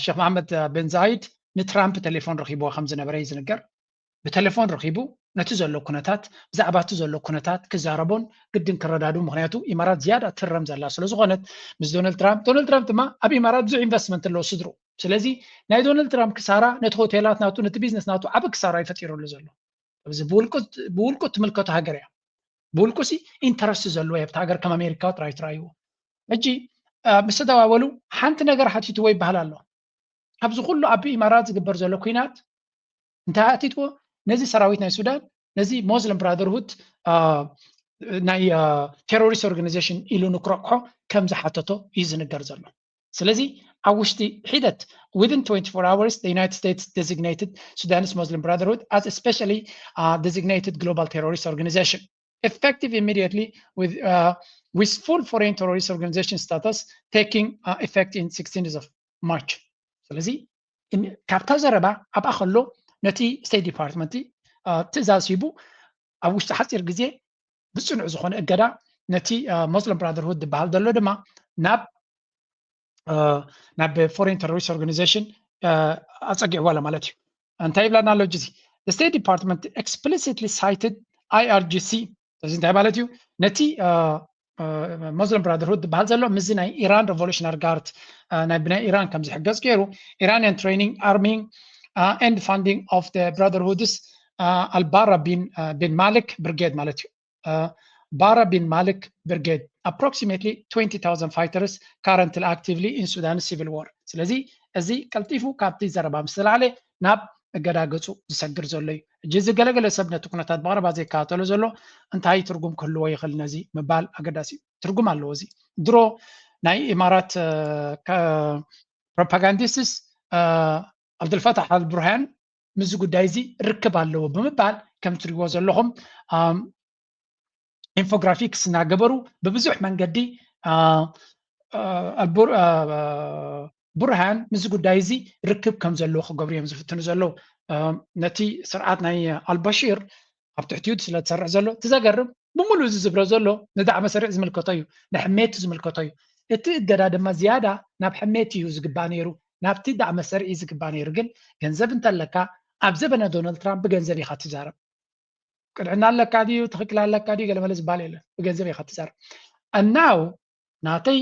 ሸክ መሓመድ ቢን ዛይድ ንትራምፕ ቴሌፎን ረኺብዎ ከም ዝነበረ እዩ ዝንገር። ብቴሌፎን ረኺቡ ነቲ ዘሎ ኩነታት ብዛዕባ እቲ ዘሎ ኩነታት ክዛረቦን ግድን ክረዳዱ፣ ምክንያቱ ኢማራት ዝያዳ ትረም ዘላ ስለ ዝኾነት ምስ ዶናልድ ትራምፕ። ዶናልድ ትራምፕ ድማ ኣብ ኢማራት ብዙሕ ኢንቨስትመንት ኣለዎ ስድሩ። ስለዚ ናይ ዶናልድ ትራምፕ ክሳራ ነቲ ሆቴላት ናቱ ነቲ ቢዝነስ ናቱ ዓቢ ክሳራ ይፈጢረሉ ዘሎ። እዚ ብውልቁ ትምልከቶ ሃገር እያ። ብውልቁ ሲ ኢንተረስት ዘለዎ ኣብቲ ሃገር ከም ኣሜሪካ ጥራይ ትራይዎ። ሕጂ ምስ ተደዋወሉ ሓንቲ ነገር ሓቲትዎ ይበሃል ኣሎ። ካብዚ ኩሉ ኣብ ኢማራት ዝግበር ዘሎ ኩናት እንታይ ሓቲትዎ? ነዚ ሰራዊት ናይ ሱዳን ነዚ ሞስሊም ብራደርሁድ ናይ ቴሮሪስት ኦርጋኒዜሽን ኢሉ ንክረቅሖ ከም ዝሓተቶ እዩ ዝንገር ዘሎ። ስለዚ ኣብ ውሽጢ ሒደት within twenty-four hours the United States designated Sudanese Muslim Brotherhood as a specially uh, designated global terrorist organization effective immediately with uh, with full foreign terrorist organization status taking uh, effect in sixteenth of March. ስለዚ ካብታ ዘረባ ኣብኣ ከሎ ነቲ ስቴት ዲፓርትመንት ትእዛዝ ሂቡ ኣብ ውሽጢ ሓፂር ግዜ ብፅኑዕ ዝኾነ እገዳ ነቲ ሞስሊም ብራደርሁድ ዝበሃል ዘሎ ድማ ናብ ናብ ፎሬን ቴሮሪስት ኦርጋኒዜሽን ኣፀጊዕዋ ኣሎ ማለት እዩ። እንታይ ይብለና ኣሎ ሕጂ እዚ? State Department explicitly cited I R G C እዚ እንታይ ማለት እዩ? ነቲ ሞስሊም ብራደርሁድ ዝበሃል ዘሎ ምስዚ ናይ ኢራን ሬቮሉሽነሪ ጋርድ ናይ ብናይ ኢራን ከም ዝሕገዝ ገይሩ Iranian training, arming and funding of the brotherhood's Al-Bara bin bin Malik brigade ማለት እዩ። Bara bin Malik brigade approximately twenty thousand fighters currently actively in Sudan civil war። ስለዚ እዚ ቀልጢፉ ካብቲ ዘረባ ምስ ተላዕለ ናብ እገዳ ገጹ ዝሰግር ዘሎ እዩ። ሕጂ እዚ ገለገለ ሰብ ነቲ ኩነታት ብቐረባ ዘይከታተሎ ዘሎ እንታይ ትርጉም ክህልዎ ይኽእል ነዚ ምባል ኣገዳሲ እዩ። ትርጉም ኣለዎ። እዚ ድሮ ናይ ኢማራት ፕሮፓጋንዲስትስ ኣብዱልፈታሕ ኣልቡርሃን ምስዚ ጉዳይ እዚ ርክብ ኣለዎ ብምባል ከም ትሪእዎ ዘለኹም ኢንፎግራፊክስ እናገበሩ ብብዙሕ መንገዲ ቡርሃን ምስዚ ጉዳይ እዚ ርክብ ከም ዘለዎ ክገብሩ እዮም ዝፍትኑ ዘለዉ። ነቲ ስርዓት ናይ ኣልባሽር ኣብ ትሕቲኡ ስለ ዝሰርሕ ዘሎ እቲ ዘገርም ብምሉእ እዚ ዝብሎ ዘሎ ንዳዕመ ሰሪዕ ዝምልከቶ እዩ፣ ንሕሜት ዝምልከቶ እዩ። እቲ እገዳ ድማ ዝያዳ ናብ ሕሜት እዩ ዝግባእ ነይሩ፣ ናብቲ ዳዕመ ሰሪዕ ዝግባእ ነይሩ። ግን ገንዘብ እንተለካ ኣብ ዘበነ ዶናልድ ትራምፕ ብገንዘብ ኢኻ ትዛረብ። ቅንዕና ኣለካ ድዩ ትኽክል ኣለካ ድዩ ገለመለ ዝበሃል የለን። ብገንዘብ ኢኻ ትዛረብ። እናው ናተይ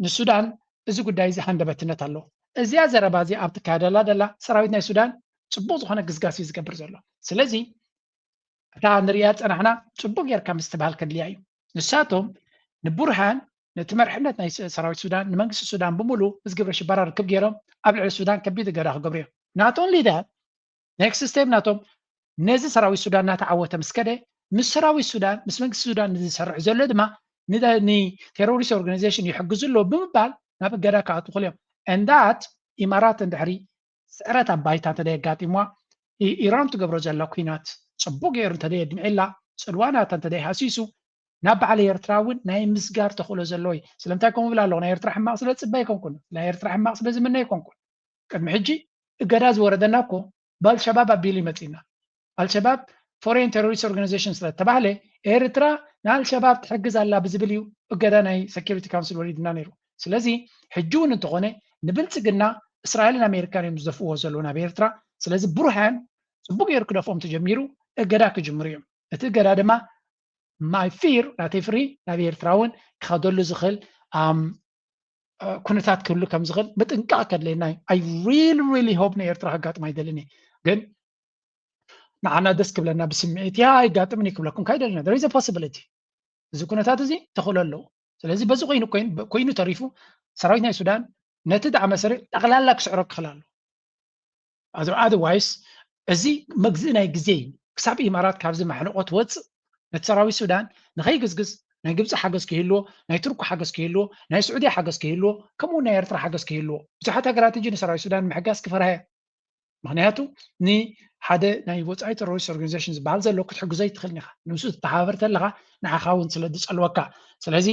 ንሱዳን እዚ ጉዳይ እዚ ሃንደበትነት ኣለዎ። እዚኣ ዘረባ እዚ ኣብ ትካየደላ ደላ ሰራዊት ናይ ሱዳን ፅቡቅ ዝኾነ ግስጋስ እዩ ዝገብር ዘሎ። ስለዚ እታ ንሪኣ ፀናሕና ፅቡቅ ጌርካ ምስትብሃል ከድልያ እዩ። ንሳቶም ንቡርሃን ነቲ መርሕነት ናይ ሰራዊት ሱዳን ንመንግስቲ ሱዳን ብምሉ ምስ ግብረ ሽበራ ርክብ ገይሮም ኣብ ልዕሊ ሱዳን ከቢድ እገዳ ክገብሩ እዮም። Not only that, next step ናቶም ነዚ ሰራዊት ሱዳን እናተዓወተ ምስ ከደ ምስ ሰራዊት ሱዳን ምስ መንግስቲ ሱዳን ንዝሰርሕ ዘሎ ድማ ንቴሮሪስት ኦርጋናይዜሽን ይሕግዙ ኣለዉ ብምባል ናብ እገዳ ክኣትዉ ክእሉ እዮም። And that ኢማራት እንድሕሪ ስዕረት ኣብ ባይታ እንተደይ ኣጋጢምዋ ኢራን ትገብሮ ዘላ ኩናት ፅቡቅ ገይሩ እንተደይ ኣድምዒላ ፅልዋ ናታ እንተደይ ሃሲሱ ናብ በዓል ኤርትራ እውን ናይ ምስጋር ተኽእሎ ዘለዎ እዩ። ስለምንታይ ከምኡ ብል ኣለኹ? ናይ ኤርትራ ሕማቕ ስለ ዝፅበ ኣይኮንኩን፣ ናይ ኤርትራ ሕማቕ ስለ ዝምነ ኣይኮንኩን። ቅድሚ ሕጂ እገዳ ዝወረደና እኮ ብኣልሸባብ ኣቢሉ ይመፅና። ኣልሸባብ ፎሬን ቴሮሪስት ኦርጋናይዜሽን ስለ ዝተባህለ ኤርትራ ንኣልሸባብ ትሕግዝ ኣላ ብዝብል እዩ እገዳ ናይ ሴኪሪቲ ካውንስል ወሪድና ነይሩ። ስለዚ ሕጂ እውን እንተኾነ ንብልፅግና እስራኤልን ኣሜሪካን እዮም ዝደፍእዎ ዘለዉ ናብ ኤርትራ። ስለዚ ቡርሃን ፅቡቅ ገይሩ ክደፍኦም ተጀሚሩ እገዳ ክጅምሩ እዮም። እቲ እገዳ ድማ my fear ናተይ ፍርሂ ናብ ኤርትራ እውን ክኸደሉ ዝኽእል ኩነታት ክህሉ ከም ዝኽእል ምጥንቃቕ ከድለየና እዩ። I really really hope ንኤርትራ ከጋጥም ኣይደልን እየ። ግን ንዓና ደስ ክብለና ብስምዒት ያ ኣይጋጥምን እዩ ክብለኩም ካይደልና there is a possibility። እዚ ኩነታት እዚ ተኽእሎ ኣለዎ። ስለዚ በዚ ኮይኑ ተሪፉ ሰራዊት ናይ ሱዳን ነቲ ዳዕመ ሰሪዕ ጠቕላላ ክስዕሮ ክኽእል ኣለዎ። Otherwise እዚ መግዝኢ ናይ ግዜ እዩ። ክሳብ ኢማራት ካብዚ ማሕንቆ ትወፅእ ነቲ ሰራዊት ሱዳን ንኸይግዝግዝ ናይ ግብፂ ሓገዝ ክህልዎ፣ ናይ ቱርኩ ሓገዝ ክህልዎ፣ ናይ ስዑድያ ሓገዝ ክህልዎ፣ ከምኡ ናይ ኤርትራ ሓገዝ ክህልዎ። ብዙሓት ሃገራት እጂ ንሰራዊት ሱዳን ምሕጋዝ ክፈርሃ እየ። ምክንያቱ ንሓደ ናይ ወፃኢ ቴሮሪስት ኦርጋናይዜሽን ዝበሃል ዘሎ ክትሕግዞ ይትኽእል ኢኻ። ንሱ ትተሓባበር ተለኻ ንዓኻ እውን ስለ ዝፀልወካ። ስለዚ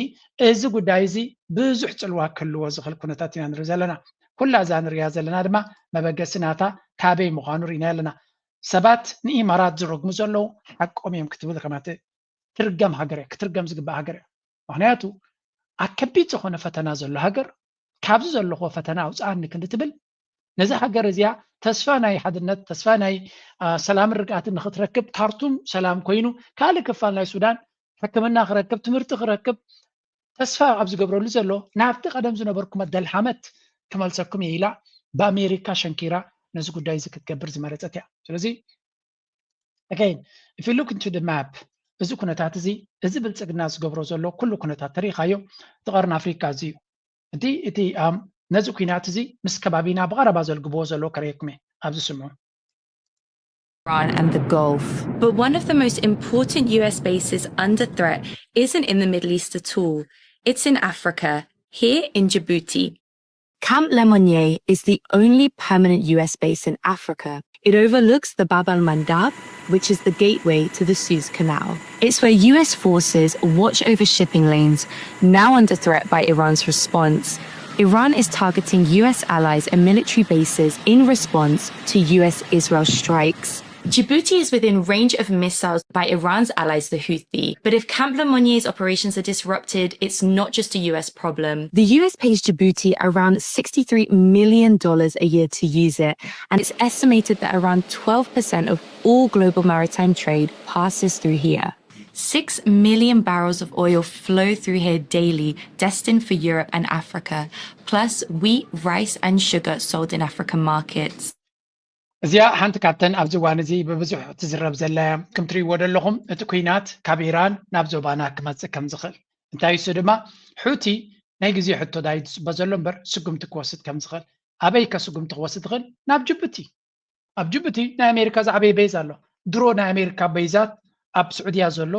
እዚ ጉዳይ እዚ ብዙሕ ፅልዋ ክህልዎ ዝኽእል ኩነታት ኢና ንርኢ ዘለና። ኩላ እዛ ንሪኣ ዘለና ድማ መበገሲ ናታ ካበይ ምዃኑ ርኢና ኣለና። ሰባት ንኢማራት ዝረግሙ ዘለዉ ሓቆም እዮም ክትብል ከማተ ትርገም ሃገር እያ፣ ክትርገም ዝግባእ ሃገር እያ። ምክንያቱ ኣብ ከቢድ ዝኾነ ፈተና ዘሎ ሃገር ካብዚ ዘለኹዎ ፈተና ኣውፅኣኒ ክንዲ ትብል ነዛ ሃገር እዚኣ ተስፋ ናይ ሓድነት ተስፋ ናይ ሰላምን ርግኣትን ንክትረክብ ካርቱም ሰላም ኮይኑ ካልእ ክፋል ናይ ሱዳን ሕክምና ክረክብ ትምህርቲ ክረክብ ተስፋ ኣብ ዝገብረሉ ዘሎ ናብቲ ቀደም ዝነበርኩም ኣደልሓመት ክመልሰኩም እየ ኢላ ብኣሜሪካ ሸንኪራ ነዚ ጉዳይ እዚ ክትገብር ዝመረፀት እያ። ስለዚ again if you look into the map እዚ ኩነታት እዚ እዚ ብልፅግና ዝገብሮ ዘሎ ኩሉ ኩነታት ተሪኢኻዮ እቲ ቀርኒ ኣፍሪካ እዚ እዩ። እቲ እቲ ነዚ ኩናት እዚ ምስ ከባቢና ብቐረባ ዘልግብዎ ዘለዉ ከርእየኩም እየ ኣብዚ ስምዑ። Iran and the Gulf. But one of the most important U S bases under threat isn't in the Middle East at all. It's in Africa, here in Djibouti. Camp Lemonnier is the only permanent U S base in Africa. It overlooks the Bab al Mandab, which is the gateway to the Suez Canal. It's where U S forces watch over shipping lanes, now under threat by Iran's response. Iran is targeting U S allies and military bases in response to U S Israel strikes. Djibouti is within range of missiles by Iran's allies, the Houthi. But if Camp Lemonnié's operations are disrupted, it's not just a U S problem. The U S pays Djibouti around sixty-three million dollars a year to use it, and it's estimated that around twelve percent of all global maritime trade passes through here. Six million barrels of oil flow through here daily, destined for Europe and Africa, plus wheat, rice, and sugar sold in African markets. እዚኣ ሓንቲ ካብተን ኣብዚ እዋን እዚ ብብዙሕ ትዝረብ ዘላ እያ። ከም ትርእይዎ ዘለኹም እቲ ኲናት ካብ ኢራን ናብ ዞባና ክመጽእ ከም ዝኽእል እንታይ እሱ ድማ ሑቲ ናይ ግዜ ሕቶ ዳይ ዝጽበ ዘሎ እምበር ስጉምቲ ክወስድ ከም ዝኽእል ኣበይ ከ ስጉምቲ ክወስድ ይኽእል ናብ ጅቡቲ ኣብ ጅቡቲ ናይ ኣሜሪካ ዝዓበየ ቤዝ ኣሎ ድሮ ናይ ኣሜሪካ ቤዛት ኣብ ስዑድያ ዘሎ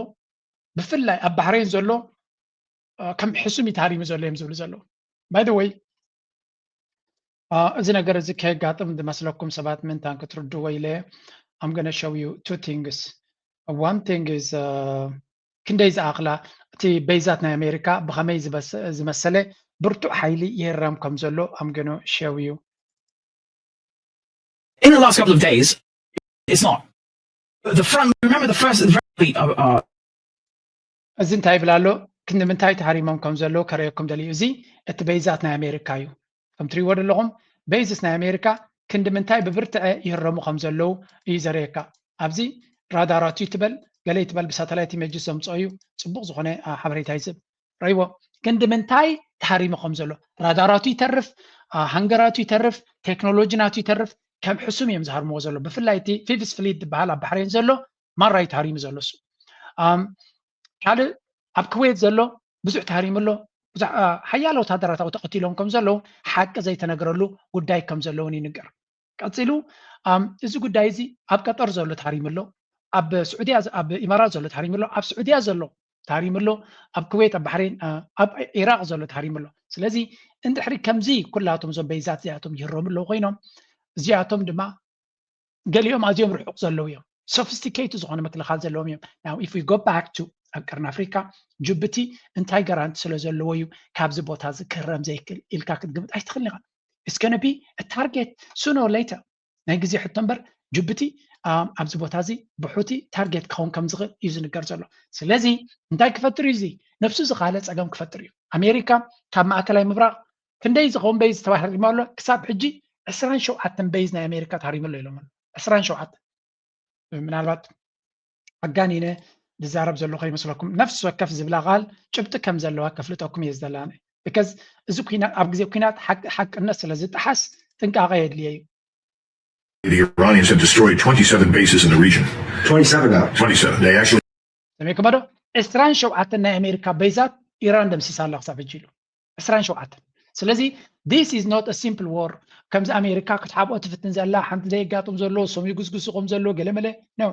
ብፍላይ ኣብ ባሕሬን ዘሎ ከም ሕሱም እዩ ተሃሪሙ ዘሎ እዮም ዝብሉ ዘለዉ by the way እዚ ነገር እዚ ከየጋጥም ዝመስለኩም ሰባት ምእንታን ክትርድዎ ኢለ I'm gonna show you two things. One thing is ክንደይ ዝኣኽላ እቲ በይዛት ናይ ኣሜሪካ ብኸመይ ዝመሰለ ብርቱዕ ሓይሊ ይህረም ከም ዘሎ I'm gonna show you. In the last couple of days, it's not. The front, remember the first, the front, uh, uh, እዚ እንታይ ይብል ኣሎ? ክንዲ ምንታይ ተሃሪሞም ከም ዘለዉ ከርእየኩም ደልዩ። እዚ እቲ በይዛት ናይ ኣሜሪካ እዩ። ከም ትሪእዎ ዘለኹም በይዝስ ናይ ኣሜሪካ ክንዲ ምንታይ ብብርትዐ ይህረሙ ከም ዘለዉ እዩ ዘርእየካ። ኣብዚ ራዳራቱ ይትበል ገለ ይትበል ብሳተላይት ኢሜጅስ ዘምፅኦ እዩ። ፅቡቕ ዝኾነ ሓበሬታ ይዝብ። ረይዎ ክንዲ ምንታይ ተሃሪሙ ከም ዘሎ ራዳራቱ ይተርፍ፣ ሃንገራቱ ይተርፍ፣ ቴክኖሎጂ ናቱ ይተርፍ፣ ከም ሕሱም እዮም ዝሃርምዎ ዘሎ። ብፍላይ እቲ ፊቭስ ፍሊት ዝበሃል ኣብ ባሕሬን ዘሎ ማራ እዩ ተሃሪሙ ዘሎ እሱ። ካልእ ኣብ ክዌት ዘሎ ብዙሕ ተሃሪሙ ኣሎ። ሓያለ ወታደራት ኣብኡ ተቐቲሎም ከም ዘለዉ ሓቂ ዘይተነገረሉ ጉዳይ ከም ዘለውን ይንገር። ቀፂሉ እዚ ጉዳይ እዚ ኣብ ቀጠር ዘሎ ተሃሪሙ ኣሎ፣ ኣብ ስዑድያ ኣብ ኢማራት ዘሎ ተሃሪሙ ኣሎ፣ ኣብ ስዑድያ ዘሎ ተሃሪሙ ኣሎ፣ ኣብ ኩዌት ኣብ ባሕሬን ኣብ ኢራቅ ዘሎ ተሃሪሙ ኣሎ። ስለዚ እንድሕሪ ከምዚ ኩላቶም እዞም በይዛት እዚኣቶም ይህረሙ ኣለዉ ኮይኖም እዚኣቶም ድማ ገሊኦም ኣዝዮም ርሑቕ ዘለዉ እዮም። ሶፊስቲኬትድ ዝኾነ ምክልኻል ዘለዎም እዮም። Now if we go back to ኣብ ቀርኒ ኣፍሪካ ጅቡቲ እንታይ ጋራንቲ ስለ ዘለዎ እዩ ካብዚ ቦታ እዚ ክህረም ዘይክእል ኢልካ ክትግምት ኣይትኽእልን ኢኻ። It's gonna be a target sooner or later ናይ ግዜ ሕቶ እምበር ጅቡቲ ኣብዚ ቦታ እዚ ብሑቲ ታርጌት ክኸውን ከም ዝኽእል እዩ ዝንገር ዘሎ። ስለዚ እንታይ ክፈጥር እዩ እዚ ነብሱ ዝኻለ ፀገም ክፈጥር እዩ። ኣሜሪካ ካብ ማእከላይ ምብራቕ ክንደይ ዝኸውን በይዝ ተባሂሉ ኣሎ ክሳብ ሕጂ ዕስራን ሸውዓተን በይዝ ናይ ኣሜሪካ ተሃሪሙ ኣሎ ኢሎም ኣሎ። ዕስራን ሸውዓተን ምናልባት ኣጋኒነ ዝዛረብ ዘለኹ ይመስለኩም። ነፍሲ ወከፍ ዝብላ ቃል ጭብጢ ከም ዘለዋ ከፍልጠኩም እየ ዝደላነ። Because እዚ ኩናት ኣብ ግዜ ኩናት ሓቅነት ስለ ዝጠሓስ ጥንቃቐ የድልየ እዩ። The Iranians have destroyed twenty-seven bases in the region. Twenty-seven now. Twenty-seven. They actually ሰሚዕኩሞ ዶ? ዕስራን ሸውዓተን ናይ ኣሜሪካ በይዛት ኢራን ደምሲሳ ኣላ ክሳብ ሕጂ ኢሉ። ዕስራን ሸውዓተን። ስለዚ this is not a simple war። ከምዚ ኣሜሪካ ክትሓብኦ ትፍትን ዘላ ሓንቲ ዘየጋጥም ዘሎ ሰም ይጉስጉሱ ከም ዘሎ ገለመለ no,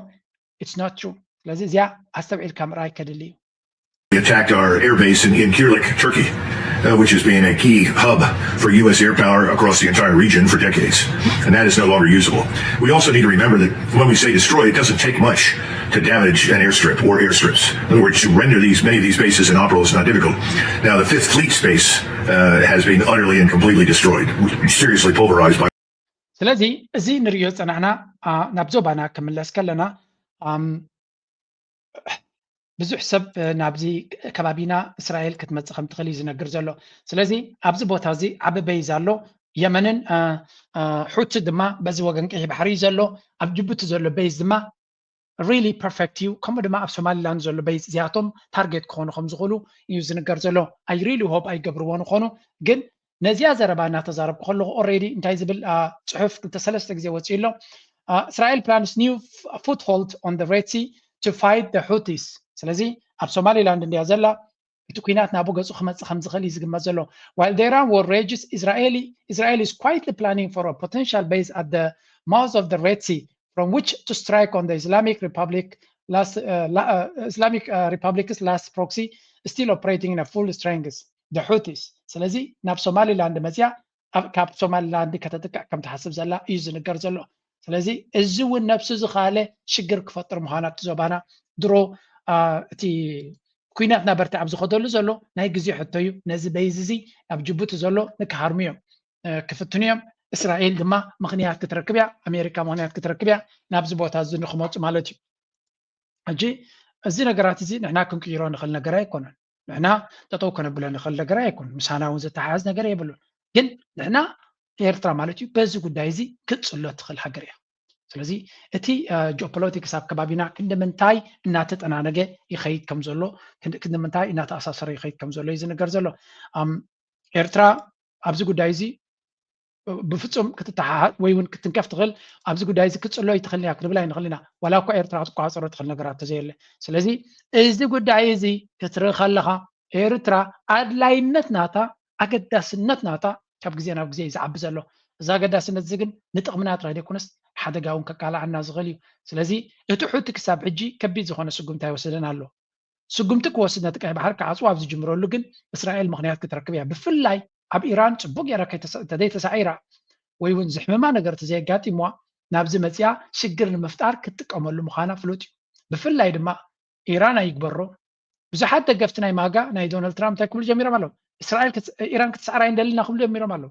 it's not true። ስለዚ እዚኣ ኣስተውዒልካ ምርኣይ ከድሊ እዩ። attacked our airbase in, in Kirlik, Turkey, uh, which has been a key hub for U S air power across the entire region for decades. And that is no longer usable. We also need to remember that when we say destroy, it doesn't take much to damage an airstrip or airstrips. In other words, to render these many of these bases inoperable is not difficult. Now, the Fifth Fleet space uh, has been utterly and completely destroyed, seriously pulverized by ስለዚ እዚ ንርእዮ ዝጸናሕና ናብ ዞባና ክምለስ ከለና ብዙሕ ሰብ ናብዚ ከባቢና እስራኤል ክትመፅእ ከም ትኽእል እዩ ዝነግር ዘሎ። ስለዚ ኣብዚ ቦታ እዚ ዓቢ በይዝ ኣሎ። የመንን ሑቲ ድማ በዚ ወገን ቀይሕ ባሕሪ እዩ ዘሎ። ኣብ ጅቡቲ ዘሎ በይዝ ድማ really perfect እዩ። ከምኡ ድማ ኣብ ሶማሊላንድ ዘሎ በይዝ እዚኣቶም ታርጌት ክኾኑ ከም ዝኽእሉ እዩ ዝንገር ዘሎ። I really hope ኣይገብርዎን ይኾኑ ግን ነዚኣ ዘረባ እናተዛረብኩ ከለኹ already እንታይ ዝብል ፅሑፍ ክልተ ሰለስተ ግዜ ወፂኡ ኣሎ። Israel plans new foothold on the Red Sea to fight the Houthis። ስለዚ ኣብ ሶማሊላንድ እንድያ ዘላ እቲ ኩናት ናብኡ ገፁ ክመፅእ ከም ዝኽእል እዩ ዝግመት ዘሎ። While the Iran war rages, Israeli Israel is quietly planning for a potential base at the mouth of the Red Sea from which to strike on the Islamic Republic last uh, Islamic uh, Republic's last proxy still operating in a full strength, the Houthis። ስለዚ ናብ ሶማሊላንድ መፅያ ካብ ሶማሊላንድ ከተጥቅዕ ከም ትሓስብ ዘላ እዩ ዝንገር ዘሎ። ስለዚ እዚ እውን ነብሱ ዝኻለ ሽግር ክፈጥር ምዃኑ ኣብቲ ዞባና ድሮ እቲ ኩናት ናበርቲ ኣብ ዝኸደሉ ዘሎ ናይ ግዜ ሕቶ እዩ። ነዚ በይዝ እዚ ናብ ጅቡቲ ዘሎ ንክሃርሙ እዮም ክፍትኑ እዮም። እስራኤል ድማ ምኽንያት ክትረክብ እያ፣ ኣሜሪካ ምኽንያት ክትረክብ እያ ናብዚ ቦታ እዚ ንክመፁ ማለት እዩ። ሕጂ እዚ ነገራት እዚ ንሕና ክንቅይሮ ንኽእል ነገር ኣይኮነን። ንሕና ጠጠው ከነብሎ ንኽእል ነገር ኣይኮን፣ ምሳና እውን ዝተሓሓዝ ነገር የብሉን። ግን ንሕና ኤርትራ ማለት እዩ በዚ ጉዳይ እዚ ክትፅሎ ትኽእል ሃገር እያ። ስለዚ እቲ ጂኦፖለቲክስ ኣብ ከባቢና ክንዲ ምንታይ እናተጠናነገ ይኸይድ ከም ዘሎ፣ ክንዲ ምንታይ እናተኣሳሰረ ይኸይድ ከም ዘሎ እዩ ዝንገር ዘሎ። ኤርትራ ኣብዚ ጉዳይ እዚ ብፍፁም ክትተሓሓዝ ወይ እውን ክትንከፍ ትኽእል ኣብዚ ጉዳይ እዚ ክትፅሎ ይትኽእል እያ ክንብል ኣይንኽእል ኢና። ዋላ እኳ ኤርትራ ክትቆፃፀሮ ትኽእል ነገራት ተዘየለ። ስለዚ እዚ ጉዳይ እዚ ክትርኢ ከለኻ ኤርትራ ኣድላይነት ናታ ኣገዳስነት ናታ ካብ ግዜ ናብ ግዜ እዩ ዝዓቢ ዘሎ። እዚ ኣገዳስነት እዚ ግን ንጥቕምና ጥራይ ዘይኮነስ ሓደጋ እውን ከቃልዓና ዝኽእል እዩ። ስለዚ እቲ ሑቲ ክሳብ ሕጂ ከቢድ ዝኾነ ስጉምቲ ኣይወሰደን ኣሎ። ስጉምቲ ክወስድ ነቲ ቀይ ባሕሪ ክዓፅዎ ኣብ ዝጅምረሉ ግን እስራኤል ምኽንያት ክትረክብ እያ። ብፍላይ ኣብ ኢራን ፅቡቅ ገይራ ከይተሳ- እንተዘይተሳዒራ ወይ እውን ዝሕምማ ነገር ተዘየጋጢምዋ ናብዚ መፅያ ሽግር ንምፍጣር ክትጥቀመሉ ምዃና ፍሉጥ እዩ። ብፍላይ ድማ ኢራን ኣይግበሮ። ብዙሓት ደገፍቲ ናይ ማጋ ናይ ዶናልድ ትራምፕ እንታይ ክብሉ ጀሚሮም ኣለዉ? እስራኤል ኢራን ክትስዕራ ይንደልና ክብሉ ጀሚሮም ኣለዉ።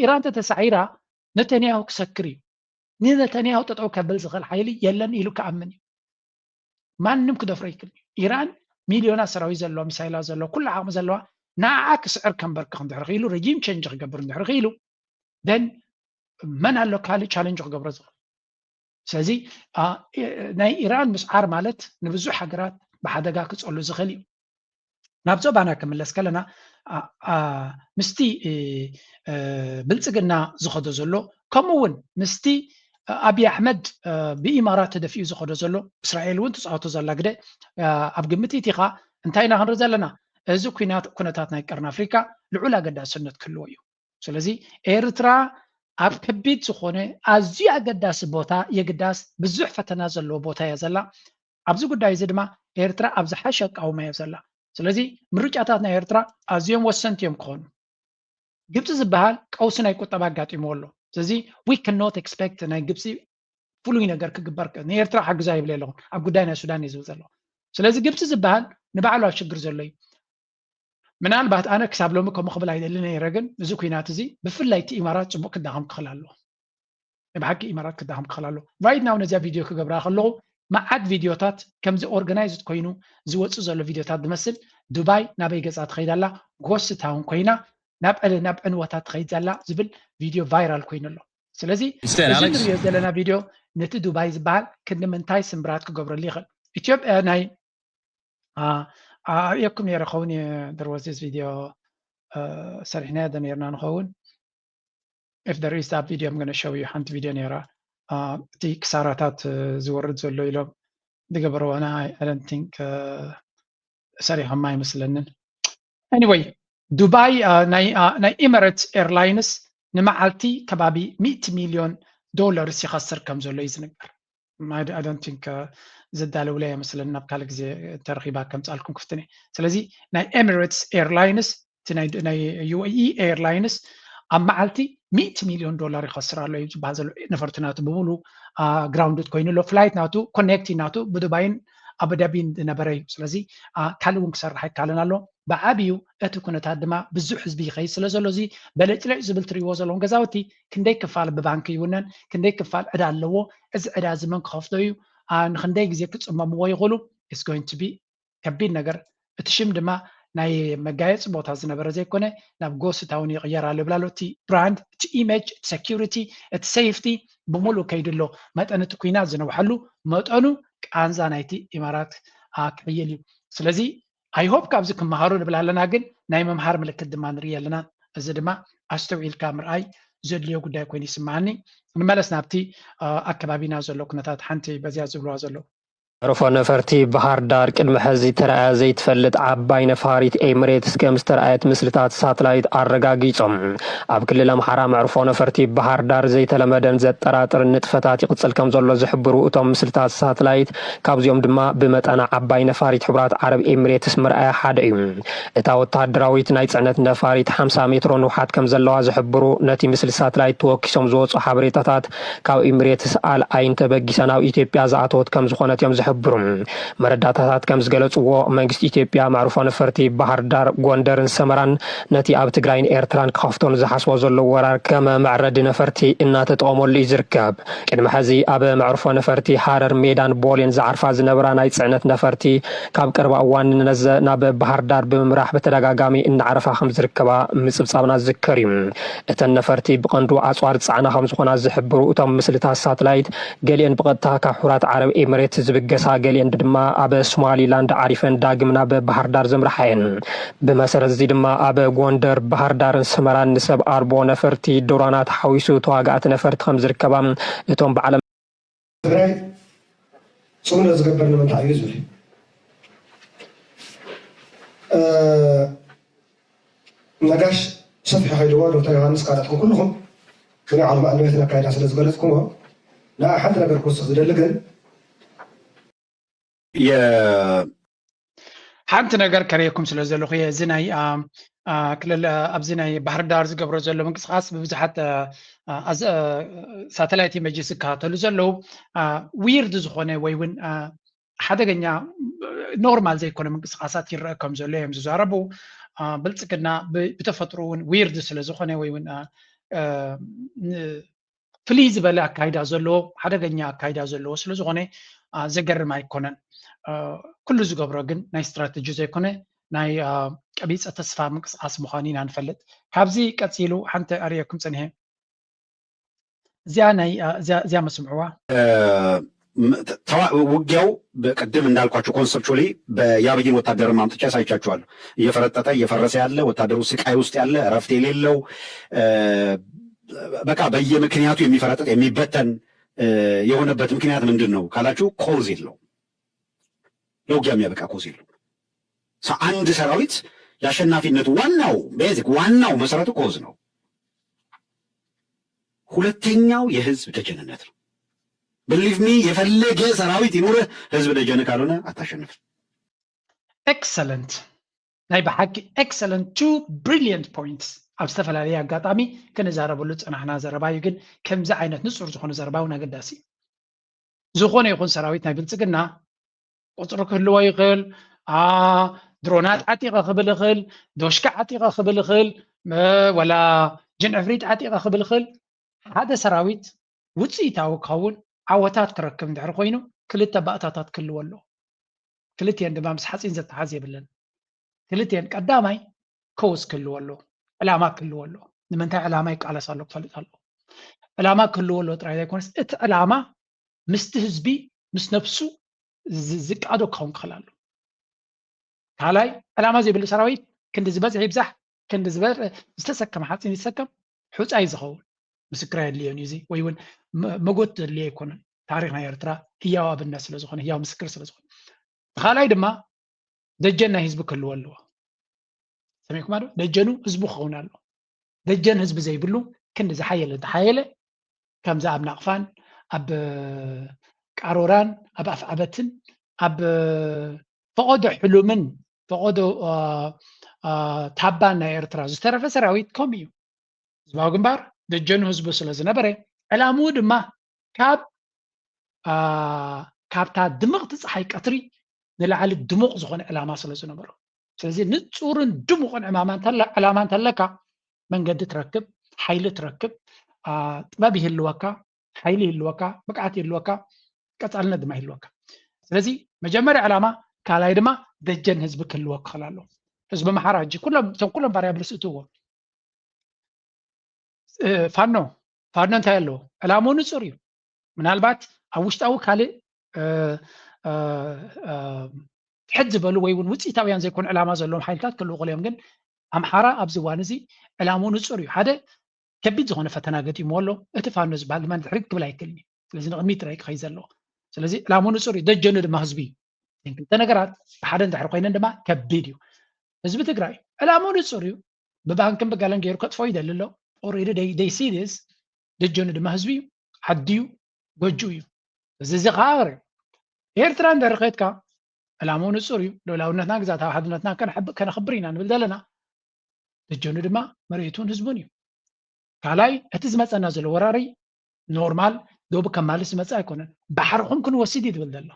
ኢራን ተተሳዒራ ነተንያሁ ክሰክር እዩ። ንነተንያሁ ጠጠው ከብል ዝኽእል ሓይሊ የለን ኢሉ ክኣምን እዩ። ማንም ክደፍሮ ይክእል እዩ። ኢራን ሚልዮናት ሰራዊት ዘለዋ፣ ሚሳይላት ዘለዋ፣ ኩሉ ዓቕሚ ዘለዋ፣ ንዓኣ ክስዕር ከንበርክኽ እንድሕር ክኢሉ፣ ረጂም ቸንጅ ክገብር እንድሕር ክኢሉ፣ ደን መን ኣሎ ካልእ ቻለንጅ ክገብሮ ዝኽእል? ስለዚ ናይ ኢራን ምስዓር ማለት ንብዙሕ ሃገራት ብሓደጋ ክፀሉ ዝኽእል እዩ። ናብ ዞባና ክምለስ ከለና ምስቲ ብልፅግና ዝኸዶ ዘሎ ከምኡ እውን ምስቲ ኣብይ ኣሕመድ ብኢማራት ተደፊኡ ዝኸዶ ዘሎ እስራኤል እውን ትፃወቶ ዘላ ግደ ኣብ ግምት ኢቲኻ እንታይ ኢና ክንርኢ ዘለና? እዚ ኩነታት ናይ ቀርኒ ኣፍሪካ ልዑል ኣገዳስነት ክህልዎ እዩ። ስለዚ ኤርትራ ኣብ ከቢድ ዝኾነ ኣዝዩ ኣገዳሲ ቦታ የግዳስ ብዙሕ ፈተና ዘለዎ ቦታ እያ ዘላ። ኣብዚ ጉዳይ እዚ ድማ ኤርትራ ኣብ ዝሓሸ ኣቃውማ እያ ዘላ። ስለዚ ምርጫታት ናይ ኤርትራ ኣዝዮም ወሰንቲ እዮም ክኾኑ። ግብፂ ዝበሃል ቀውሲ ናይ ቁጠባ ኣጋጢምዎ ኣሎ። ስለዚ we cannot expect ናይ ግብፂ ፍሉይ ነገር ክግበር። ንኤርትራ ሓግዛ ይብል ኣለኹ ኣብ ጉዳይ ናይ ሱዳን እየ ዝብል ዘለኹ። ስለዚ ግብፂ ዝበሃል ንባዕሉ ኣብ ሽግር ዘሎ እዩ። ምናልባት ኣነ ክሳብ ሎሚ ከምኡ ክብል ኣይደሊ ነይረ፣ ግን እዚ ኩናት እዚ ብፍላይ እቲ ኢማራት ፅቡቅ ክዳኸም ክኽእል ኣለዎ። ብሓቂ ኢማራት ክዳኸም ክኽእል ኣለዎ። ራይት ናው ነዚኣ ቪድዮ ክገብራ ከለኹ መዓት ቪድዮታት ከምዚ ኦርጋናይዝድ ኮይኑ ዝወፅእ ዘሎ ቪድዮታት ዝመስል ዱባይ ናበይ ገፃ ትኸይድ ኣላ፣ ጎስት ታውን ኮይና ናብ ዕንወታት ትኸይድ ዘላ ዝብል ቪድዮ ቫይራል ኮይኑ ኣሎ። ስለዚ እዚ ንሪኦ ዘለና ቪድዮ ነቲ ዱባይ ዝበሃል ክንዲ ምንታይ ስምብራት ክገብረሉ ይኽእል? ኢትዮጵያ ናይ ኣርእየኩም ነይረ ኸውን እየ። There was this video ሰሪሕናዮ ዶ ነይርና ንኸውን? If there is that video I'm gonna show you ሓንቲ ቪድዮ ነይራ። እቲ ክሳራታት ዝወርድ ዘሎ ኢሎም ዝገበርዎ ናይ I don't think ሰሪሖማ ኣይመስለንን። Anyway ዱባይ ናይ ኤሚሬትስ ኤርላይንስ ንመዓልቲ ከባቢ ሚእቲ ሚልዮን ዶላርስ ይኸስር ከም ዘሎ እዩ ዝንገር። I don't think ዘዳለውላ ይመስለኒ። ናብ ካልእ ግዜ እንተረኺባ ከምፅኣልኩም ክፍትን እየ። ስለዚ ናይ ኤሚሬትስ ኤርላይንስ እቲ ናይ ዩኤኢ ኤርላይንስ ኣብ መዓልቲ ሚእቲ ሚልዮን ዶላር ይኸስር ኣሎ እዩ ዝበሃል ዘሎ። ነፈርቲ ናቱ ብምሉ ግራውንድድ ኮይኑ ኣሎ። ፍላይት ናቱ ኮኔክቲ ናቱ ብዱባይን ኣቡዳቢን ዝነበረ እዩ። ስለዚ ካልእ እውን ክሰርሕ ኣይከኣልን ኣሎ። ብዓብዩ እቲ ኩነታት ድማ ብዙሕ ህዝቢ ይኸይድ ስለ ዘሎ እዚ በለጭለጭ ዝብል ትሪእዎ ዘለኹም ገዛውቲ ክንደይ ክፋል ብባንኪ ይውነን፣ ክንደይ ክፋል ዕዳ ኣለዎ፣ እዚ ዕዳ እዚ መን ክኸፍሎ እዩ፣ ንክንደይ ግዜ ክፅመምዎ ይኽእሉ? It's going to be ከቢድ ነገር። እቲ ሽም ድማ ናይ መጋየፂ ቦታ ዝነበረ ዘይኮነ ናብ ጎስት ታውን ይቕየር ኣሎ ይብላ ኣሎ። እቲ ብራንድ፣ እቲ ኢሜጅ፣ እቲ ሴኪሪቲ፣ እቲ ሴፍቲ ብምሉእ ከይዱ ኣሎ። መጠን እቲ ኩናት ዝነውሐሉ መጠኑ ቃንዛ ናይቲ ኢማራት ክሕይል እዩ። ስለዚ I hope ካብዚ ክመሃሩ ንብል ኣለና፣ ግን ናይ ምምሃር ምልክት ድማ ንርኢ ኣለና። እዚ ድማ ኣስተውዒልካ ምርኣይ ዘድልዮ ጉዳይ ኮይኑ ይስምዓኒ። ንመለስ ናብቲ ኣከባቢና ዘሎ ኩነታት ሓንቲ በዚያ ዝብልዋ ዘለዉ። መዕርፎ ነፈርቲ ባህር ዳር ቅድሚ ሕዚ ተራእያ ዘይትፈልጥ ዓባይ ነፋሪት ኤምሬትስ ከም ዝተራእየት ምስልታት ሳትላይት ኣረጋጊጾም። ኣብ ክልል ኣምሓራ መዕርፎ ነፈርቲ ባህር ዳር ዘይተለመደን ዘጠራጥርን ንጥፈታት ይቕጽል ከም ዘሎ ዝሕብሩ እቶም ምስልታት ሳትላይት፣ ካብዚኦም ድማ ብመጠና ዓባይ ነፋሪት ሕቡራት ዓረብ ኤምሬትስ ምርኣያ ሓደ እዩ። እታ ወተሃደራዊት ናይ ጽዕነት ነፋሪት ሓምሳ ሜትሮ ንውሓት ከም ዘለዋ ዝሕብሩ ነቲ ምስሊ ሳትላይት ተወኪሶም ዝወጹ ሓበሬታታት፣ ካብ ኤምሬትስ ኣል ኣይን ተበጊሳ ናብ ኢትዮጵያ ዝኣተወት ከም ዝኾነት እዮም ዝሕብሩ። መረዳእታታት ከም ዝገለጽዎ፣ መንግስቲ ኢትዮጵያ መዕርፎ ነፈርቲ ባህር ዳር፣ ጎንደርን ሰመራን ነቲ ኣብ ትግራይን ኤርትራን ክኸፍቶ ንዝሓስቦ ዘሎ ወራር ከም መዕረዲ ነፈርቲ እናተጠቐመሉ እዩ ዝርከብ። ቅድሚ ሕዚ ኣብ መዕርፎ ነፈርቲ ሃረር፣ ሜዳን ቦሌን ዝዓርፋ ዝነበራ ናይ ጽዕነት ነፈርቲ፣ ካብ ቀረባ እዋን ነዘ ናብ ባህር ዳር ብምምራሕ ብተደጋጋሚ እናዓረፋ ከም ዝርከባ ምጽብጻብና ዝዝከር እዩ። እተን ነፈርቲ ብቐንዱ ኣጽዋር ዝጸዓና ከም ዝኾና ዝሕብሩ እቶም ምስልታት ሳትላይት፣ ገሊአን ብቐጥታ ካብ ሕቡራት ዓረብ ኤምሬትስ ዝብገሳ፣ ገሊአን ድማ ኣብ ሶማሊላንድ ዓሪፈን ዳግም ናብ ባህር ዳር ዘምርሓ እየን። ብመሰረት እዚ ድማ ኣብ ጎንደር፣ ባህር ዳርን ሰመራን ንሰብ ኣልቦ ነፈርቲ፣ ድሮናት ሓዊሱ ተዋጋእቲ ነፈርቲ ከም ዝርከባ እቶም ባዕለ ትግራይ ጽምዶ ዝገበር ንምንታይ እዩ ዝብል ነጋሽ ሰፊሑ ከይድዎ ዶክተር ዮሃንስ ካልኣትኩም ኩልኹም ግን ዓለማ ዕንወትን ኣካይዳ ስለ ዝገለጽኩሞ ንኣ ሓንቲ ነገር ክውስኽ ዝደሊ ግን ሓንቲ ነገር ከርእየኩም ስለ ዘለኹ እየ። እዚ ናይ ክልል ኣብዚ ናይ ባህር ዳር ዝገብሮ ዘሎ ምንቅስቃስ ብብዙሓት ሳተላይት ኢመጅስ ዝከታተሉ ዘለዉ ዊርድ ዝኾነ ወይ እውን ሓደገኛ ኖርማል ዘይኮነ ምንቅስቃሳት ይረአ ከም ዘሎ እዮም ዝዛረቡ። ብልፅግና ብተፈጥሮ እውን ዊርድ ስለዝኾነ ወይ እውን ፍልይ ዝበለ ኣካይዳ ዘለዎ ሓደገኛ ኣካይዳ ዘለዎ ስለዝኾነ ዘገርም ኣይኮነን። ኩሉ ዝገብሮ ግን ናይ ስትራተጂ ዘይኮነ ናይ ቀቢፀ ተስፋ ምንቅስቃስ ምዃኑ ኢና ንፈልጥ። ካብዚ ቀፂሉ ሓንቲ ኣርእየኩም ፅንሄ እዚኣ ናይ እዚኣ መስምዕዋ ውጊያው ቅድም እንዳልኳቸው ኮንሰፕቹሊ የአብይን ወታደር ማምጥቻ ያሳይቻቸዋለሁ። እየፈረጠጠ እየፈረሰ ያለ ወታደሩ ስቃይ ውስጥ ያለ እረፍት የሌለው በቃ በየምክንያቱ የሚፈረጠጥ የሚበተን የሆነበት ምክንያት ምንድን ነው ካላችሁ ኮዝ የለው። ለውጊያ የሚያበቃ ኮዝ የለው። አንድ ሰራዊት የአሸናፊነቱ ዋናው ቤዚክ ዋናው መሰረቱ ኮዝ ነው። ሁለተኛው የህዝብ ደጀንነት ነው። believe me የፈለገ ሰራዊት ይኑርህ ህዝብ ደጀን ካልሆነ አታሸንፍም። Excellent። ናይ ብሓቂ excellent two brilliant points። ኣብ ዝተፈላለየ ኣጋጣሚ ክንዛረበሉ ዝፀናሕና ዘረባ እዩ፣ ግን ከምዚ ዓይነት ንፁር ዝኾነ ዘረባ እውን ኣገዳሲ እዩ። ዝኾነ ይኹን ሰራዊት ናይ ብልፅግና ቁፅሪ ክህልዎ ይኽእል፣ ድሮናት ዓጢቐ ክብል ይኽእል፣ ዶሽካ ዓጢቐ ክብል ይኽእል፣ ወላ ጅንዕፍሪት ዓጢቐ ክብል ይኽእል። ሓደ ሰራዊት ውፅኢታዊ ክኸውን ዓወታት ክረክብ እንድሕር ኮይኑ ክልተ ባእታታት ክህልዎ ኣለዎ። ክልቲኤን ድማ ምስ ሓፂን ዘተሓዝ የብለን። ክልቲኤን ቀዳማይ ኮዝ ክህልዎ ኣለዎ፣ ዕላማ ክህልዎ ኣለዎ። ንምንታይ ዕላማ ይቃለስ ኣሎ ክፈልጥ ኣለዎ። ዕላማ ክህልዎ ኣለዎ ጥራይ ዘይኮነስ እቲ ዕላማ ምስቲ ህዝቢ ምስ ነብሱ ዝቃዶ ክኸውን ክኽእል ኣሎ። ካልኣይ ዕላማ ዘይብሉ ሰራዊት ክንዲ ዝበዝሕ ይብዛሕ ክንዲ ዝበዝሕ ዝተሰከመ ሓፂን ይሰከም ሑፃ እዩ ዝኸውን። ምስክር ኣየድልዮን እዩ እዚ ወይ እውን መጎት ዘድልዮ ኣይኮነን። ታሪክ ናይ ኤርትራ ህያው ኣብነት ስለዝኾነ ህያው ምስክር ስለዝኾነ፣ ካልኣይ ድማ ደጀን ናይ ህዝቢ ክህልዎ ኣለዎ። ሰሚዕኩማ ዶ? ደጀኑ ህዝቡ ክኸውን ኣለዎ። ደጀን ህዝቢ ዘይብሉ ክንዲ ዝሓየለ እንተሓየለ ከምዚ ኣብ ናቕፋን ኣብ ቃሮራን ኣብ ኣፍዓበትን ኣብ ፈቐዶ ሕሉምን ፈቐዶ ታባን ናይ ኤርትራ ዝተረፈ ሰራዊት ከምኡ እዩ። ህዝባዊ ግንባር ደጀኑ ህዝቡ ስለ ዝነበረ ዕላምኡ ድማ ካብ ካብታ ድምቕቲ ፀሓይ ቀትሪ ንላዕሊ ድሙቕ ዝኾነ ዕላማ ስለ ዝነበሮ፣ ስለዚ ንፁርን ድሙቕን ዕላማ እንተለካ መንገዲ ትረክብ፣ ሓይሊ ትረክብ፣ ጥበብ ይህልወካ፣ ሓይሊ ይህልወካ፣ ብቅዓት ይህልወካ፣ ቀፃልነት ድማ ይህልወካ። ስለዚ መጀመርያ ዕላማ፣ ካልኣይ ድማ ደጀን ህዝቢ ክህልወካ ክኽእል ኣለዎ። ህዝቢ ኣምሓራ ሕጂ ኩሎም እቶም ኩሎም ቫርያብልስ እትዎ ፋኖ ፋኖ እንታይ ኣለዎ? ዕላምኡ ንፁር እዩ። ምናልባት ኣብ ውሽጣዊ ካልእ ትሕት ዝበሉ ወይ እውን ውፅኢታውያን ዘይኮኑ ዕላማ ዘለዎም ሓይልታት ክህልዉ ክኽእሉ እዮም። ግን ኣምሓራ ኣብዚ እዋን እዚ ዕላምኡ ንፁር እዩ። ሓደ ከቢድ ዝኾነ ፈተና ገጢምዎ ኣሎ። እቲ ፋኖ ዝበሃል ድማ ንድሕሪት ክብል ኣይክእልን እዩ። ስለዚ ንቕድሚት ጥራይ ክኸይድ ዘለዎ። ስለዚ ዕላምኡ ንፁር እዩ። ደጀኑ ድማ ህዝቢ እዩ። ክልተ ነገራት ብሓደ እንድሕር ኮይነን ድማ ከቢድ እዩ። ህዝቢ ትግራይ ዕላምኡ ንፁር እዩ። ብባንክን ብጋለን ገይሩ ከጥፎ ይደሊ ኣሎ። Already they see this። ደጀኑ ድማ ህዝቢ እዩ፣ ዓዲ እዩ፣ ጎጆ እዩ። እዚ እዚ ከዓ ወረ ኤርትራ እንድሕር ከድካ ዕላምኡ ንፁር እዩ። ልኡላውነትና ግዛታዊ ሓድነትና ከነኽብር ኢና ንብል ዘለና። ደጀኑ ድማ መሬቱን ህዝቡን እዩ። ካልኣይ እቲ ዝመፀና ዘሎ ወራሪ ኖርማል ዶብ ከማልስ ዝመፅእ ኣይኮነን። ባሕርኹም ክንወስድ እዩ ዝብል ዘሎ።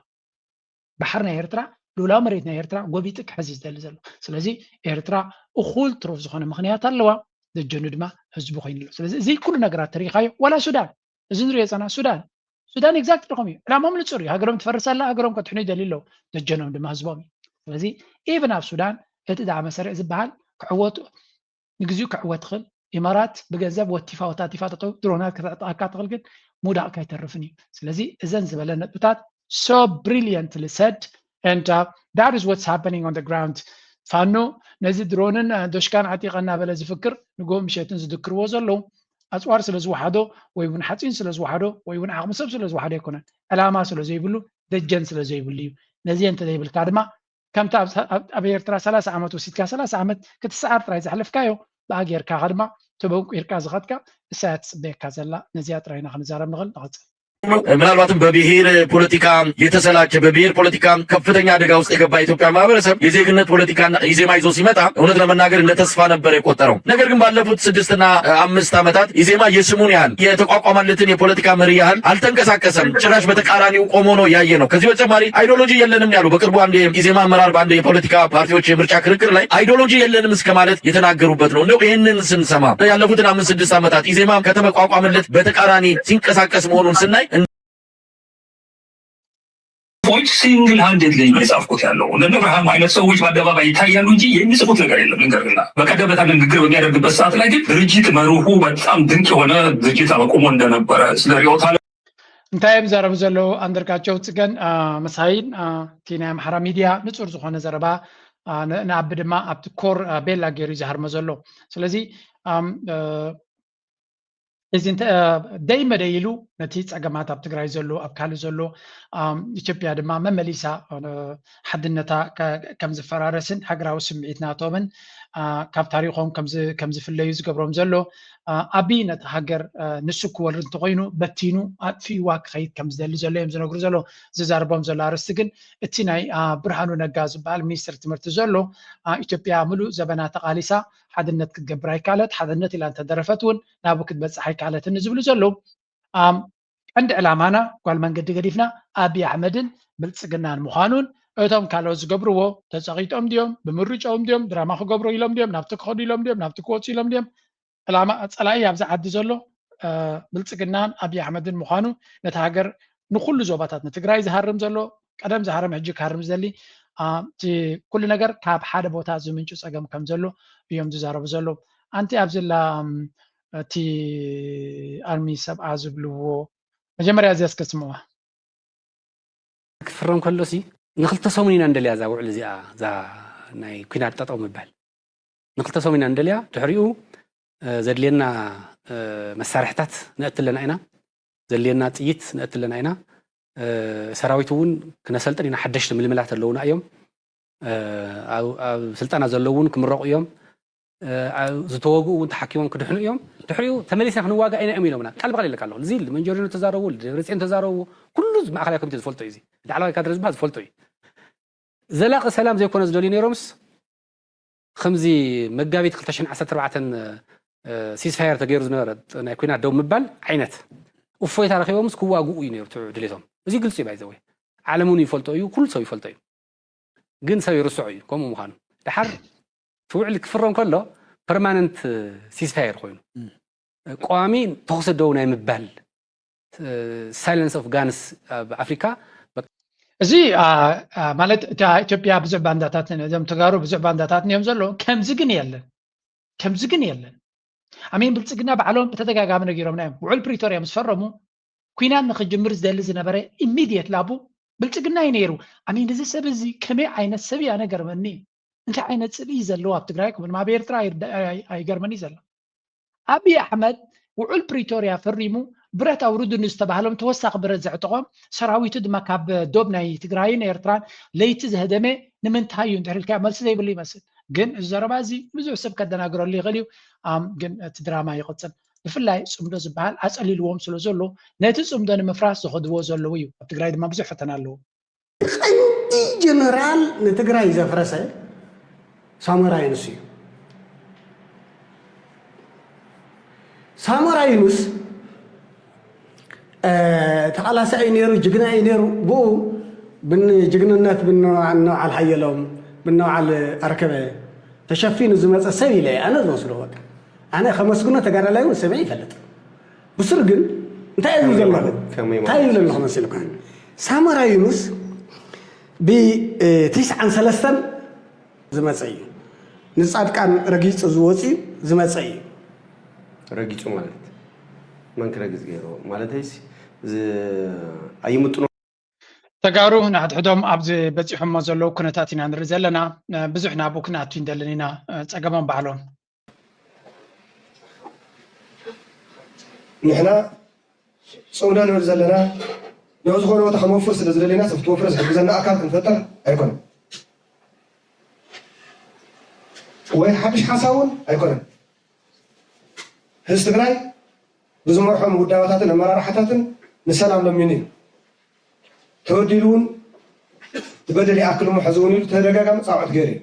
ባሕሪ ናይ ኤርትራ ልኡላዊ መሬት ናይ ኤርትራ ጎቢጡ ክሕዝ እዩ ዝደሊ ዘሎ። ስለዚ ኤርትራ እኹል ትሩፍ ዝኾነ ምኽንያት ኣለዋ። ደጀኑ ድማ ህዝቢ ኮይኑ ኣሎ። ስለዚ እዚ ኩሉ ነገራት ተሪኻዮ ዋላ ሱዳን እዚ ንሪኦ ጸና ሱዳን ሱዳን exactly ከምኡ እዩ። ዕላሞም ንጹር እዩ። ሃገሮም ትፈርስ ኣላ፣ ሃገሮም ከድሕኑ ይደልዩ ኣለዉ። ደጀኖም ድማ ህዝቦም እዩ። ስለዚ even ኣብ ሱዳን እቲ ደኣ መሰሪዕ ዝበሃል ክዕወቱ ንግዚኡ ክዕወት ትኽእል። ኢማራት ብገንዘብ ወቲፋ ወታቲፋ ጠጠው ድሮናት ከተዕጥቐካ ትኽእል፣ ግን ምውዳቕካ ኣይተርፍን እዩ። ስለዚ እዘን ዝበለ ነጥብታት so brilliantly said and uh, that is what's happening on the ground። ፋኖ ነዚ ድሮንን ዶሽካን ዓጢቐ እናበለ ዝፍክር ንግሆ ምሸትን ዝድክርዎ ዘለዉ ኣፅዋር ስለ ዝወሓዶ ወይ እውን ሓፂን ስለ ዝወሓዶ ወይ እውን ዓቕሚ ሰብ ስለ ዝወሓዶ ኣይኮነን። ዕላማ ስለ ዘይብሉ ደጀን ስለ ዘይብሉ እዩ። ነዚ እንተዘይብልካ ድማ ከምቲ ኣብ ኤርትራ ሰላሳ ዓመት ወሲድካ ሰላሳ ዓመት ክትሰዓር ጥራይ ዘሕለፍካዮ ብኣ ጌርካ ድማ ተበንቂርካ ዝኸድካ እሳያ ትፅበየካ ዘላ ነዚኣ ጥራይና ክንዛረብ ንኽእል። ንቐፅል። ምናልባትም በብሔር ፖለቲካ የተሰላቸ፣ በብሔር ፖለቲካ ከፍተኛ አደጋ ውስጥ የገባ የኢትዮጵያ ማህበረሰብ የዜግነት ፖለቲካና ኢዜማ ይዞ ሲመጣ እውነት ለመናገር እንደ ተስፋ ነበር የቆጠረው። ነገር ግን ባለፉት ስድስትና አምስት ዓመታት ኢዜማ የስሙን ያህል የተቋቋመለትን የፖለቲካ መሪ ያህል አልተንቀሳቀሰም። ጭራሽ በተቃራኒው ቆሞ ነው ያየ ነው። ከዚህ በተጨማሪ አይዲዮሎጂ የለንም ያሉ በቅርቡ አንድ የኢዜማ አመራር በአንድ የፖለቲካ ፓርቲዎች የምርጫ ክርክር ላይ አይዲዮሎጂ የለንም እስከ ማለት የተናገሩበት ነው። እንደው ይህንን ስንሰማ ያለፉትን አምስት ስድስት ዓመታት ኢዜማ ከተመቋቋመለት በተቃራኒ ሲንቀሳቀስ መሆኑን ስናይ ፎች ሲንግል ሃንድድ ነው የጻፍኩት ያለው። እነ ብርሃኑ አይነት ሰዎች በአደባባይ ይታያሉ እንጂ የሚጽፉት ነገር የለም። ልንገርና በቀደም ዕለት ንግግር በሚያደርግበት ሰዓት ላይ ግን ድርጅት መርሁ በጣም ድንቅ የሆነ ድርጅት አቁሞ እንደነበረ ስለ ርዕዮተ ዓለም እንታይ እዮም ዝዛረቡ ዘለዉ? ኣንደርጋቸው ጽገን፣ መሳይን፣ እቲ ናይ ኣምሓራ ሚድያ ንጹር ዝኾነ ዘረባ፣ ንኣቢ ድማ ኣብቲ ኮር ቤላ ገይሩ ዝሃርሞ ዘሎ። ስለዚ እዚ ደይ መደይ ኢሉ ነቲ ጸገማት ኣብ ትግራይ ዘሎ፣ ኣብ ካልእ ዘሎ፣ ኢትዮጵያ ድማ መመሊሳ ሓድነታ ከም ዝፈራረስን ሃገራዊ ስምዒት ናቶምን ካብ ታሪኾም ከም ዝፍለዩ ዝገብሮም ዘሎ፣ ኣቢ ነቲ ሃገር ንሱ ክወርድ እንተኾይኑ በቲኑ ኣጥፊእዋ ክኸይድ ከም ዝደሊ ዘሎ እዮም ዝነግሩ ዘሎ። ዝዛርቦም ዘሎ ኣርእስቲ ግን እቲ ናይ ብርሃኑ ነጋ ዝበሃል ሚኒስትር ትምህርቲ ዘሎ፣ ኢትዮጵያ ምሉእ ዘበና ተቓሊሳ ሓድነት ክትገብር ኣይከኣለት፣ ሓድነት ኢላ እንተደረፈት እውን ናብኡ ክትበፅሕ ኣይከኣለትን ዝብሉ ዘለዉ። ቀንዲ ዕላማና ጓል መንገዲ ገዲፍና ኣብይ ኣሕመድን ብልፅግናን ምዃኑን እቶም ካልኦት ዝገብርዎ ተፀቒጦም ድዮም ብምርጫኦም ድዮም ድራማ ክገብሩ ኢሎም ድዮም ናብቲ ክኸዱ ኢሎም ድዮም ናብቲ ክወፁ ኢሎም ድዮም ዕላማ ፀላኢ ኣብዚ ዓዲ ዘሎ ብልፅግናን ኣብይ ኣሕመድን ምዃኑ ነቲ ሃገር ንኩሉ ዞባታት ንትግራይ ዝሃርም ዘሎ ቀደም ዝሃረመ ሕጂ ክሃርም ዝደሊ እቲ ኩሉ ነገር ካብ ሓደ ቦታ ዝምንጩ ፀገም ከም ዘሎ እዮም ዝዛረቡ ዘለዉ። ኣንቲ ኣብዚላ እቲ ኣርሚ ሰብኣ ዝብልዎ መጀመርያ እዚ እስከ ስምዋ ክፍረም ከሎሲ ንክልተ ሰሙን ኢና እንደልያ እዛ ውዕል እዚኣ እዛ ናይ ኩናት ጠጠው ምባል ንክልተ ሰሙን ኢና እንደልያ ድሕሪኡ ዘድልየና መሳርሕታት ነእትለና ኢና ዘድልየና ጥይት ነእትለና ኢና ሰራዊት እውን ክነሰልጥን ኢና ሓደሽቲ ምልምላት ኣለውና እዮም ኣብ ስልጠና ዘለውን ክምረቑ እዮም ዝተወግኡ እውን ተሓኪሞም ክድሕኑ እዮም ድሕሪኡ ተመሊስና ክንዋጋእ ኢና እዮም ኢሎምና ቃል ብቃል ይለካ ኣለኹ እዚ መንጀሪኖ ተዛረቡ ደብረፅዮን ተዛረቡ ኩሉ ማእኸላይ ኮሚቴ ዝፈልጦ እዩ ላዕለዋይ ካድረ ዝበሃል ዝፈልጦ እዩ ዘላቂ ሰላም ዘይኮነ ዝደልዩ ነይሮምስ ከምዚ መጋቢት ክልተ ሽሕን ዓሰርተ ኣርባዕተን ሲስፋየር ተገይሩ ዝነበረ ናይ ኩናት ደው ምባል ዓይነት እፎይታ ረኪቦምስ ክዋግኡ እዩ ነይሩ ድሌቶም እዚ ግልፂ እዩ ባይዘወይ ዓለም እውን ይፈልጦ እዩ ኩሉ ሰብ ይፈልጦ እዩ ግን ሰብ ይርስዖ እዩ ከምኡ ምዃኑ ድሓር እቲ ውዕል ክፍረም ከሎ ፐርማነንት ሲስፋየር ኮይኑ ቀዋሚ ተኹሲ ደው ናይ ምባል ሳይለንስ ኦፍ ጋንስ ኣብ ኣፍሪካ እዚ ማለት እታ ኢትዮጵያ ብዙሕ ባንዳታት እዞም ተጋሩ ብዙሕ ባንዳታት እዮም ዘሎ ከምዚ ግን የለን ከምዚ ግን የለን ኣሜን ብልፅግና ባዕሎም ብተደጋጋሚ ነጊሮምና እዮም ውዕል ፕሪቶርያ ምስ ፈረሙ ኩናት ንክጅምር ዝደሊ ዝነበረ ኢሚድየት ላቡ ብልፅግና እዩ ነይሩ ኣሜን እዚ ሰብ እዚ ከመይ ዓይነት ሰብ እያ ነገርመኒ እንታይ ዓይነት ፅልኢ ዘለዎ ኣብ ትግራይ ከምኡ ኣብ ኤርትራ ኣይገርመን እዩ ዘሎ ኣብይ ኣሕመድ ውዑል ፕሪቶርያ ፈሪሙ ብረት ኣውርዱ ንዝተባህሎም ተወሳኺ ብረት ዘዕጠቖም ሰራዊቱ ድማ ካብ ዶብ ናይ ትግራይን ኤርትራን ለይቲ ዝህደመ ንምንታይ እዩ እንድሕር ኢልካዮ መልሲ ዘይብሉ ይመስል ግን እዚ ዘረባ እዚ ብዙሕ ሰብ ከደናግረሉ ይኽእል እዩ ግን እቲ ድራማ ይቕፅል ብፍላይ ፅምዶ ዝበሃል ኣፀሊልዎም ስለ ዘሎ ነቲ ፅምዶ ንምፍራስ ዝኸድዎ ዘለዉ እዩ ኣብ ትግራይ ድማ ብዙሕ ፈተና ኣለዎ ቀንዲ ጀነራል ንትግራይ ዘፍረሰ ሳሞራ ዩኑስ እዩ። ሳሞራ ዩኑስ ተቓላሳይ እዩ ነይሩ፣ ጅግና እዩ ነይሩ። ብኡ ብን ጅግንነት ብን ነውዓል ሓየሎም፣ ብን ነውዓል ኣርከበ ተሸፊኑ ዝመፀ ሰብ ኢለ ኣነ ዝወስዶ። በቃ ኣነ ከመስግኖ ተጋዳላይ እውን ሰሚዐ ይፈልጥ። ብስሩ ግን እንታይ እዩ ዘለኹ እንታይ ይብል ኣለኹ መሲልካ ሳሞራ ዩኑስ ብትስዓን ሰለስተን ዝመፀ እዩ ንፃድቃን ረጊፁ ዝወፅ እዩ ዝመፀ እዩ ረጊፁ ማለት መን ክረግፅ ገይሮ ማለተይስ ኣይምጥኖ ተጋሩ ንሕድሕዶም ኣብዚ በፂሖሞ ዘለዉ ኩነታት ኢና ንርኢ ዘለና ብዙሕ ናብኡ ክንኣቱ እንደለን ኢና ፀገሞም ባዕሎም ንሕና ፅምዶ ንብል ዘለና ንዝኾነ ቦታ ከመፍር ስለ ዝደለና ሰብ ትወፍረ ዝሕግዘና ኣካል ክንፈጥር ኣይኮነን ወይ ሓድሽ ሓሳብ እውን ኣይኮነን ህዝቢ ትግራይ ብዝመርሖም ውዳበታትን ኣመራርሓታትን ንሰላም ለሚኑ እዩ። ተበዲሉ እውን ትበደል ይኣክል እሞ ሕዚ እውን ኢሉ ተደጋጋሚ ፃውዐት ገይሩ እዩ።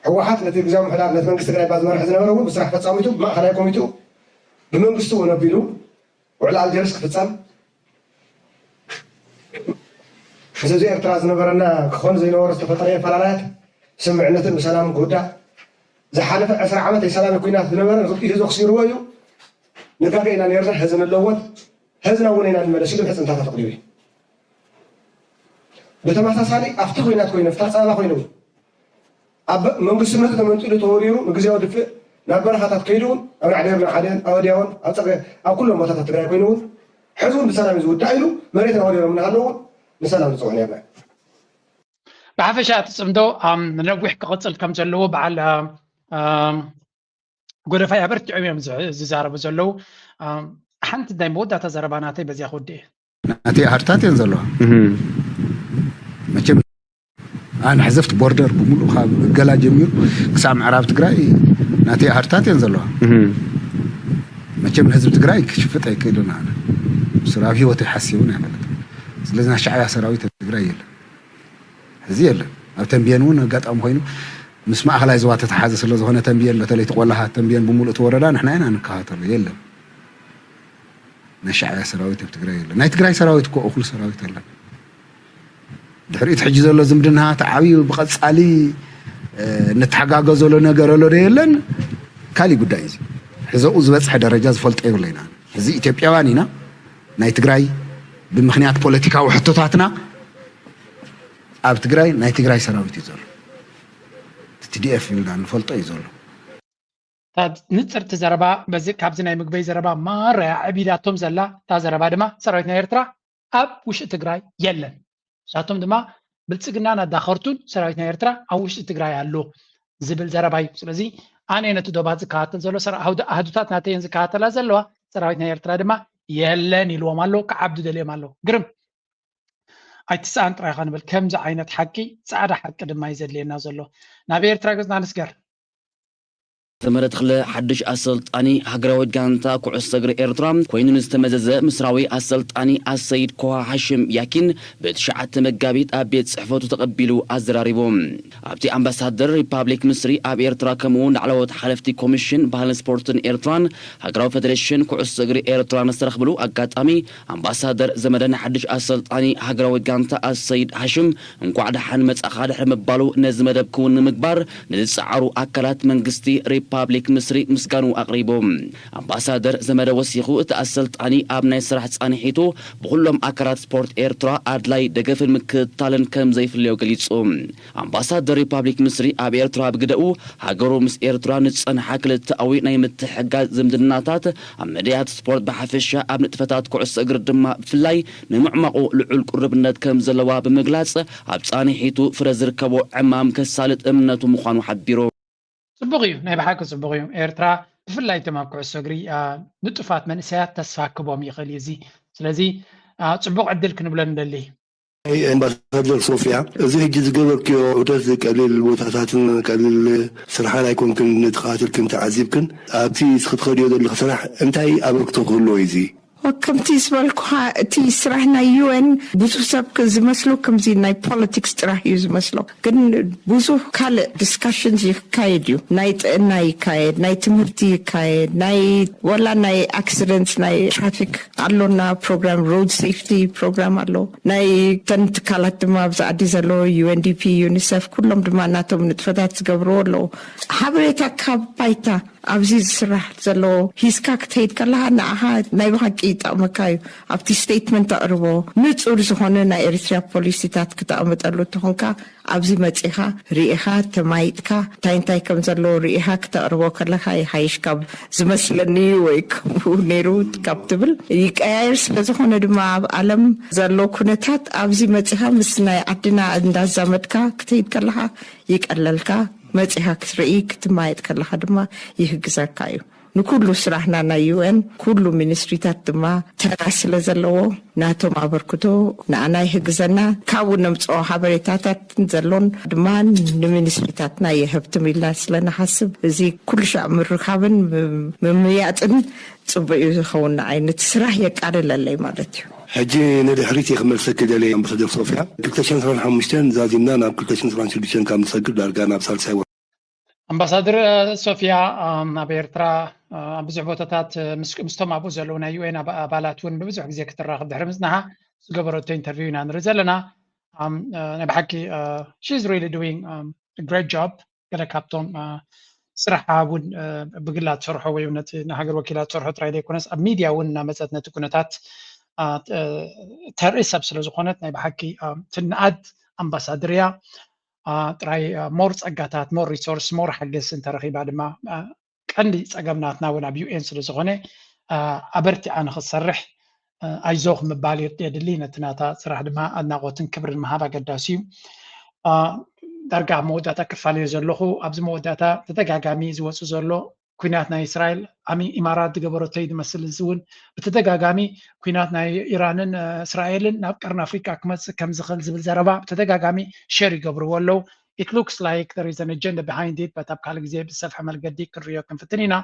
ህወሓት ነቲ ግዝያዊ ምምሕዳር ነቲ መንግስቲ ትግራይ እባ ዝመርሕ ዝነበረ እውን ብስራሕ ፈፃሚቱ ብማእኸላይ ኮሚቴኡ ብመንግስቱ እውን ኣቢሉ ውዕሊ ኣልጀርስ ክፍፀም ምስ ህዝቢ ኤርትራ ዝነበረና ክኾን ዘይነበሮ ዝተፈጠረ የፈላለያት ስምዕነትን ብሰላም ክውዳእ ዝሓለፈ ዕስራ ዓመት ናይ ሰላም ኩናት ዝነበረ ንክልቲኡ ህዝቢ ክሲርዎ እዩ። ንጋገ ኢና ነርና ሕዚ ንለወጥ ሕዝና እውን ኢና ንመለስ ኢሉ ሕፅንታታት ኣቕሪቡ እዩ። ብተመሳሳሊ ኣብቲ ኩናት ኮይኑ ኣብታ ፀበባ ኮይኑ ኣብ መንግስቲ ምርእ ተመንጢሉ ተወሪሩ ንግዜያዊ ድፍእ ናብ በረኻታት ከይዱ እውን ኣብ ናዕዴርን ዓዴን ኣብ ኣድያውን ኣብ ፀገ ኣብ ኩሎም ቦታታት ትግራይ ኮይኑ እውን ሕዚ እውን ብሰላም እዩ ዝውዳእ ኢሉ መሬትና ወሪሮም እናሃለዉ እውን ንሰላም ንፅውዕ ነርና። ብሓፈሻ እቲ ፅምዶ ንነዊሕ ክቕፅል ከም ዘለዎ በዓል ጎደፋይ ኣበርቲዖም እዮም ዝዛረቡ ዘለዉ። ሓንቲ ናይ መወዳእታ ዘረባ ናተይ በዚያ ክወድእ እየ። ናተይ ኣሃድታት እየን ዘለዋ። መቸም ኣነ ሕዘፍቲ ቦርደር ብምሉእ ካብ እገላ ጀሚሩ ክሳብ ምዕራብ ትግራይ ናተይ ኣሃድታት እየን ዘለዋ። መቸም ንህዝቢ ትግራይ ክሽፍጥ ኣይክእልን ኣነ ስራብ ህይወት ኣይሓስብን ኣይፈልጥ። ስለዚ ናይ ሻዕብያ ሰራዊት ኣብ ትግራይ የለን፣ ሕዚ የለን። ኣብ ተንብየን እውን ኣጋጣሚ ኮይኑ ምስ ማእኸላይ ዞባ ተተሓዘ ስለ ዝኾነ ተንብየን በተለይ ተቆላሃ ተንብየን ብምሉእ ተወረዳ ንሕና ኢና ንከታተሎ የለን። ናይ ሻዕብያ ሰራዊት ኣብ ትግራይ የለን። ናይ ትግራይ ሰራዊት እኮ እኹል ሰራዊት ኣለን። ድሕሪት ሕጂ ዘሎ ዝምድና ተዓብዩ ብቐፃሊ እንተሓጋገዘሉ ነገር ኣሎ ዶ የለን ካሊእ ጉዳይ እዩ። ሕዘኡ ዝበፅሐ ደረጃ ዝፈልጦ የብለይና። ሕዚ ኢትዮጵያውያን ኢና። ናይ ትግራይ ብምክንያት ፖለቲካዊ ሕቶታትና ኣብ ትግራይ ናይ ትግራይ ሰራዊት እዩ ዘሎ። ቲዲኤፍ ኢልና ንፈልጦ እዩ ዘሎ። ንፅርቲ ዘረባ በዚ ካብዚ ናይ ምግበይ ዘረባ ማረያ ዕቢዳቶም ዘላ እታ ዘረባ ድማ ሰራዊት ናይ ኤርትራ ኣብ ውሽጢ ትግራይ የለን። ንሳቶም ድማ ብልፅግናን ኣዳኸርቱን ሰራዊት ናይ ኤርትራ ኣብ ውሽጢ ትግራይ ኣሎ ዝብል ዘረባ እዩ። ስለዚ ኣነ ነቲ ዶባት ዝከታተል ዘሎ ኣህዱታት ናተየን ዝከታተላ ዘለዋ ሰራዊት ናይ ኤርትራ ድማ የለን ኢልዎም ኣሎ። ክዓብዱ ደልዮም ኣለዉ። ግርም ኣይትስኣን ጥራይ ኢኻ ንብል። ከምዚ ዓይነት ሓቂ ፃዕዳ ሓቂ ድማ እዩ ዘድልየና ዘሎ። ናብ ኤርትራ ገፅና ንስገር። ዘመደ ተኽለ ሓድሽ ኣሰልጣኒ ሃገራዊት ጋንታ ኩዕሶ እግሪ ኤርትራ ኮይኑ ንዝተመዘዘ ምስራዊ ኣሰልጣኒ ኣሰይድ ኮሃ ሓሽም ያኪን ብትሽዓተ መጋቢት ኣብ ቤት ጽሕፈቱ ተቐቢሉ ኣዘራሪቡ። ኣብቲ ኣምባሳደር ሪፓብሊክ ምስሪ ኣብ ኤርትራ ከምኡውን ላዕለዎት ሓለፍቲ ኮሚሽን ባህልን ስፖርትን ኤርትራን ሃገራዊ ፌደሬሽን ኩዕሶ እግሪ ኤርትራን ዝተረኽብሉ ኣጋጣሚ ኣምባሳደር ዘመደ ንሓድሽ ኣሰልጣኒ ሃገራዊት ጋንታ ኣሰይድ ሓሽም እንኳዕ ደሓን መጻኻ ድሕሪ ምባሉ ነዚ መደብ ክውን ንምግባር ንዝጸዓሩ ኣካላት መንግስቲ ሪፓብሊክ ምስሪ ምስጋኑ ኣቕሪቡ። ኣምባሳደር ዘመደ ወሲኹ እቲ ኣሰልጣኒ ኣብ ናይ ስራሕ ጻንሒቱ ብኹሎም ኣካላት ስፖርት ኤርትራ ኣድላይ ደገፍን ምክትታልን ከም ዘይፍለዮ ገሊጹ። ኣምባሳደር ሪፓብሊክ ምስሪ ኣብ ኤርትራ ብግደኡ ሃገሩ ምስ ኤርትራ ንዝጸንሓ ክልተኣዊ ናይ ምትሕግጋዝ ዝምድናታት ኣብ መዳያት ስፖርት ብሓፈሻ ኣብ ንጥፈታት ኩዕሶ እግሪ ድማ ብፍላይ ንምዕማቑ ልዑል ቅሩብነት ከም ዘለዋ ብምግላጽ ኣብ ፃንሒቱ ፍረ ዝርከቦ ዕማም ከሳልጥ እምነቱ ምዃኑ ሓቢሩ። ፅቡቕ እዩ፣ ናይ ብሓቂ ፅቡቕ እዩ። ኤርትራ ብፍላይ እቶም ኣብ ኩዕሶ እግሪ ንጡፋት መንእሰያት ተስፋ ክቦም ይኽእል እዩ። እዚ ስለዚ ፅቡቕ ዕድል ክንብሎ ንደሊ። ኣምባሳደር ሶፊያ፣ እዚ ሕጂ ዝገበርክዮ ዑደት ቀሊል ቦታታትን ቀሊል ስራሕን ኣይኮንክን፣ ተኸታቲልክን ተዓዚብክን። ኣብቲ ክትኸድዮ ዘለኺ ስራሕ እንታይ ኣበርክቶ ክህልዎ እዩ እዚ? ከምቲ ዝበልኩኻ እቲ ስራሕ ናይ ዩኤን ብዙሕ ሰብ ዝመስሎ ከምዚ ናይ ፖለቲክስ ጥራሕ እዩ ዝመስሎ፣ ግን ብዙሕ ካልእ ዲስካሽንስ ይካየድ እዩ። ናይ ጥዕና ይካየድ፣ ናይ ትምህርቲ ይካየድ፣ ናይ ወላ ናይ ኣክሲደንት ናይ ትራፊክ ኣሎና ፕሮግራም፣ ሮድ ሴፍቲ ፕሮግራም ኣሎ። ናይ ተን ትካላት ድማ ኣብዚ ዓዲ ዘሎ ዩኤንዲፒ፣ ዩኒሰፍ ኩሎም ድማ ናቶም ንጥፈታት ዝገብርዎ ኣለዉ። ሓበሬታ ካብ ባይታ ኣብዚ ዝስራሕ ዘሎ ሂዝካ ክትኸይድ ከለኻ ንዓኻ ናይ ብሓቂ ይጠቕመካ እዩ። ኣብቲ ስቴትመንት ተቕርቦ ንጹር ዝኾነ ናይ ኤሪትሪያ ፖሊሲታት ክተቕምጠሉ እንተኾንካ ኣብዚ መጺኻ ርኢኻ ተማይጥካ እንታይ እንታይ ከም ዘለዎ ርኢኻ ክተቕርቦ ከለኻ ይሓይሽ ካብ ዝመስለኒ ወይ ከምኡ ነይሩ ካብ ትብል ይቀያየር። ስለ ዝኾነ ድማ ኣብ ዓለም ዘሎ ኩነታት ኣብዚ መጺኻ ምስ ናይ ዓድና እንዳዛመድካ ክትኸይድ ከለኻ ይቀለልካ። መጺኻ ክትርኢ ክትማየጥ ከለኻ ድማ ይህግዘካ እዩ። ንኩሉ ስራሕና ናይ ዩ ኤን ኩሉ ሚኒስትሪታት ድማ ተራ ስለ ዘለዎ ናቶም ኣበርክቶ ንኣና ይህግዘና። ካብኡ ነምፅኦ ሓበሬታታት ዘሎን ድማ ንሚኒስትሪታትና የህብትም ኢልና ስለ ንሓስብ እዚ ኩሉ ሻዕ ምርካብን ምምያጥን ፅቡቅ እዩ ዝኸውን። ንዓይ ነቲ ስራሕ የቃልለለይ ማለት እዩ። ሕጂ ንድሕሪት እየ ክመልሰኪ ደለየ ኣምባሳደር ሶፊያ። ክልተ ሽሕን ዕስራን ሓሙሽተን ዛዚምና ናብ ክልተ ሽሕን ዕስራን ሽዱሽተን ካብ ንሰግር ዳርጋ ናብ ሳልሳይ ወርሒ። ኣምባሳደር ሶፊያ፣ ኣብ ኤርትራ ኣብ ብዙሕ ቦታታት ምስቶም ኣብኡ ዘለዉ ናይ ዩ ኤን ኣባላት እውን ብብዙሕ ግዜ ክትራኸብ ድሕሪ ምጽናሓ ዝገበረቶ ኢንተርቪው ኢና ንርኢ ዘለና። ናይ ብሓቂ she is really doing great job። ገለ ካብቶም ስራሓ እውን ብግላ ትሰርሖ ወይ ነቲ ንሃገር ወኪላ ትሰርሖ ጥራይ ዘይኮነስ ኣብ ሚድያ እውን እናመፀት ነቲ ኩነታት ተርኢ ሰብ ስለ ዝኾነት ናይ ብሓቂ ትንኣድ ኣምባሳደር እያ። ጥራይ ሞር ጸጋታት፣ ሞር ሪሶርስ፣ ሞር ሓገዝ እንተረኺባ ድማ ቀንዲ ጸገም ናትና እውን ኣብ ዩ ኤን ስለ ዝኾነ ኣበርቲዓ ንኽትሰርሕ ኣይዞኽ ምባል የድሊ። ነቲ ናታ ስራሕ ድማ ኣድናቖትን ክብርን ምሃብ ኣገዳሲ እዩ። ዳርጋ ኣብ መወዳእታ ክፋለዮ ዘለኹ ኣብዚ መወዳእታ ተደጋጋሚ ዝወፁ ዘሎ ኩናት ናይ እስራኤል ኣሚ ኢማራት ዝገበረቶ እዩ ዝመስል። እዚ እውን ብተደጋጋሚ ኩናት ናይ ኢራንን እስራኤልን ናብ ቀርኒ ኣፍሪቃ ክመፅእ ከም ዝኽእል ዝብል ዘረባ ብተደጋጋሚ ሸር ይገብርዎ ኣለዉ። It looks like there is an agenda behind it, but ኣብ ካልእ ግዜ ብዝሰፍሐ መልገዲ ክንሪኦ ክንፍትን ኢና።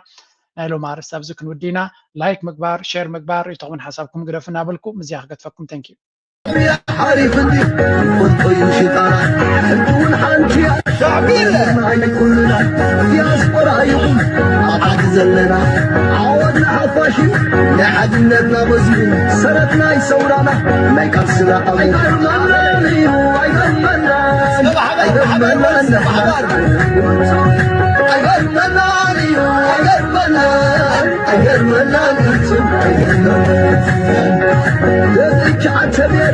ናይ ሎም ኣርእስቲ ኣብዚ ክንውዲ ኢና። ላይክ ምግባር፣ ሸር ምግባር፣ ርእይቶኹምን ሓሳብኩም ግደፉ እናበልኩ ምዝያ ክገድፈኩም። Thank you። ሓሪፍ እንዲ ፈልጦ እዩ ሽጣራ ሕልቲ እውን ሓንቲ እያ። ሻዕቢ ናይ ኩልና ዲያስፖራ ይኹን ኣብ ዓዲ ዘለና ዓወት ንሓፋሽ እዩ። ናይ ሓድነትና መዝሙር ሰረት ናይ ሰውራና ናይ ቃልስና ኣመት ኣይገርመናን እዩ ኣይገርመናን ኣይገርመናን ኣይገርመናን እዩ ኣይገርመናን ኣይገርመናን ፍጹም ኣይገርመናን። ደቂ ዓተቤር